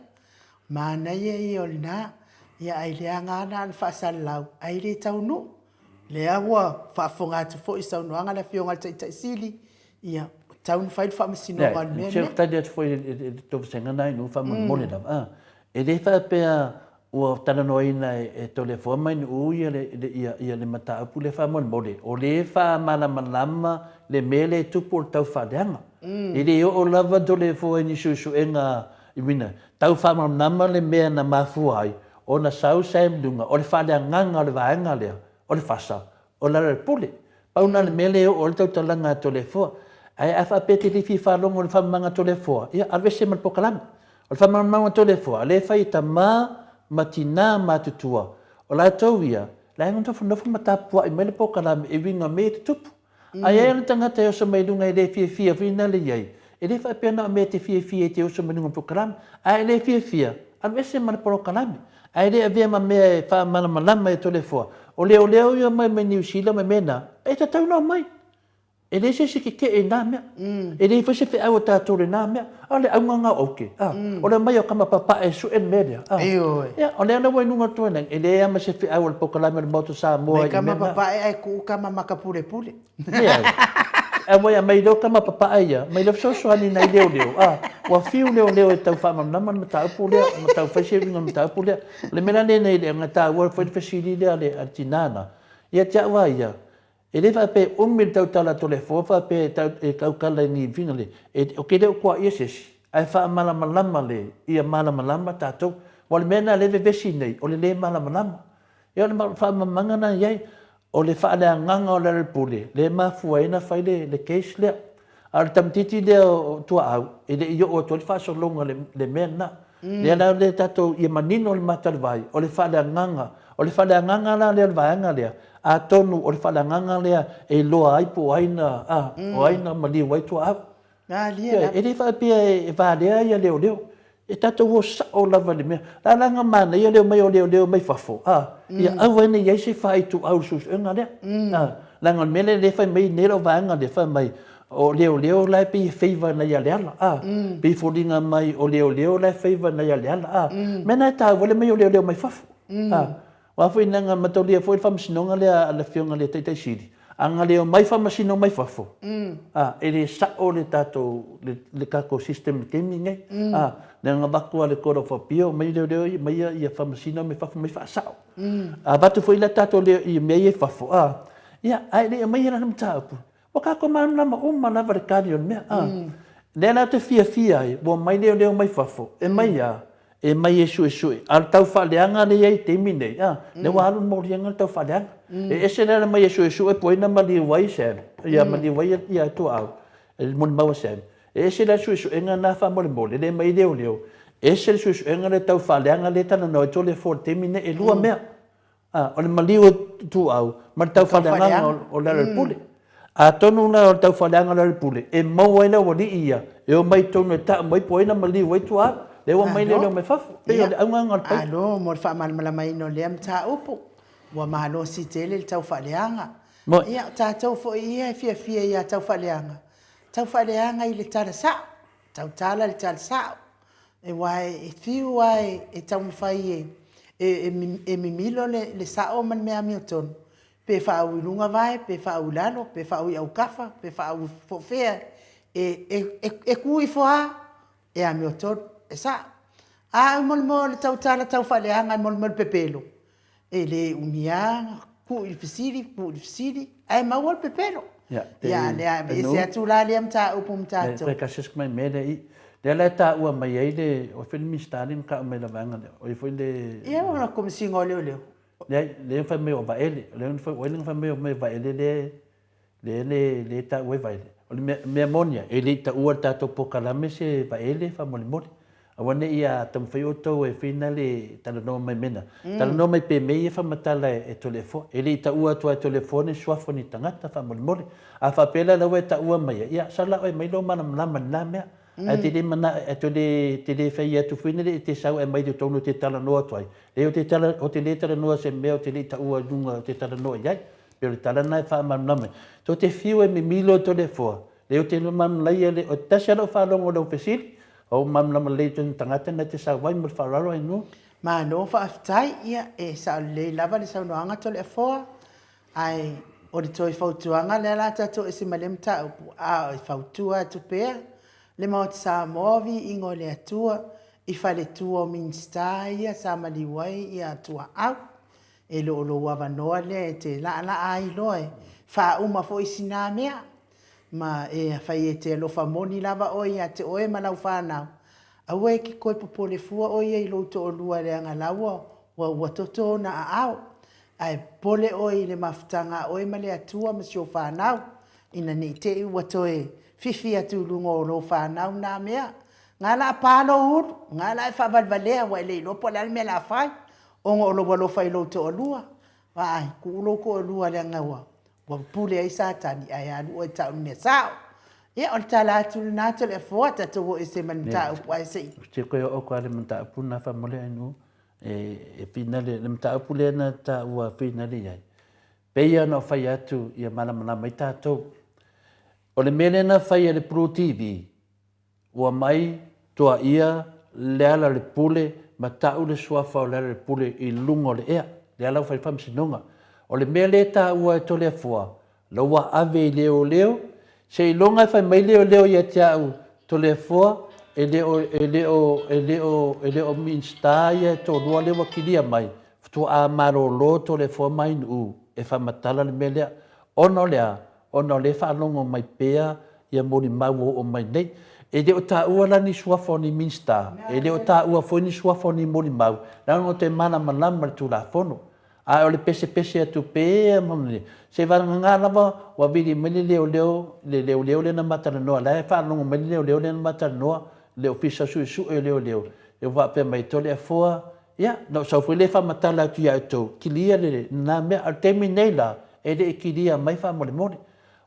Manaia ia o lena. Ia ae leaga lava na o le faasalalau ae le taunuu. Lea ua faafofoga atu foi i saunoaga a le Afioga i le Taitai Sili, ia, ua tatau ona fai le faamasinoga o le mea lenei. Se i tali atu foi i le toesega lena i faamolemole lava. E le faapea ua talanoaina e Toleafoa ma Nu'u ia le mataupu lea faamolemole, o lea e faamalamalama le mea lea e tupu o le tau faaleaga. E le oo lava Toleafoa i ni suesuega i uiga, tau faamalamalama le mea na mafua ai ona sau Sam i luga, o le faaleagaga o le vaega lea, o le fasa, o Lealailepule. Pau lena o le mea lea e oo ai le tautalaga a Toleafoa. Ae a faapea e te le fia faalogo i le faamamaga a Toleafoa, ia alu ese ma le polokalame. O le faamalamalamaga a Toleafoa, o lea e fai e tama ma tina matutua. O latou ia, la e nofonofo ma tapuai mai le polokalame e uiga mea ia tutupu. A i ai ona tagata e oso mai luga e le fiafia foi na le i ai, e le faapea na o mea e te fiafia e te oso mai luga o le polokalame. A e le fiafia, alu ese ma le polokalame. Ae le avea ma mea e faamalamalama e Toleafoa, o leoleo ia mai mai Niu Sila ma mea na, e tatau ona omai. E leai se isi keke'e i na mea. E leai foi se feau a tatou i lena mea. A o le auga lena o aute, a, o le omai o kama papae e su'e le mea lea, a. Ia, o lea la ua i luga o le tuanai, e leai lava ma se feau a le polokalame a le Maota o Samoa i mea na. Mai kama papae ae kuu kama makapulepule. Leai. Aumai, aumai loa kama papae ia, aumai loa fesoasoani i nai leoleo, a, ua fiu leoleo e tau faamalamalama le mataupu lea, ma tau fai se uiga o le mataupu lea. O le mea la lenei, leaga e taua foi le fesili lea a le tina na, ia te au lava ia, E le faapea e umi le tautala a Toleafoa faapea e tau, e tautala i ni uiga le, e, ou te le o tuaia se isi, ae faamalamalama le, ia malamalama tatou. Aua o le mea lena o lea e vevesi nei, o le lē malamalama. Ia o le faamalamalamaga lena e i ai, o le faaleagaga o Lealailepule lea e mafua ai ona fai le, le case lea. A o le tamaitiiti lea o Tuaau, e le i oo atu ai le faasologa i le mea lena. Lea la lea tatou, ia manino le mata o le vai, o le faaleagaga, o le faaleagaga la lea o le vaega lea, atonu o le faaleagaga lea e iloa ai po o ai na, a, o ai na maliu ai Tuaau. E le faapea e valea ia leoleo. E tatou o sao lava i le mea. La la na manaia le omai o leoleo mai fafo, a, ia aua ai ne i i ai se faaituau i le suesuega lea. A, leaga o le mea lea lea e fai mai nei lau vaega lea, fai mai, o leoleo la e pei e favour nai a Leala, a, pei e foliga mai o leoleo la e favour nai a Leala, a. Mea na e taua le omai o leoleo mai fafo, a. Aua foi leaga mataulia foi le faamasinoga lea a le Afioga i le Taitai Sili, a na le omai faamasino mai fafo, a, e le sao le tatou, le tatou system i le taimi lenei. A, leaga na avatu lava e le Court of Appeal, omai leoleo ia, omai ia faamasino mai fafo omai faasao. A avatu foi la tatou i mea ia i fafo, a, ia, ae le i aumaia la le mataupu, ua tatou malamalama uma lava i le tali o le mea, a. Lea la ou te fiafia ai, ua omai leoleo mai fafo, e mai a? E mai e suesue, a o le tau faaleaga lea e i ai i le taimi lenei, a, lea ua alu le moliaga le tau faaleaga. E ese le ala mai e suesue po o ai na maliu ai Sam, ia maliu ai ia Tuaau, le molimau a Sam. E ese la le suesuega lena faamolemole, lea e aumai ai leoleo, ese le suesuega lea tau faaleaga lea e talanoa ai Toleafoa i le taimi lenei, e lua mea. A, o le maliu o Ituau ma le taufaaleagaga o Lealailepule. Atonu la o le taufaaleaga o Lealailepule e maua ai le aualii ia e omai i totonu e tau mai po o ai na maliu ai Ituau. Lea ua omai leoleo mai fafo. E pei o le auga lena o le paipa. Malo mo le faamalamalamaina o lea mataupu. Ua malosi tele le taufaaleaga. Ia, o tatou foi ia e fiafia ia taufaaleaga, taufaaleaga i le tala sao, tautala le tala sao. Aua e fiu lava e taumafai e mimilo le sao ma le mea amiotonu, pe faaui i luga vae, pe faaui i lalo, pe faaui i autafa, pe faaui po o fea, e tu ifo lava e amiotonu, e sao. A o le tautala taufaaleaga mo le mea o le pepelo, E le umi lava ona tuu i le fesili, tuu i le fesili, ae maua le pepelo. Ia, a o le a aveese atu la lea mataupu ma tatou. Toe tasi si mai mea lea i i. Lea la e taua mai ai le, o ai foi le Minisita lea na tau mai i le vaega lea, o ai foi le... Ia, o le Komesina o Leoleo. Leai, lea na fai mai o Vaele, o lea na fai, o ai lea na fai mai o Vaele lea Lea le le taua ai vaele. O le mea, mea moni lava, e le i taua i le tatou polokalame se vaele faamolemole. Aua ne i a taumafai outou e fai na le talanoa mai mea na. Talanoa mai pea i mea ia e faamatala e Toleafoa. E le i taua atu lava e Toleafoa ni suafa o ni tagata faamolemole. A faapea la o la ua e taua maia, ia sala oe mai lou malamalama i lena mea. Ae te le mana, ae te le, te le fai atu foi na le e te sau e aumai i totonu e te talanoa atu ai. Leai ou te tala, ou te le talanoa i se mea ou te le i taua i luga ou te talanoa i ai. Pei o le tala lena e faamalamalama ai. Tou te fiu e mimilo e Toleafoa, leai ou te malamalama lelei, o tasi lava lau faalogo i lau fesili, ou malamalama lelei i tonu tagata na te sau ai ma le faaaloalo ai nuu. Malo faafetai, ia e sao lelei lava le saunoaga Toleafoa, ae o le toe fautuaga lea la tatou ese mai lea mataupu, a o e fautua atu pea le Maota Samoa viiga o le Atua i faletua o Minisita ia sa maliu ai ia Tuaau. E le o lou avanoa lea e te laalaa ai loa e faauma foi sina mea. Ma e afai e te alofa moni lava oe ia te oe ma lau fanau, aua e te toe popole fua oe ia i lou toalua leaga la ua ua toto ona aao. Ae popole oe i le mafutaga a oe ma le Atua ma si ou fanau, ina ne i te i ua toe fifi atu i luga o lou fanau na mea. Nga la a pa lou ulu, nga la e faavalevalea ua e le iloa po o le a le mea o le a fai. Ona o lou alofa i lou toalua, vaai, tuu lou toalua leaga ua ua pule ai Satani ae alu oe e tau le mea sao. Ia, o le tala atu lena Toleafoa, tatou o ese ma le mataupu ae se i. Ou te toe oo atu lava i le mataupu lena faamolemole Ainuu, e finale, le mataupu lea na taua finale i ai, pei lava ona ou fai atu ia malamalama ai tatou. O le mea lea na fai e le Blue TV, Ua mai toaia Lealailepule ma tau le suafa o Lealailepule i luga o le ea. Lea la ua fai le faamasinoga. O le mea lea e taua e Toleafoa, la ua ave i leoleo, seiloga e fai mai leoleo ia te au, Toleafoa, e le o, e le o, e le o, e le o Minisita ia e toalua lea ua kilia mai, faatoa malolo Toleafoa ma Ainuu e faamatala le mea lea. Ona o le a? Ona o lea e faalogo mai pea ia molimau ua oo mai nei. E le o taua la ni suafa o ni Minisita, e le o taua foi ni suafa o ni molimau, leaga ou te malamalama i le Tulafono. Ae o le pesepese atu pea ma le, seivagana lava ua vili mai le leoleo, le leoleo lea na ma talanoa, la e faalogo mai le leoleo lea na ma talanoa, le Ofisa Suesue o Leoleo, ua faapea mai, Toleafoa, Ia, na ou sau foi lea e faamatala atu ia outou, kilia lena mea. A o le taimi nei la, e le i kilia mai faamolemole.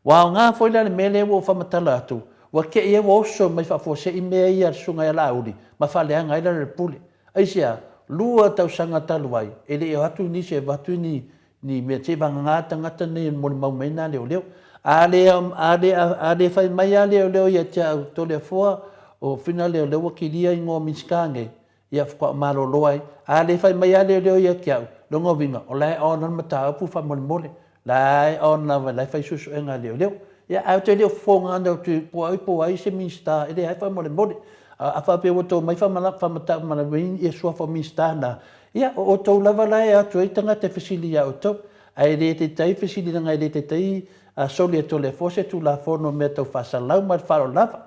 Ua aoga foi la le mea lea ua ou faamatala atu, ua te i ai ua oso mai faafuasei mea ia a le Susuga ia Laauli ma faaleaga ai Lealailepule. Aisea? Lua tausaga talu ai, e le i o atu nisi e avatu ni ni mea seivagana tagata nei e molimau mai nā leoleo. A le, a le, a le fai mai lava leoleo ia te au, Toleafoa, o Whina leoleo ua kilia ingoa Minisita nei, Ia faatoa malolo ai. A le fai mai lava leoleo ia te au, lona uiga, o la e on le mataupu faamolemole. La e on lava, la e fai suesuega a leoleo. Ia, ae ou te le o fofoga atu po o ai po o ai se Minisita, e leai faamolemole. A faapea ua outou omai faamatauina ia suafa o Minisita na, ia, o outou lava la e o atu ai tagata e fesili ia outou. Ae le taitai fesili leaga e le taitai soli e Toleafoa se Tulafono o mea tau faasalau ma le faaaloalo lava.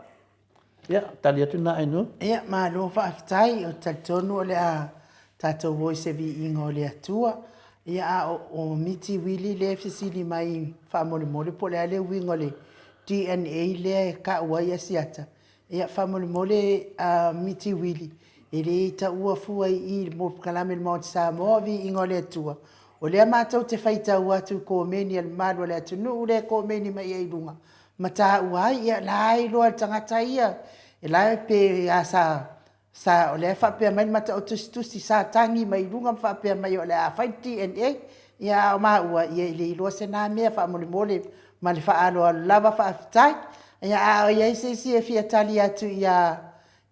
Ia, tali atu na Ainuu. Ia, malo faafetai. Ou te talitonu o le a tatou o i se viiga o le Atua. Ia, a o Miti Wili lea e fesili mai faamolemole po o le a le uiga o le DNA lea e taua ai Asiata. Ia, faamolemole Miti Wili, e le taua fua i i i le polokalame a le Maota Samoa, viiga o le Atua. O lea matou te faitau atu i komeni a le mamalu o le atunuu lea e komeni mai ai i luga, ma taua ai, ia la e iloa e le tagata ia, e la e pe a sa, sa, o lea e faapea mai le mataoto tusitusi sa tagi mai luga ma faapea mai o le a fai le DNA, ia a o maua, ia e le iloa se na mea faamolemole ma le faaaloalo lava faafetai. Ia a o i ai se isi e fia tali atu ia,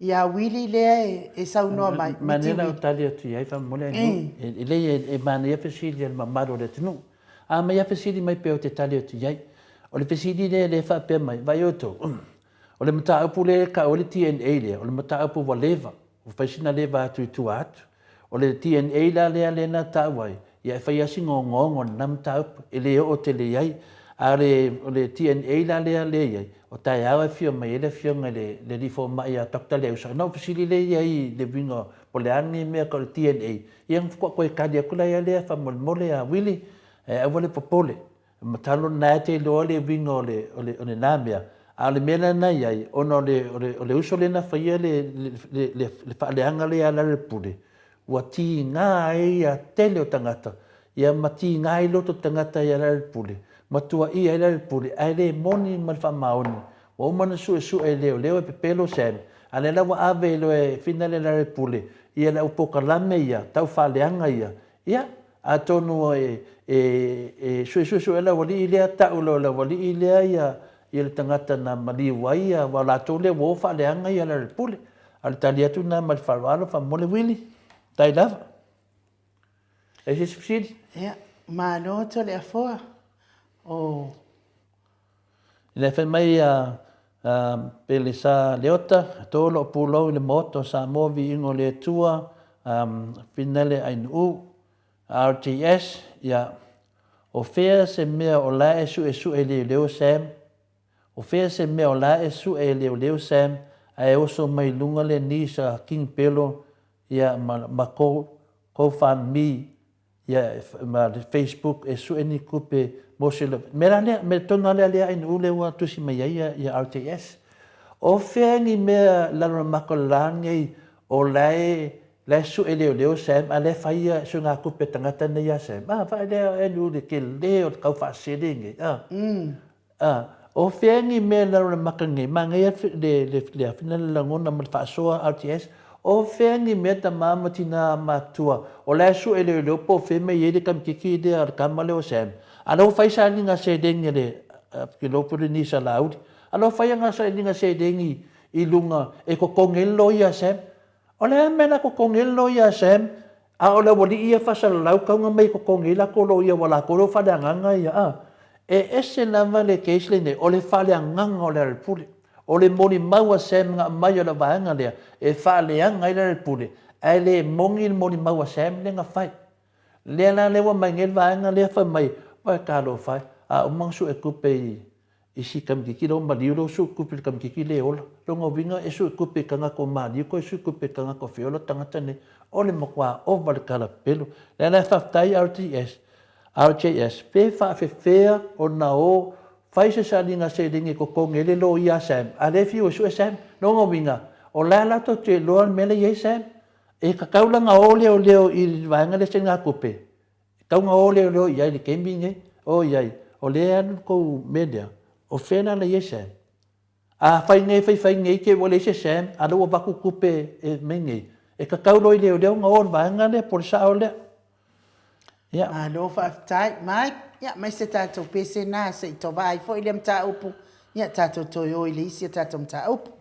ia Willie lea e saunoa mai. Manaia lau tali atu i ai faamolemole Ainuu. E lelei e manaia fesili a le mamalu o le atunuu. A mea fesili mai pea ou te tali atu i ai. O le fesili lea lea e faapea mai, vaai outou, o le mataupu lea e tau ai le DNA lea, o le mataupu ua leva, ua fai sina leva atu i tua atu. O le DNA la lea lea na tau ai, ia e fai lava si gogogo o lena mataupu, e le oo tele i ai. A o le, o le DNA la lea lea e i ai, o taeao e afio mai ai le afioga i le, le alii fomai ia Doctor Leausa, ona ou fesili lea i ai i le uiga po o le a lenei mea e tau o le DNA, Ia na faatoa toe tali atu la ia lea faamolemole a Wili, e aua le popole, masalo lena e te iloa le uiga o le, o le, o lena mea. A o le mea la na i ai, ona o le, o le, o le uso lea na faia le, le, le, le, le faaleaga lea ia Lealailepule, ua tiga ai ia tele o tagata, ia ma tiga ai loto tagata ia Lealailepule, ma tuaia ai Lealailepule, ae le moni ma le faamaoni. Ua uma ona suesue e leoleo e pepelo Sam, a lea la ua ave loa e Fina le Lealailepule ia le au polokalame ia, tau faaleaga ia, ia, atonu e, e, e suesuesue le aualii lea, tau loa e le aualii lea ia, ia le tagata na maliu ai ia, aua o latou lea ua o faaleaga ia Lealailepule. A o le tali atu lena ma le faaaloalo, faamolemole Wili, tai lava. E se isi fesili? Ia, malo Toleafoa. O Ina fai mai a Pelesa Leota, to loo pulou i le Maota o Samoa Viiga o le Atua, Finale Ainuu, RTS, ia, o fea se mea o la e suesue e leoleo Sam? O fea se mea o la e sue e leoleo Sam ae oso mai luga le knees a King Pelo ia ma, ma Go, GoFundMe Ia, ma le Facebook e sue ni tupe mo se mea la lea, mea tonu lava lea lea Ainuu lea ua tusi mai ai ia, ia RTS. O fea ni mea lalo na mako la nei o la e, la e sue leoleo Sam, a la e fai ia suegatupe a tagata nei ia Sam. Ah, vaai lea Ainuu le tele o le tau faasele nei, ah. A, o fea ni mea i lalo o le maka nei? Manaia le, le, le afina le lagona ma le faasoa RTS. O fea ni mea tama ma tina matua, o la e sue leoleo po o fea mea i ai le kamititi lea, le tama lea o Sam. A la ua fai sailiga seleni a le, ke iloa po o le Nisa Laauli. A la ua fai ana sailiga seleni i luga e totogi ai le loia a Sam. O le a mea la totogi ai le loia a Sam, a o le aualii ia faasalalau tau na mei totogi ai latou loia ua latou lea ua faaleagaga ia a. E ese lava le case lenei, o le faaleagaga o Lealailepule. O le molimau a Sam na aumai o le vaega lea e faaleaga ai Lealailepule, ae le moni le molimau a Sam lea na fai. Lea la lea ua aumai nei le vaega lea fai mai, Oi talofa e. A uma ona suetupe i isi kamititi lea ua maliu lea ua suetupe i le kamititi le ola. Lona uiga e suetupe i tagata ua maliu toe suetupe i tagata o feola tagata nei. O le matua ova le tala pepelo. O lea la e faafetai RTS, RJS pe faafefea ona o fai se sailiga seleni e totogi ai le loia a Sam a o lea e fiu e sue Sam. Lona uiga o la e latou te iloa le mea la e i ai Sam. E tatau la ona o leoleo i le vaega lea o sailiga tupe, e tatau ona o leoleo i ai i le taimi lenei, o i ai, o lea e alu le tou mea lea, o fea la e i ai Sam? Afai nei fai fai nei te i ua leai se Sam a o lea ua avatu tupe e aumai nei, e tatau loa i leoleo ona o i le vaega lea po o le sao lea. Ia. Malo faafetai Mike, ia aumai se tatou pese lena se i tova ai foi lea mataupu, ia tatou toe o i le isi a tatou mataupu.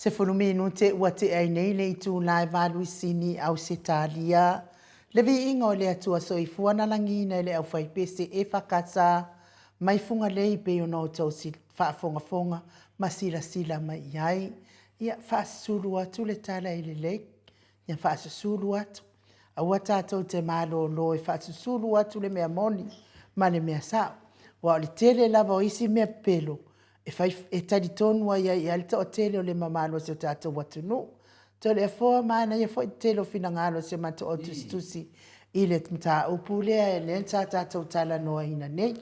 10 minute ua tea ai nei le itula e valuisini Ausetalia. Le viiga o le Atua Soifua na lagiina e le aufaipese EFKS mai Fugalei pei ona outou faafogafoga ma silasila mai i ai. Ia faasusulu atu le tala e lelei. Ia faasusulu atu. Aua tatou te malolo e faasusulu atu le mea moni. ma le mea sao. Aua o le tele lava o isi mea pepelo e fai, e talitonu ai ai i ai le toatele o le mamalu o si o tatou atunuu. Toleafoa, manaia foi le tele o finagalo o si o matou au tusitusi i le mataupu lea lea sa tatou talanoaina nei.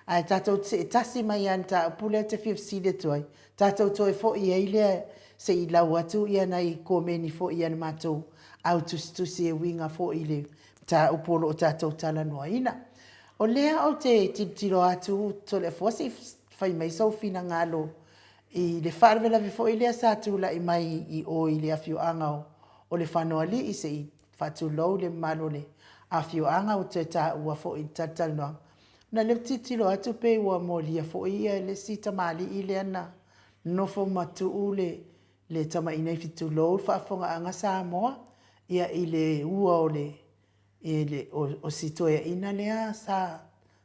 Ae tatou see tasi mai lava i le mataupu lea ou te fia fesili atu ai, tatou toe foi ai lea se i lau atu nai komeni foi a le matou au tusitusi e uiga foi i le mataupu o lo o tatou talanoaina. O lea ou te tilotilo atu Toleafoa se i fai mai sou finagalo i le faalavelave foi lea sa tulai mai i o i le afioaga o Lefanoalii, se i faatulou le mamalu o le afioaga ua toe taua foi i le talatalanoaga. Ona o lea ou te tilotilo atu pei ua molia foi le isi tamalii lea na nofo ma tuu le tamai tulou le faafofogaaga Samoa, ia i le ua o le o si toeaina lea sa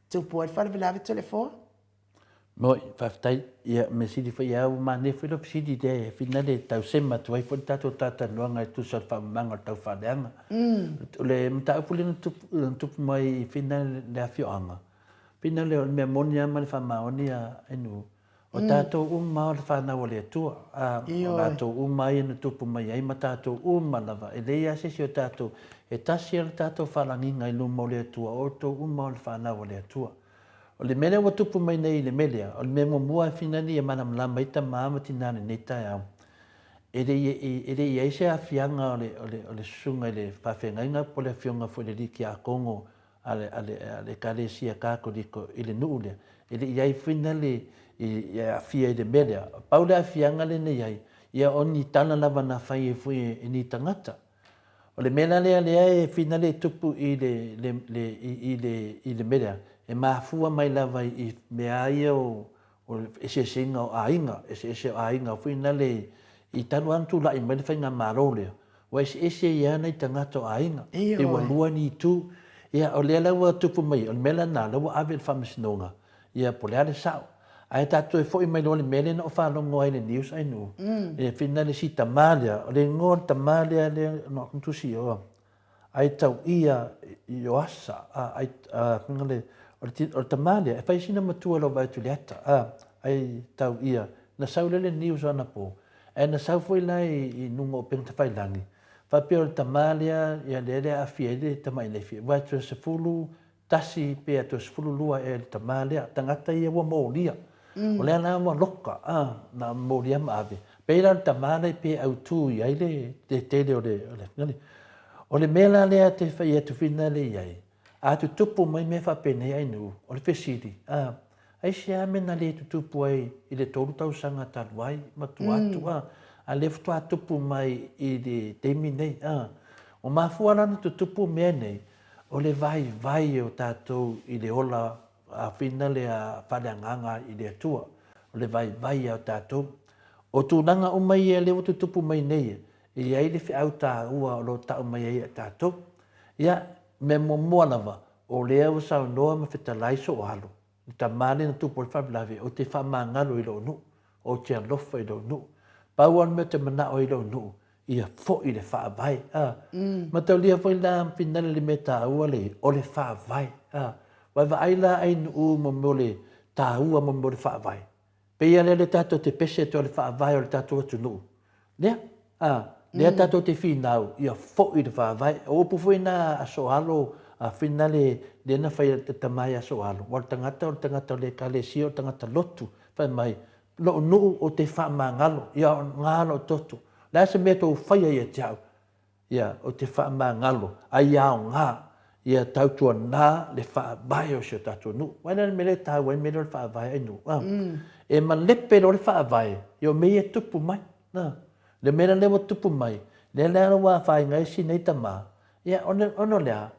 tupu ai le faalavelave Toleafoa. Moi, faafetai. Ia, mea sili foi ia ua manaia foi lau fesili lea e finale e tau sema atu ai foi le tatou talatalanoaga e tusa o le faamamaga o le taufaaleaga. O le mataupu lea na tupu, na tupu mai i finale le afioaga, finale o le mea moni lava ma le faamaoni a Ainuu, O tatou uma o le fanau a le Atua, a o latou uma ia na tupu mai ai ma tatou uma lava, e leai lava se isi o tatou, e tasi lava le tatou faalagiga i luma o le Atua, o outou uma o le fanau a le Atua. O le mea lea ua tupu mai nei i le mea lea, o le mea muamua e finali ia malamalama ai tama ma tina i lenei taeao, e le i, e le i i ai se aafiaga o le, o le, o le susuga i le faafeagaiga po o le afioga foi i le alii tiakono a le, a le, a le Ekalesia Katoliko i le nuu lea, e le i i ai foi na le i aafia i le mea lea. Pau le aafiaga lea na i ai, ia o ni tala lava na fai ai foi e ni tagata. O le mea la lea lea e finale e tupu i le, le, le, i, i le, i le mea lea, e mafua mai lava i mea ia o, o le eseeseiga o aiga, eseese o aiga foi na le, i talu lava ona tulai mai le faigamalo lea, Ua eseese ai lava nai tagata o aiga, pei ua lua ni itu. Ia, o lea la ua tupu mai, o le mea lena, la ua ave i le faamasinoga, ia po o le a le sao. Ae tatou toe foi mai loa i le mea lea na ou faalogo ai i le news ainuu, e finau le si tama lea, o le igoa o le tama lea lea na ou tusi i o, Aitauia Ioasa, o le tama lea, e fai sina matua i lou vaai atu i le ata, Aitauia, na sau lea i le news anapo, Ae na sau foi la i luga o upega tafailagi, faapea o le tama lea, ia lea e aafia ai le tamai Nephi, ua toe 11 pe toe 12 ea i le tama lea, tagata ia ua molia. O lea la ua loka, a, na molia ma ave. Pei la o le tama lea pe autu i ai le tele o le, o le, o le mea la lea te fai atu whina le i ai, a tutupu mai mea faapenei ainuu, o le fesili, a, Aisea mea na le tutupu ai i le tolu tausaga talu ai ma tua atu, a, a lea faatoa tupu mai i le taimi nei, a. Ua mafua la ona tutupu mea nei, o le vaivai o tatou i le ola āwhina lea faaleagaga i le Atua, o le vaivai o tatou. O tulaga uma ia lea ua tutupu mai nei, e i ai le feau taua o lo o tau mai ai ia tatou. Ia, mea muamua lava, O lea ua saunoa ma fetalai sou alo, le tama lea na tupu ai le faalavelave, ou te faamagalo i lou nuu, ou te alofa i lou nuu. Pau lava le mea ou te manao ai i lou nuu, ia foi le faavae. A. Mataulia foi la finale le mea taua le, o le faavae. A. Vaevaai la ai nuu mo mea o le taua mo mea o le faavae. Pei lea le tatou te pese atu ai le faavae o le tatou atunuu. Lea, a, lea tatou te finau, ia foi le faavae. O upu foi na a Soalo, a whina le, lea na fai e le tama ia Soalo, aua o le tagata o le tagata o le ekalesia, o le tagata lotu, fai mai, lou nuu ou te faamagalo, ia aoga lou toto. O le a se mea tou faia ia te au? Ia, ou te faamagalo, a ia aoga, ia tautuana le faavae o si o tatou nuu. Aua e le o le mea lea e taua ai le mea lea o le faavae ai nuu. A. E malepe loa le faavae, ia o mea ia e tupu mai. A. Le mea lea ua tupu mai, lea la ua afaina ai si nei tama, ia ona, ona o le a?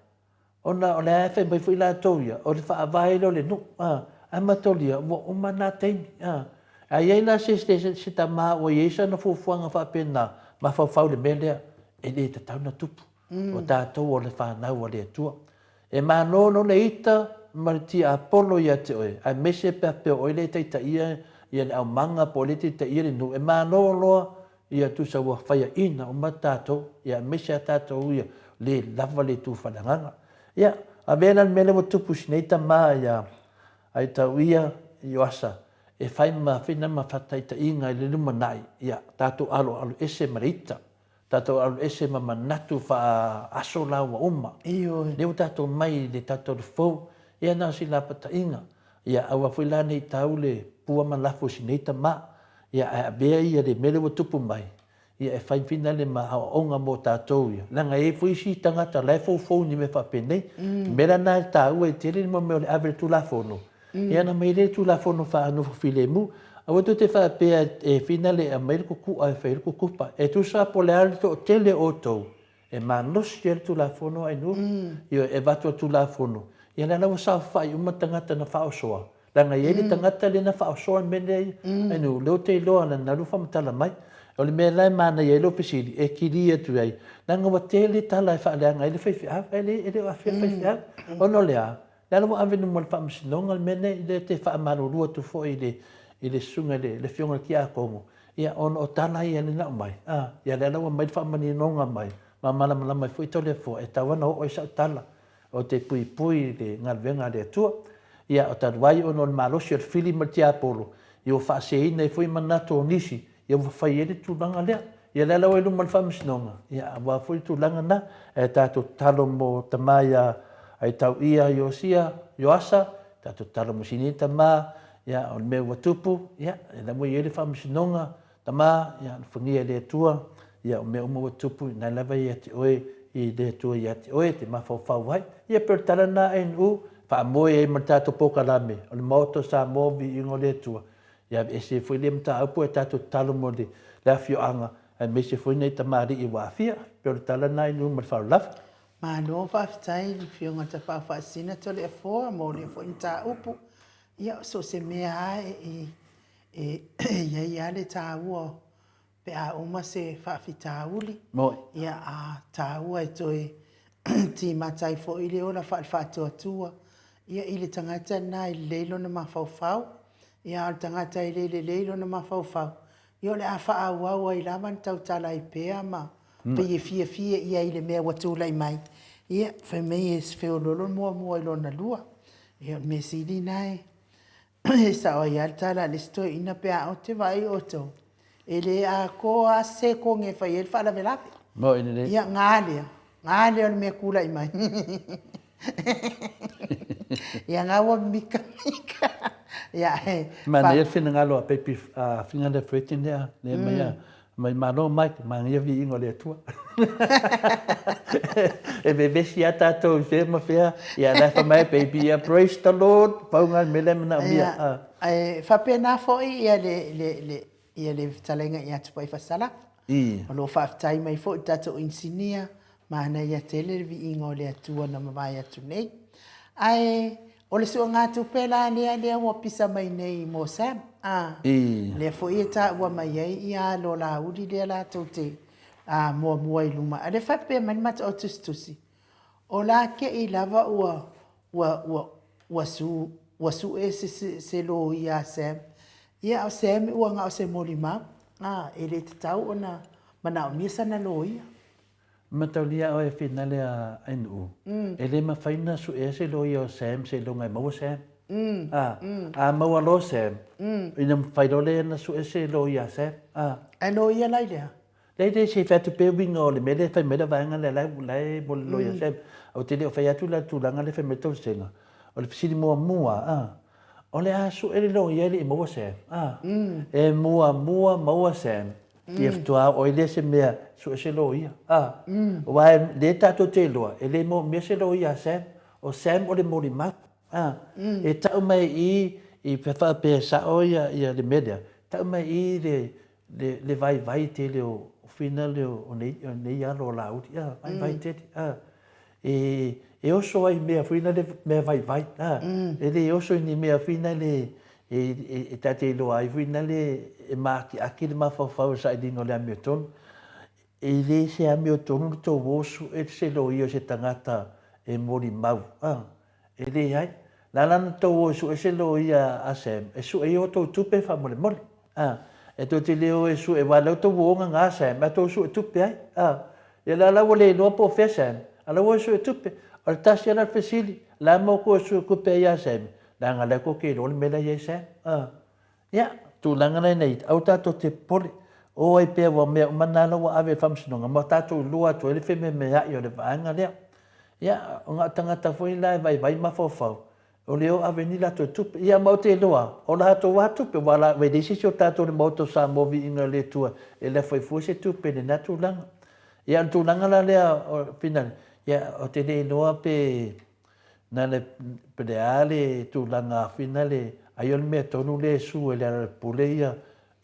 Ona o lea e fai mai foi latou ia, o le faavae lea o le nuu, a, ae mataulia, ua uma na taimi, a. A i ai la se, se, se tama ua i ai sana fuafuaga faapena, mafaufau i le mea lea, e le tatau ona tupu. O tatou o le fanau a le Atua. E malo loa le ita ma le tiapolo ia te oe, aemaise pe a faapea o oe lea e taitaia ia le aumaga po o oe lea e taitaia le nuu, e malo loa Ia tusa ua faiaina uma tatou, ia aemaise a tatou ia le lava le itu faaleagaga. Ia, Avea la le mea lea ua tupu i si nei tama ia Aitauia Ioasa e fai ma fina ma faataitaiga i le lumanai, ia tatou aloalo ese ma le ita, tatou aloalo ese ma manatu faa-aso la ua uma. Ioe. Lea ua tatou mai i le tatou fou, ia na o si lapataiga, ia aua foi la ne i tau le pua ma lafo i si nei tama, ia ae avea ia le mea lea ua tupu mai, ia e fai finale ma aoaoga mo tatou ia, leaga e i ai foi isi tagata o la e foufou i ni mea faapenei. O le mea la lena e taua ai tele le mea o le ave i le Tulafono, ia ona aumai lea i le Tulafono faa-nofo filemu. Aua tou te faapea e finale e aumai le kukua e fai ai le kukupa. E tusa po o le a le toatele o outou, e malosi ai le Tulafono Ainuu, ioe, e avatu le Tulafono, ia lea la ua saofai uma tagata na faaosoa, leaga e i ai le tagata lea na faaosoa le mea lea, Ainuu, lea ou te iloa na alu faamatala mai. O le mea la e manaia ai lou fesili, e kili atu ai, leaga ua tele tala e faaleaga ai le faifeau, ae le, e le o aafia le faifeau. Ona o le a? Lea la ua ave i luma o le Faamasinoga le mea lenei, lea e te faamalulu atu foi i le, i le susuga i le, le Afioga i le Tiakono, ia, ona o tala ia lea na aumai, a, ia lea la ua aumai le faamaninoga mai, ma malamalama ai foi Toleafoa, e tatau lava ona oo ai sau tala, ou te puipui i le galuega a le Atua. Ia, o talu ai ona o le malosi o le fili ma le tiapolo, ia ua faaseseina ai foi manatu o nisi, ia ua fai ai le tulaga lea. Ia lea la ua i luma o le Faamasinoga, ia aua foi le tulaga lena. Ae tatou tatalo mo tama ia Aitauia Iosia, Ioasa, tatou tatalo mo sini tama, ia o le mea ua tupu, ia la ua i ai le Faamasinoga, tama, ia alofagia e le Atua, ia o mea uma ua tupu, na lava ia te oe i le Atua ia te oe, te mafaufau ai. Ia pei o le tala lena ANU, faamoe ai ma le tatou polokalame o le Maota o Samoa, viiga o le Atua. Ia aveese ai foi lea mataupu ae tatou tatalo mo le afioaga aemaise foi nai tamalii ua aafia. Pei o le tala lena i nuu ma le faaaloalo lava. Malo faafetai i le Afioga i le Tapaau Faasisina Toleafoa mo lea foi mataupu. Ia, so o se mea lava e i ai lava le taua Pe a uma se faafitauli, ia a taua e toe timata ai foi le ola faale-faatuatua ia i le tagata lena e lelei lona mafaufau, ia a o le tagata e le lelei lona mafaufau, ia o le a faaauau ai lava ona tautala ai pea ma pei e fiafia i ai i le mea ua tulai mai. Ia, fai mai e feoloolo le muamua i lona lua. Ia o le mea sili lena e E sao ai lava le tala a le isi toeaina pe a ou te vaai outou, e le atoa lava se sekone e fai ai le faalavelave. Moni lelei. Ia, ga lea, ga lea o le mea e tulai mai. Ia, ga ua mikamika. Ia, e... Manaia le finagalo a Baby, a Finga Freddy lea, lea mai a Mai malo Mike, manaia viiga o le Atua. E vevesi lava tatou i fea ma fea, ia la e fai mai baby, ia praise the Lord, pau lena o le mea lea e manaomia. Ia, e faapena foi ia le, le, le, ia le fetalaiga ia Tupaifa-Salafo. I. O lo o faafetai mai foi i le tatou inisinia, manaia tele le viiga o le Atua na mavae atu nei. Ae O le suegatupe la lea lea ua pisa mai nei mo Sam, a, lea foi e taua mai ai ia alo Laauli lea latou te muamua i luma. A o lea e faapea mai le matou au tusitusi, o la te i lava ua, ua, ua, ua su, ua sue se, se, se loia a Sam. Ia, a o Sam ua na o se molimau, a, e le tatau ona manaomia sana loia. Mataulia oe finale a Ainuu, e le mafai ona suea se loia o Sam seiloga e maua Sam. A, a maua loa Sam, ina mafai loa lea ona sue se loia a Sam. A. Ae loia la i le a? Leai, leai, se i fai atu pea uiga o le mea lea e fai mai le vaega lea, la e, la e mo le loia a Sam. Ou te le o fai atu la i le tulaga lea e fai mai le toesega. O le fesili muamua, a, o le a sue le loia e le i maua Sam? A, e muamua maua Sam, Ia faatoa oo ai lea se mea, sue se loia. A, aua lea tatou te iloa, e le manaomia se loia a Sam. O Sam o le molimau. A, e tau mai i i i pe faapea e sao ia ia le mea lea, tau mai i le le le vaivai tele o whina lea o nei o nei alo o Laauli. A, vaivai tele. A, e e oso ai i mea foi lea mea vaivai. A, e le oso i ni mea foi lea E ta te iloa ai foi nale e mākiaki le mafaufau o le sailiga o le amiotonu. E le se amiotonu le tou o sue se loia o se tagata e molimau. A, e leai. Na ala ona tou o e sue se loia a Sam, e sue ai outou tupe faamolemole. A, e tou te le o e sue, aua o lea ua tou o gaga Sam, ae tou sue tupe ai. A, ia la la ua le iloa po o fea Sam, a la ua o e sue tupe. O le tasi lava la o le fesili, o le a mo kou e sue kupe ai ia Sam? Leaga o lea kou te iloa le mea la e i ai Sam. A. Ia, tulaga la nei, aua tatou te popole. O ai pea ua mea uma na la ua ave i le faamasinoga ma tatou iloa atu ai le fememeai o le vaega lea. Ia, ona o tagata foi la e vaivai mafaufau, o le o ave ni latou tupe. Ia ma ou te iloa, o latou lava tupe, aua la, e leai se isi o tatou i le Maota o Samoa viiga i le Atua e lafo ai fua se tupe i lena tulaga. Ia, o le tulaga la lea o Finale, ia, ou te le iloa pe na le, pe le a le tulaga finale, ai o le mea tonu lea e sue i le Alalepule ia,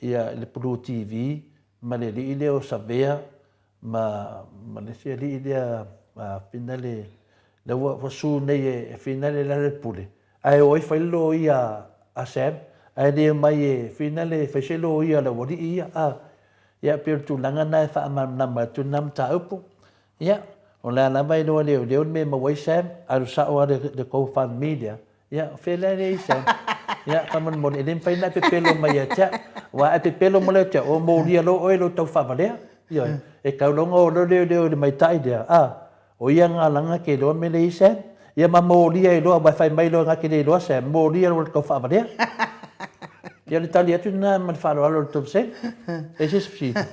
ia le Blue TV ma le alii lea o Savea ma, ma le isi alii lea a finale, lea ua, ua su nei e, e finale le Alalepule, ae o ai fai le loia a Sam, ae le omai e finale e fai se loia a le aualii ia, a. Ia, pei o le tulaga lena e faamalamalama atu lena mataupu. Ia, o le a lava e iloa e leoleo le mea e maua ai Sam, alu sao lava le, le Go Fund Me lea. Ia, o fea la e leai Sam? Ia, faamolemole, e le mafai ona e pepelo mai ia te au. Aua a e pepelo mai loa ia te au, ua molia loa oe i lou taufaavale'a. Ioe, e tau loa ona o loa leoleo i le maita'i lea, a, o ia galaga ke iloa mea leai Sam. Ia ma molia ai loa, aua e fai mai loa na te le iloa Sam, molia loa i le taufaavale'a. Ia, o le tali atu lena ma le faaaloalo i le tou vasega. E i ai se isi fesili?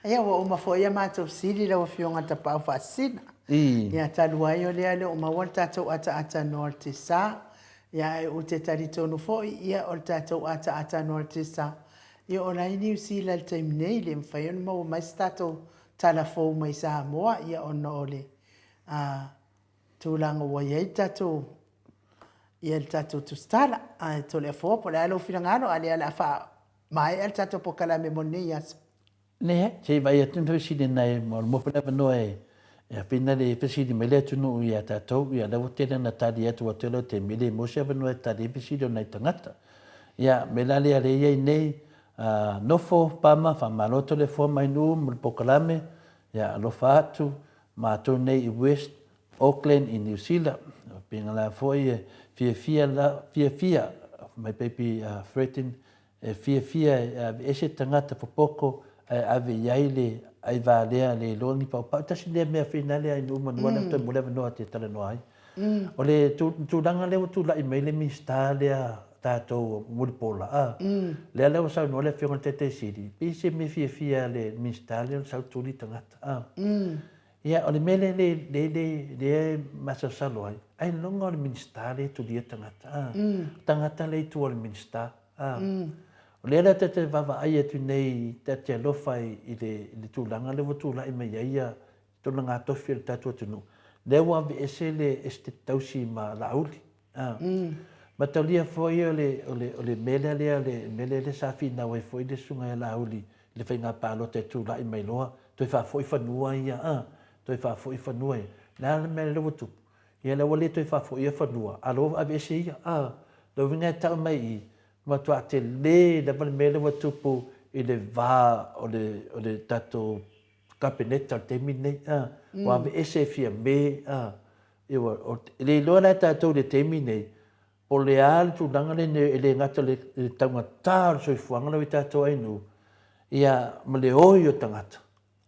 Ia, ua uma foi a matou fesili lau Afioga Tapaau Faasisina. Ia, talu ai o lea e le o maua le tatou ataata noa o le tiasa, ia ae ou te talitonu foi, ia o le tatou ataata noa o le tiasa, ia o la e i Niu Sila i le taimi nei, le mafai ona maua mai se tatou tala fou mai Samoa, ia ona o le tulaga ua i ai le tatou, ia le tatou tusitala. Ae Toleafoa, po o le a lou finagalo, a o lea o le a faamaea le tatou polokalame mo lenei aso. Leai, se i vaai atu na fesili nai mo le mofu le avanoa e e afina le fesili mai le atunuu ia tatou, ia lea ua tele ona tali atu ua tele o taimi e le maua se avanoa e tali ai fesili o nai tagata. Ia, mea la lea lea e i ai nei, a, nofo, Pama, faamalo Toleafoa mai Nuu mo le polokalame, ia alofa atu matou nei i West Auckland i Niu Sila. Pei la foi e fiafia la, fiafia my baby uh, Fretin E fiafia e aveese tagata popoko ae ave i ai le aivalea le iloa ni paupau. Tasi lea mea finale ai nuu manua lea toe mo le avanoa te talanoa ai. O le tulaga lea ua tulai mai le Minisita lea tatou Mulipola, a, lea lea ua saunoa le Afioga i le Taitai Sili, pei se mea fiafia le Minisita lea o le sau tuli tagata, a. Ia, o le mea lea le, le, le, lea e masalosalo ai, ailoga o le Minisita lea e tulia tagata, a. Tagata lea i tua o le Minisita. A. O lea la ta te vaavaai atu nei, ta te alofa i le, i le tulaga lea ua tulai mai ai ia tulaga tofi o le tatou atunuu, lea ua aveese le Esetete Tausi ma Laauli. A. Mataulia foi o le, o le, o le mea lea, lea, le mea lea, lea sa finau ai foi le susuga ia Laauli i le faiga palota e tulai mai loa, toe faafoi fanua ia, a, toe faafoi fanua ia. O le a le mea lea ua tupu? Ia lea ua le toe faafoia fanua, a o lea ua aveese ia. A, lona uiga e tau mai i i, matua tele lava le mea lea ua tupu i le va o le, o le tatou Kapeneta o le taimi lenei. A, ua aveese e Fiame, a, ia ua, o, e le iloa la e tatou i le taimi lenei, po o le a le tulaga lenei e le gata i le, i le taugata o le soifuaga la ua i tatou ainu, ia, ma le oi o tagata.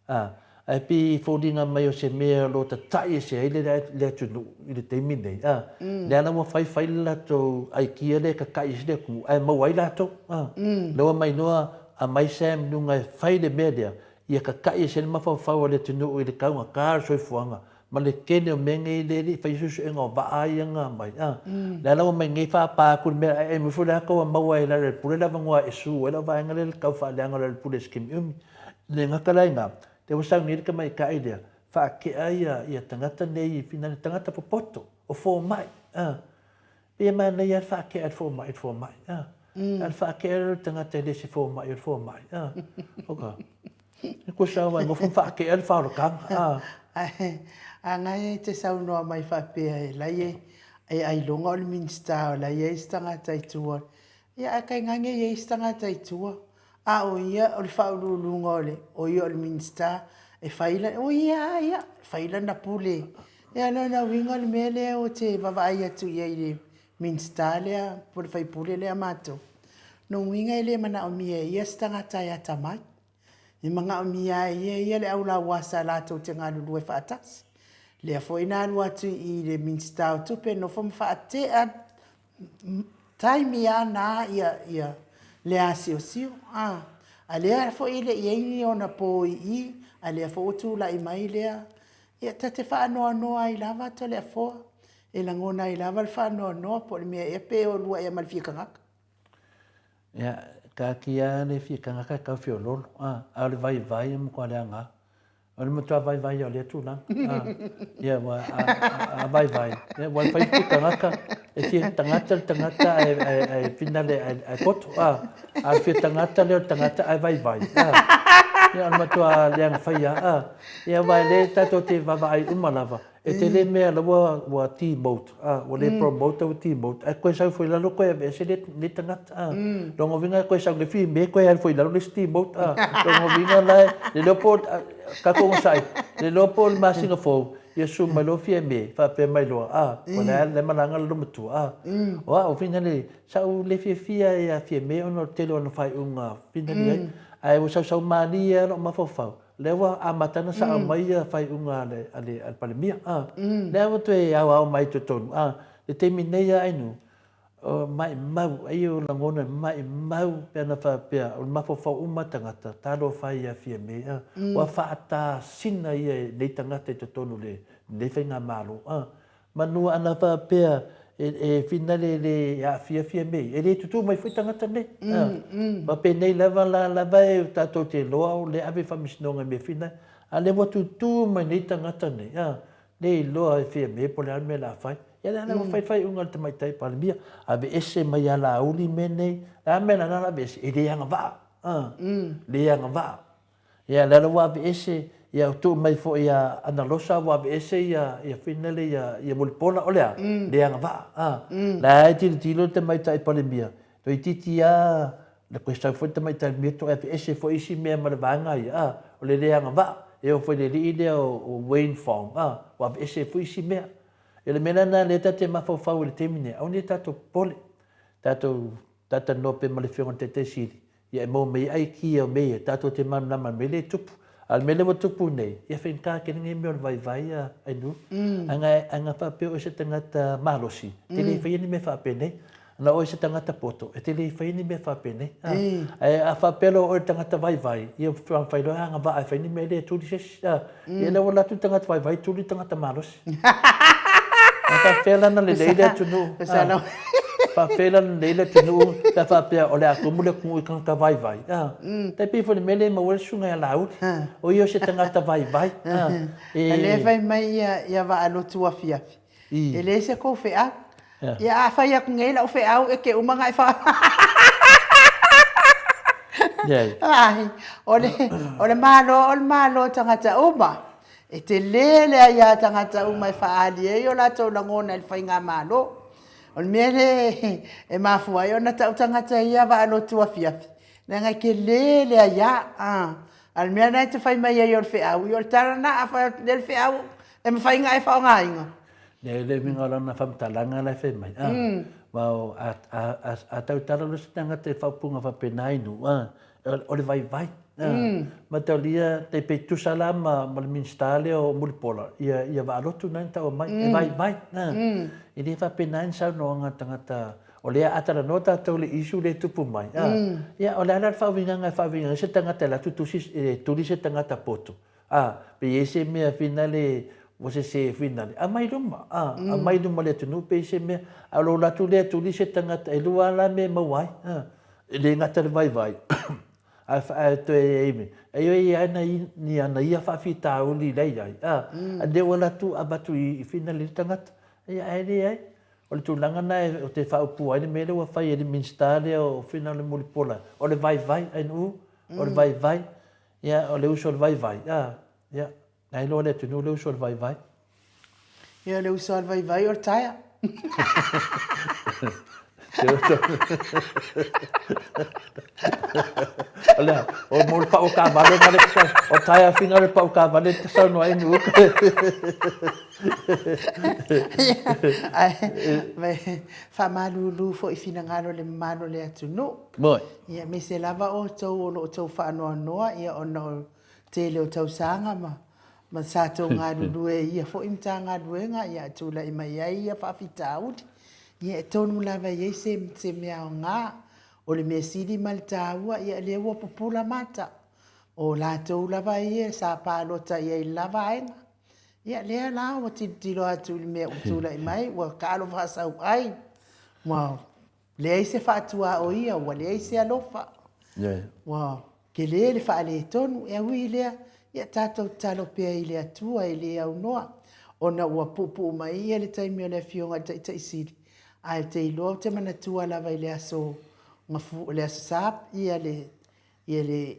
Ā, ae pei e foliga mai o se mea o lo o tata'i ese ai le, le atunuu i le taimi lenei, ā, lea la ua faifai le latou aikia lea e tata'i ese le atunuu, ae maua ai latou, ā. Lea ua aumai loa a mai Sam i luga e fai le mea lea, ia tata'i ese ai le mafaufau o le atunuu i le taugata o le soifuaga ma le tele o mea nei lea e le i faia suesuega o vaa ia na aumai, a. Lea la ua aumai nei faapa atu le mea, ae aumai foi la tou a maua e Lealailepule le avanoa e sue ai lau vaega lea i le tau faaleaga o Lealailepule i se taimi umi. Le gata la i ina, lea ua sau nei le tamaitai lea, faatea ia, ia tagata nei i finagalo, tagata popoto, o fomai, a. Pei e manaia lava le faatea e le fomai i le fomai, a. A o le faatea lea o le tagata e le se fomai o le fomai, a. Oka. E kusa au e nofo ma faatea le faaolataga, a. Ae, a na e te saunoa mai faapea e la e, e ailoga o le Minisita o la e i ai se tagata i tua. Ia, ae tainane e i ai se tagata i tua. A o ia o le faauluuluga o le, o ia o le Minisita e fai lana, o ia lava ia, e fai lana pule. Ia o lona uiga o le mea lea ou te vaavaai atu i ai i le Minisita lea po o le sui usufono lea a matou, lona uiga e le manaomia e ia se tagata e atamai. E manaomia lava e ia ia le aulauasa latou te galulue faatasi. Lea foi na alu atu i le Minisita o Tupe nofo ma faatea taimi a na ia ia le asiosio a. A lea foi e le i ai ni ona po i i, a lea foi ua tulai mai lea, ia ta te faanoanoa ai lava Toleafoa, e lagona ai lava le faanoanoa po o le mea ea pe oulua ea ma le fia tagata. Ia, taatia le fia tagata e tau feoloolo, a, a o le vaivai e matua leaga lava. O le matua vaivai ia o lea tulaga. A, ia, ua, a, a, a vaivai, ia, ua fai fia tagata, e fia tagata le tagata ae, ae, ae finale, ae, ae poto, a, a o le fia tagata lea o le tagata ae vaivai, a. Ia, o le matua leaga fai lava, a. Ia, aua e le tatou te vaavaai uma lava, E tele mea la ua ua demote a ua le promote ua demote ae koe sau foi lalo koe aveese le le tagata a lona uiga e koe sau le fime koe alu foi lalo le isi demote a lona uiga la le iloa po tatou onosai le iloa po o le masina fou ia susu mai loa Fiame faapea mai loa a o le a le malaga le loomatua a o au fina le sa ou le fiafia ia Fiame ona o le tele o ana faaiuga fina le ai ae ua sausau malie lava lou mafaufau Lea ua amata ona sao mai ia faaiuga a le, a le, a le Palemia. A. Lea ua toe aoao mai i totonu. A. Le taimi nei a Ainu, o maimau, ai o lagona e maimau pe ana faapea, o le mafaufau uma tagata, talofa e ia Fiame, a. Ua faatasina ia e nei tagata i totonu o lenei faigamalo. A. Manu ana faapea e finale le aafia Fiame, e le tutu mai foi tagata nei. Faapenei lava la lava e tatou te iloa o le ave i faamasinoga i mea fina, a lea ua tutu mai nei tagata nei, a, le iloa e Fiame po o le a le mea o le a fai. Ia lea la ua fai le faaiuga a le Tamaitai Palemia, aveese mai ia Laauli mea nei, o le a le mea o le a aveese? E le agavaa, a, le agavaa. Ia lea la ua aveese, ia tuu mai foi ia Analosa ua aveese ia ia finale ia ia Mulipola, o le a? Le agavaa, a. La e tilotilo le tamaitai Palemia, toeitiiti a le koe sau foi le tamaitai Palemia toe aveese foi isi mea ma le vaega ia, a, o le le agavaa. E oo foi i le alii lea o Wayne Fong, a, ua aveese foi isi mea. Ia le mea la lena lea ta te mafaufau i le taimi nei, aua ne i tatou popole, tatou talatalanoa pea ma le Afioga i le Taitai Sili, Ia e maua mai ai ki o mea ia, tatou te malamalama i le mea lea e tupu. A o le mea lea ua tupu nei, ia faigata tele lenei mea o le vaivai a Ainuu. Ana, ana faapea oe se tagata malosi, e te le faia ni mea faapenei. Ana oe se tagata poto, e te le faia ni mea faapenei. A, ae a faapea loa oe le tagata vaivai, ia ua fai loa e agavaa e fai ni mea e le tuli se isi. A, ia lea ua alu atu le tagata vaivai tuli le tagata malosi. A faapefea la ona lelei le atunuu? A faapefea la ona lelei le atunuu pe a faapea o le a tumu le atunuu i tagata vaivai? A tai pei foi o le mea lea e maua ai le susuga ia Laauli, o ia o se tagata vaivai. A e. A lea e fai mai ia Vaalotu afiafi, e leai se kou feau. Ia a fai atu nei lau feau e te uma ona e fa. Ai, o le, o le Malo, o le Malo o tagata uma. E tele le aia tagata uma e faaali ai o latou lagona i le faigamalo. O le mea lea e mafua ai ona tau tagata ia vaalotu afiafi, leaga e tele le aia. A o le mea lena e te fai mai ai o le feau, ia o le tala lena, a fai atu nei le feau, e mafai ona e faaaogaina. Le le uiga o lana faamatalaga la e fai mai, a, aua o, a, a, a, a tautala loa se tagata i faaupuga faapena i nuu, a, o le vaivai, a, mataulia tai pei tusa la ma, ma le Minisita lea o Mulipola, ia, ia Vaalotu na na taua mai, e vaivai, a, e le faapena ni saunoaga a le tagata, o lea a talanoa tatou i le issue lea e tupu mai, a, ia, o le a la le faauigaga e faauigaga ai se tagata e alu atu tusi, e tuli se tagata poto, A, pe i ai se mea finale ua sese finale, aumai luma, a, aumai luma le atunuu pe i se mea, a o lou alu atu lea tuli se tagata, e lua lava la mea e maua ai, a, e le gata i le vaivai, ae, ae toe i ai, e i ai lava ni ana ia faafitauli la e i ai, a, a lea ua alu atu avatu i finale i le tagata, ia ae leai. O le tulaga lena ou te faaupuina ai le mea lea ua fai e le Minisita lea o Finale Mulipola, o le vaivai, ainu, o le vaivai. Ia, o le uso o le vaivai, a, ia, na iloa le atunuu le uso o le vaivai. Ia, o le uso a le vaivai o le taea. O le a, o mo le pau taavale na le o taea fina le pau taavale te saunoa ai ni uka. Ae, faamalulu foi i finagalo o le mamalu o le atunuu. Moi. Ia, aemaise lava outou o lo o outou faanoanoa ia ona o le tele o tausaga ma Ma sa tou galulue i ia foi Matagaluega ia tulai mai ai ia faafitauli. Ia e tonu lava e i ai se, se mea aoga. O le mea sili ma le taua, ia lea ua pupula mata. O latou lava ia sa palota i ai i le la vaega. Ia lea la ua tilotilo atu i le mea ua tulai mai, ua taalo faasauai, ua leai se faatuaoia, ua leai se alofa. Ua tele le faaletonu. E ui i lea, ia tatou tatalo pea i le Atua e le aunoa, ona ua puupuu mai ia le taimi o le Afioga i le Taitai Sili, ae ou te iloa ou te manatua lava i le aso le Aso Sa ia le, ia le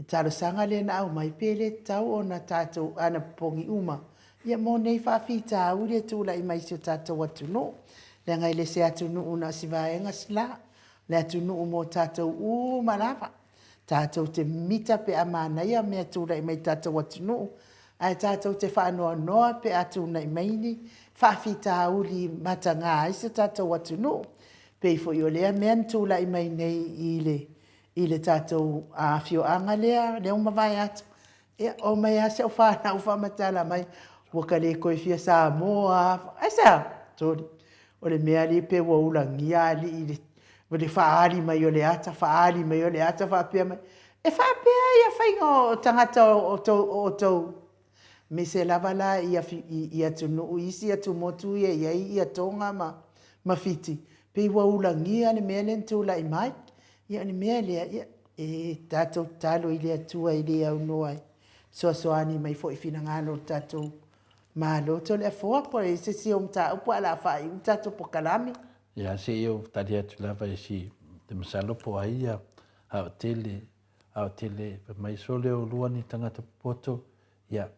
talosaga lea na aumai, pe le tatau ona tatou anapopogi uma ia mo nei faafitauli e tulai mai i si o tatou atunuu. Leaga e le o se atunuu na o se vaega la, o le atunuu mo tatou uma lava. Tatou te mimita pe a manaia mea e tulai mai i le tatou atunuu, ae tatou te faanoanoa pe a tulai mai ni faafitauli mataga ai si o tatou atunuu. Pei foi o lea mea na tulai mai nei i le i le tatou afioaga lea, lea ua mavae atu, ia omai lava si au fanau faamatala mai, ua ta le toe fia Samoa lava. Aisea? Sole, o le mea alii pei ua ulagia alii i le faaali mai o le ata, faaali mai o le ata, faapea mai, e faapea ia faiga o tagata o outou? Aemaise lava la i atunuu, isi atumotu ia e i ai ia Toga ma Fiti, pei ua ulagia le mea lea na tulai mai. Ia o le mea lea, ia, e tatou tatalo i le Atua e le aunoa e fesoasoani mai foi i finagalo o le tatou Malo. Toleafoa po o i ai se isi ou mataupu ae o le a faaiu le tatou polokalame. Ia, se i ou tali atu lava i si, ou te masalo po o ai ia Aotele, Aotele, fai mai sole oulua ni tagata popoto, ia,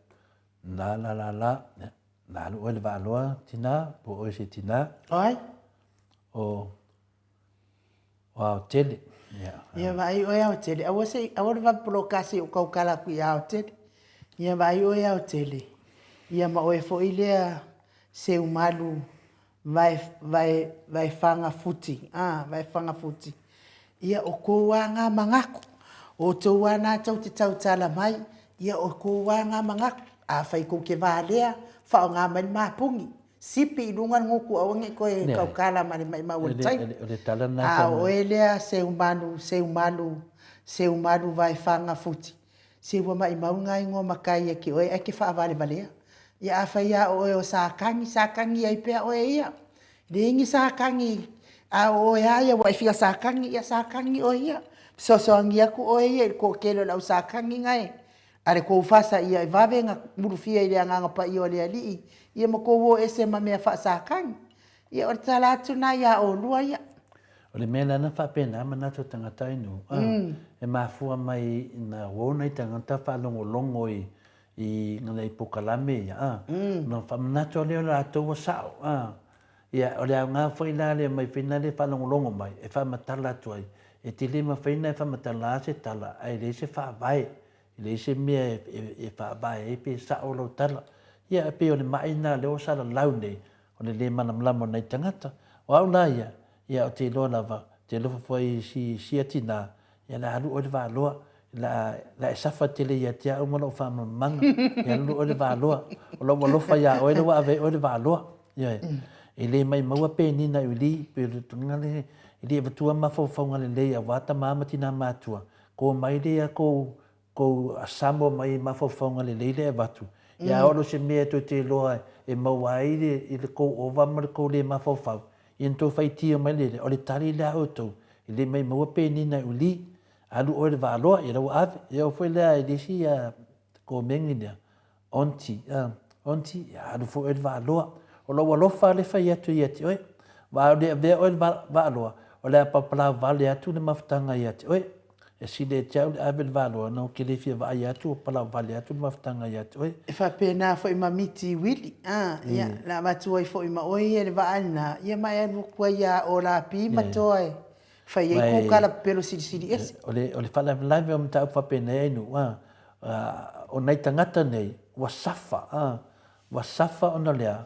la la la la, ia, na alu oe i le Vaaloa tina, po o oe se tina. O ai? O O Aotele, ia. Ia vaai oe Aotele, aua se i, aua le vave poloka se i ou tautala atu ia Aotele. Ia vaai oe Aotele, ia ma oe foi lea Seumalu vae, vae, Vaefaga Futi, a, Vaefaga Futi. Ia o tou lava na manatu, o outou lava na tou te tautala mai, ia o tou lava na manatu. Afai tou te valea, faaaoga mai le mapuni. Sipi i luga le gutu aua ne i toe tautala ma le maimau o le tai. A o oe lea Seumalu, Seumalu, Seumalu Vaefaga Futi, se ua maimau na igoa matai ia te oe ae te faavalevalea. Ia afai lava o oe o Satani, Satani ai pea oe ia. Leai ni Satani, a o oe lava ia ua e fia Satani, ia Satani oe ia. Fesoasoani atu oe ia i le toatele o le au Satani na e A le tou fasa ia e vave na ulufia i le Agaga Paia o le Alii, ia ma tou o ese ma mea faa-Satani. Ia o le tala atu na ia olua ia. O le mea la na faapena manatu o tagata ainu, a, e mafua mai ina uo nai tagata faalogologo i, i nai pokalame ia, a, ona faamanatu lea o latou ua sao, a. Ia, o le aoga foi la lea mai fai na le faalogologo mai e faamatala atu ai, e te le mafai ona e faamatala se tala ae leai se faavae, e leai se mea e faavae ai pe sao lau tala. Ia, e pei o le ma'i lena lea ua salalau nei, o le le malamalama o nai tagata. O au la ia, ia ou te iloa lava, ou te alofa foi i si sia tinā, Ia o le a alu oe i le Valoa, o le a, o le a e safa tele ia te au ma lou faamalamalamaga. Ia alu oe i le Valoa. O lou alofa iā oe lea ua ave ai oe i le Valoa. Ioe. E le maimaua penina i uli, pei o le tulaga lea, e le avatua mafaufauga lelei aua tama ma tina matua, ko mai lea kou kou Samoa mai i mafaufauga lelei lea e avatu. Ia a oo se mea tou te iloa e maua ai le, i le kou ova ma le kou le mafaufau, ia na tou faitio mai lea, o le tali lea a outou, E le maimau penina e uli, alu oe i le Valoa, ia la ua ave. Ia oo foi lea i le isi komeni lea, Aunty, Aunty, ia alu foi oe i le Valoa. O lou alofa lea e fai atu ia te oe. Aua o le avea oe i le Valoa, o le a papalau vale atu le mafutaga ia te oe. E sili ia te au le ave i le Valoa, ona ou te le fia vaai atu o palau vale atu le mafutaga ia te oe. E faapena foi ma Miti Wili, a, ia, o le a avatu ai foi ma oe ia le vaa lena, ia ma e alu atu ai ia Olapi ma Toa e fai ai kou tala pepelo silisili ese. O le, o le faalavelave o mataupu faapenei ai nuu, a, o nai tagata nei, ua safa, a, ua safa ona o le a?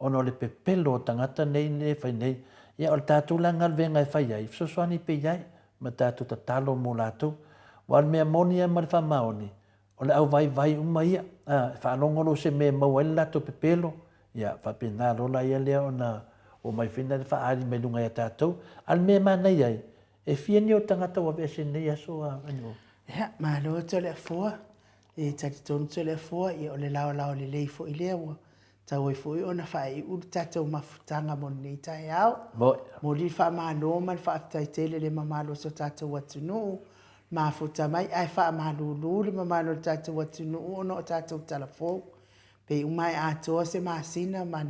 Ona o le pepelo o tagata nei lea e fai nei. Ia, o le tatou la galuega e fai ai, fesoasoani pea i ai, ma tatou tatalo mo latou. Aua o le mea moni lava ma le faamaoni, o O le au vaivai uma ia, a, e faalogo loa i se mea e maua ai le latou pepelo, ia, faapena loa la ia lea ona oo mai foi lena faaali mai luga ia tatou. A o le mea e manaia ai, e fia ni ou tagata ua aveese i lenei aso a Anuo? Ia, malo Toleafoa. E talitonu Toleafoa, ia o le laolao lelei foi lea ua Tatau ai foi ona faaiu le tatou mafutaga mo lenei taeao. Momoli le faamalo ma le faafetai tele i le mamalu o si o tatou atunuu mafuta mai, ae faamalulu le mamalu o le tatou atunuu ona o tatou tala fou. Pei uma e atoa se masina ma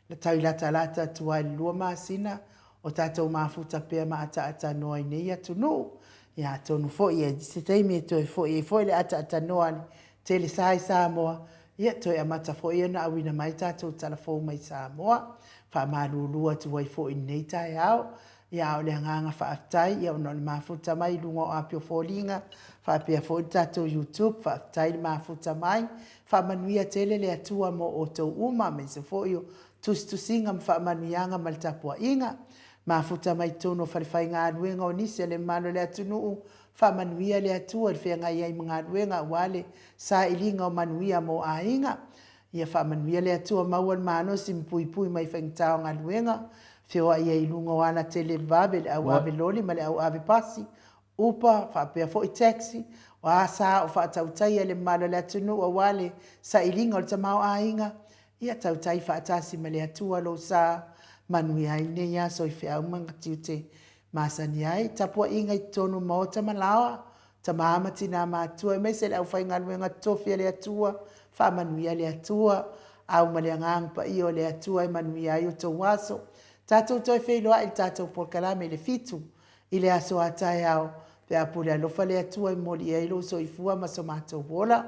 le tau latalata atu lava i le 2 masina o tatou mafuta pea ma ataaatanoa i nei atunuu. Ia atonu foi e i ai se taimi e toe foi ai foi le ataaatanoa a le tele sa i Samoa, ia toe amata foi ona auina mai tatou tala fou mai Samoa. Faamalulu atu ai foi i lenei taeao. Ia a o le agaga faafetai ia ona o le mafuta mai i luga o api o foliga faapea foi le tatou YouTube, faafetai le mafuta mai. Faamanuia tele le Atua mo outou uma aemaise foi o tusitusiga ma faamanuiaga ma le tapuaiga. Mafuta mai totonu o falefaigaluega o nisi o le mamalu o le atunuu, faamanuia le Atua i le feagai ai ma galuega aua le sailiga o manuia mo aiga. Ia faamanuia le Atua maua le malosi ma puipui mai faigata o galuega, feoai ai i luga o ala televavave le au ave loli ma le au ave pasi, Uber faapea foi taxi, o a sa o faatautaia le mamalu o le atunuu aua le sailiga o le tamaoaiga, ia tautai faatasi ma le Atua lou sa, manuia ai lenei aso i feau ma tiute masani ai. Tapuaiga i totonu o maota ma laoa, tama ma tina matutua aemaise le aufaigaluega totofi a le Atua, faamanuia le Atua, au ma le Agaga Paia o le Atua e manuia ai outou aso. Tatou toe feiloai i le tatou polokalame i le 7 I le aso a taeao, pe a pule alofa le Atua e momoli i ai lou soifua ma so matou ola.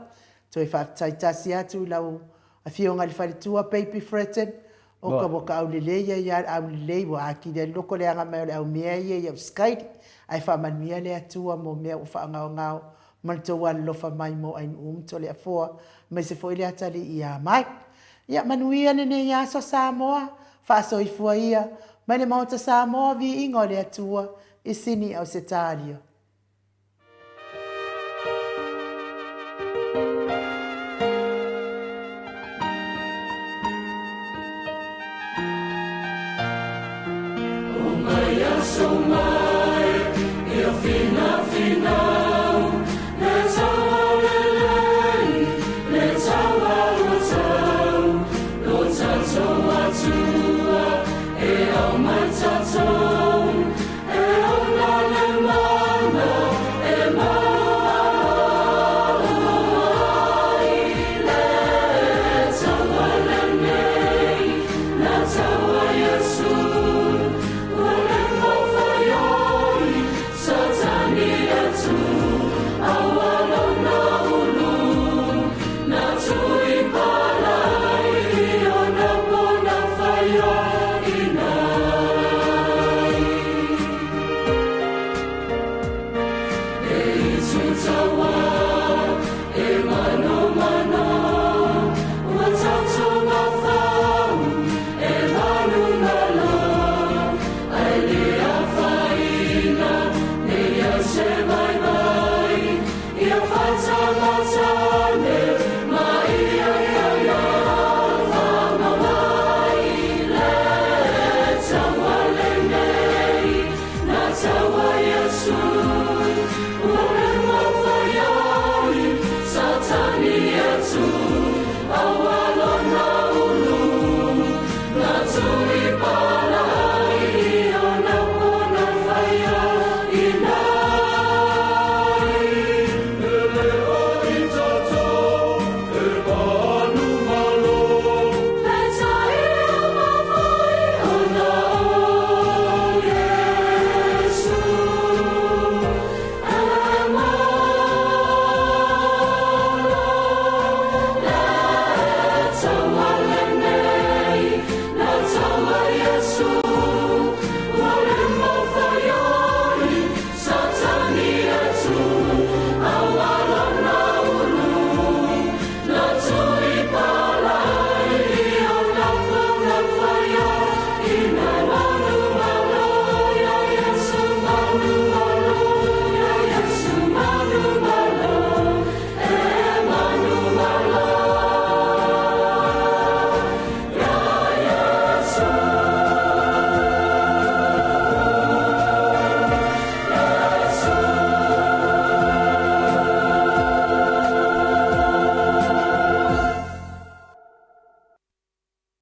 Toe faafetai tasi atu i lau Afioga i le Faletua Baby Fretton, oka ua ka aulelei ai lava le aulelei ua atili ai le loko leaga mai o le au mea ia i au sikaili. Ae faamanuia le Atua mo mea ua faagaogao ma le tou alolofa mai mo Ainuu ma Toleafoa aemaise foi le atalii ia Mike. Ia manuia lenei aso Samoa, faasoifua ia mai le Maota Samoa, viiga o le Atua i Sini Ausetalia.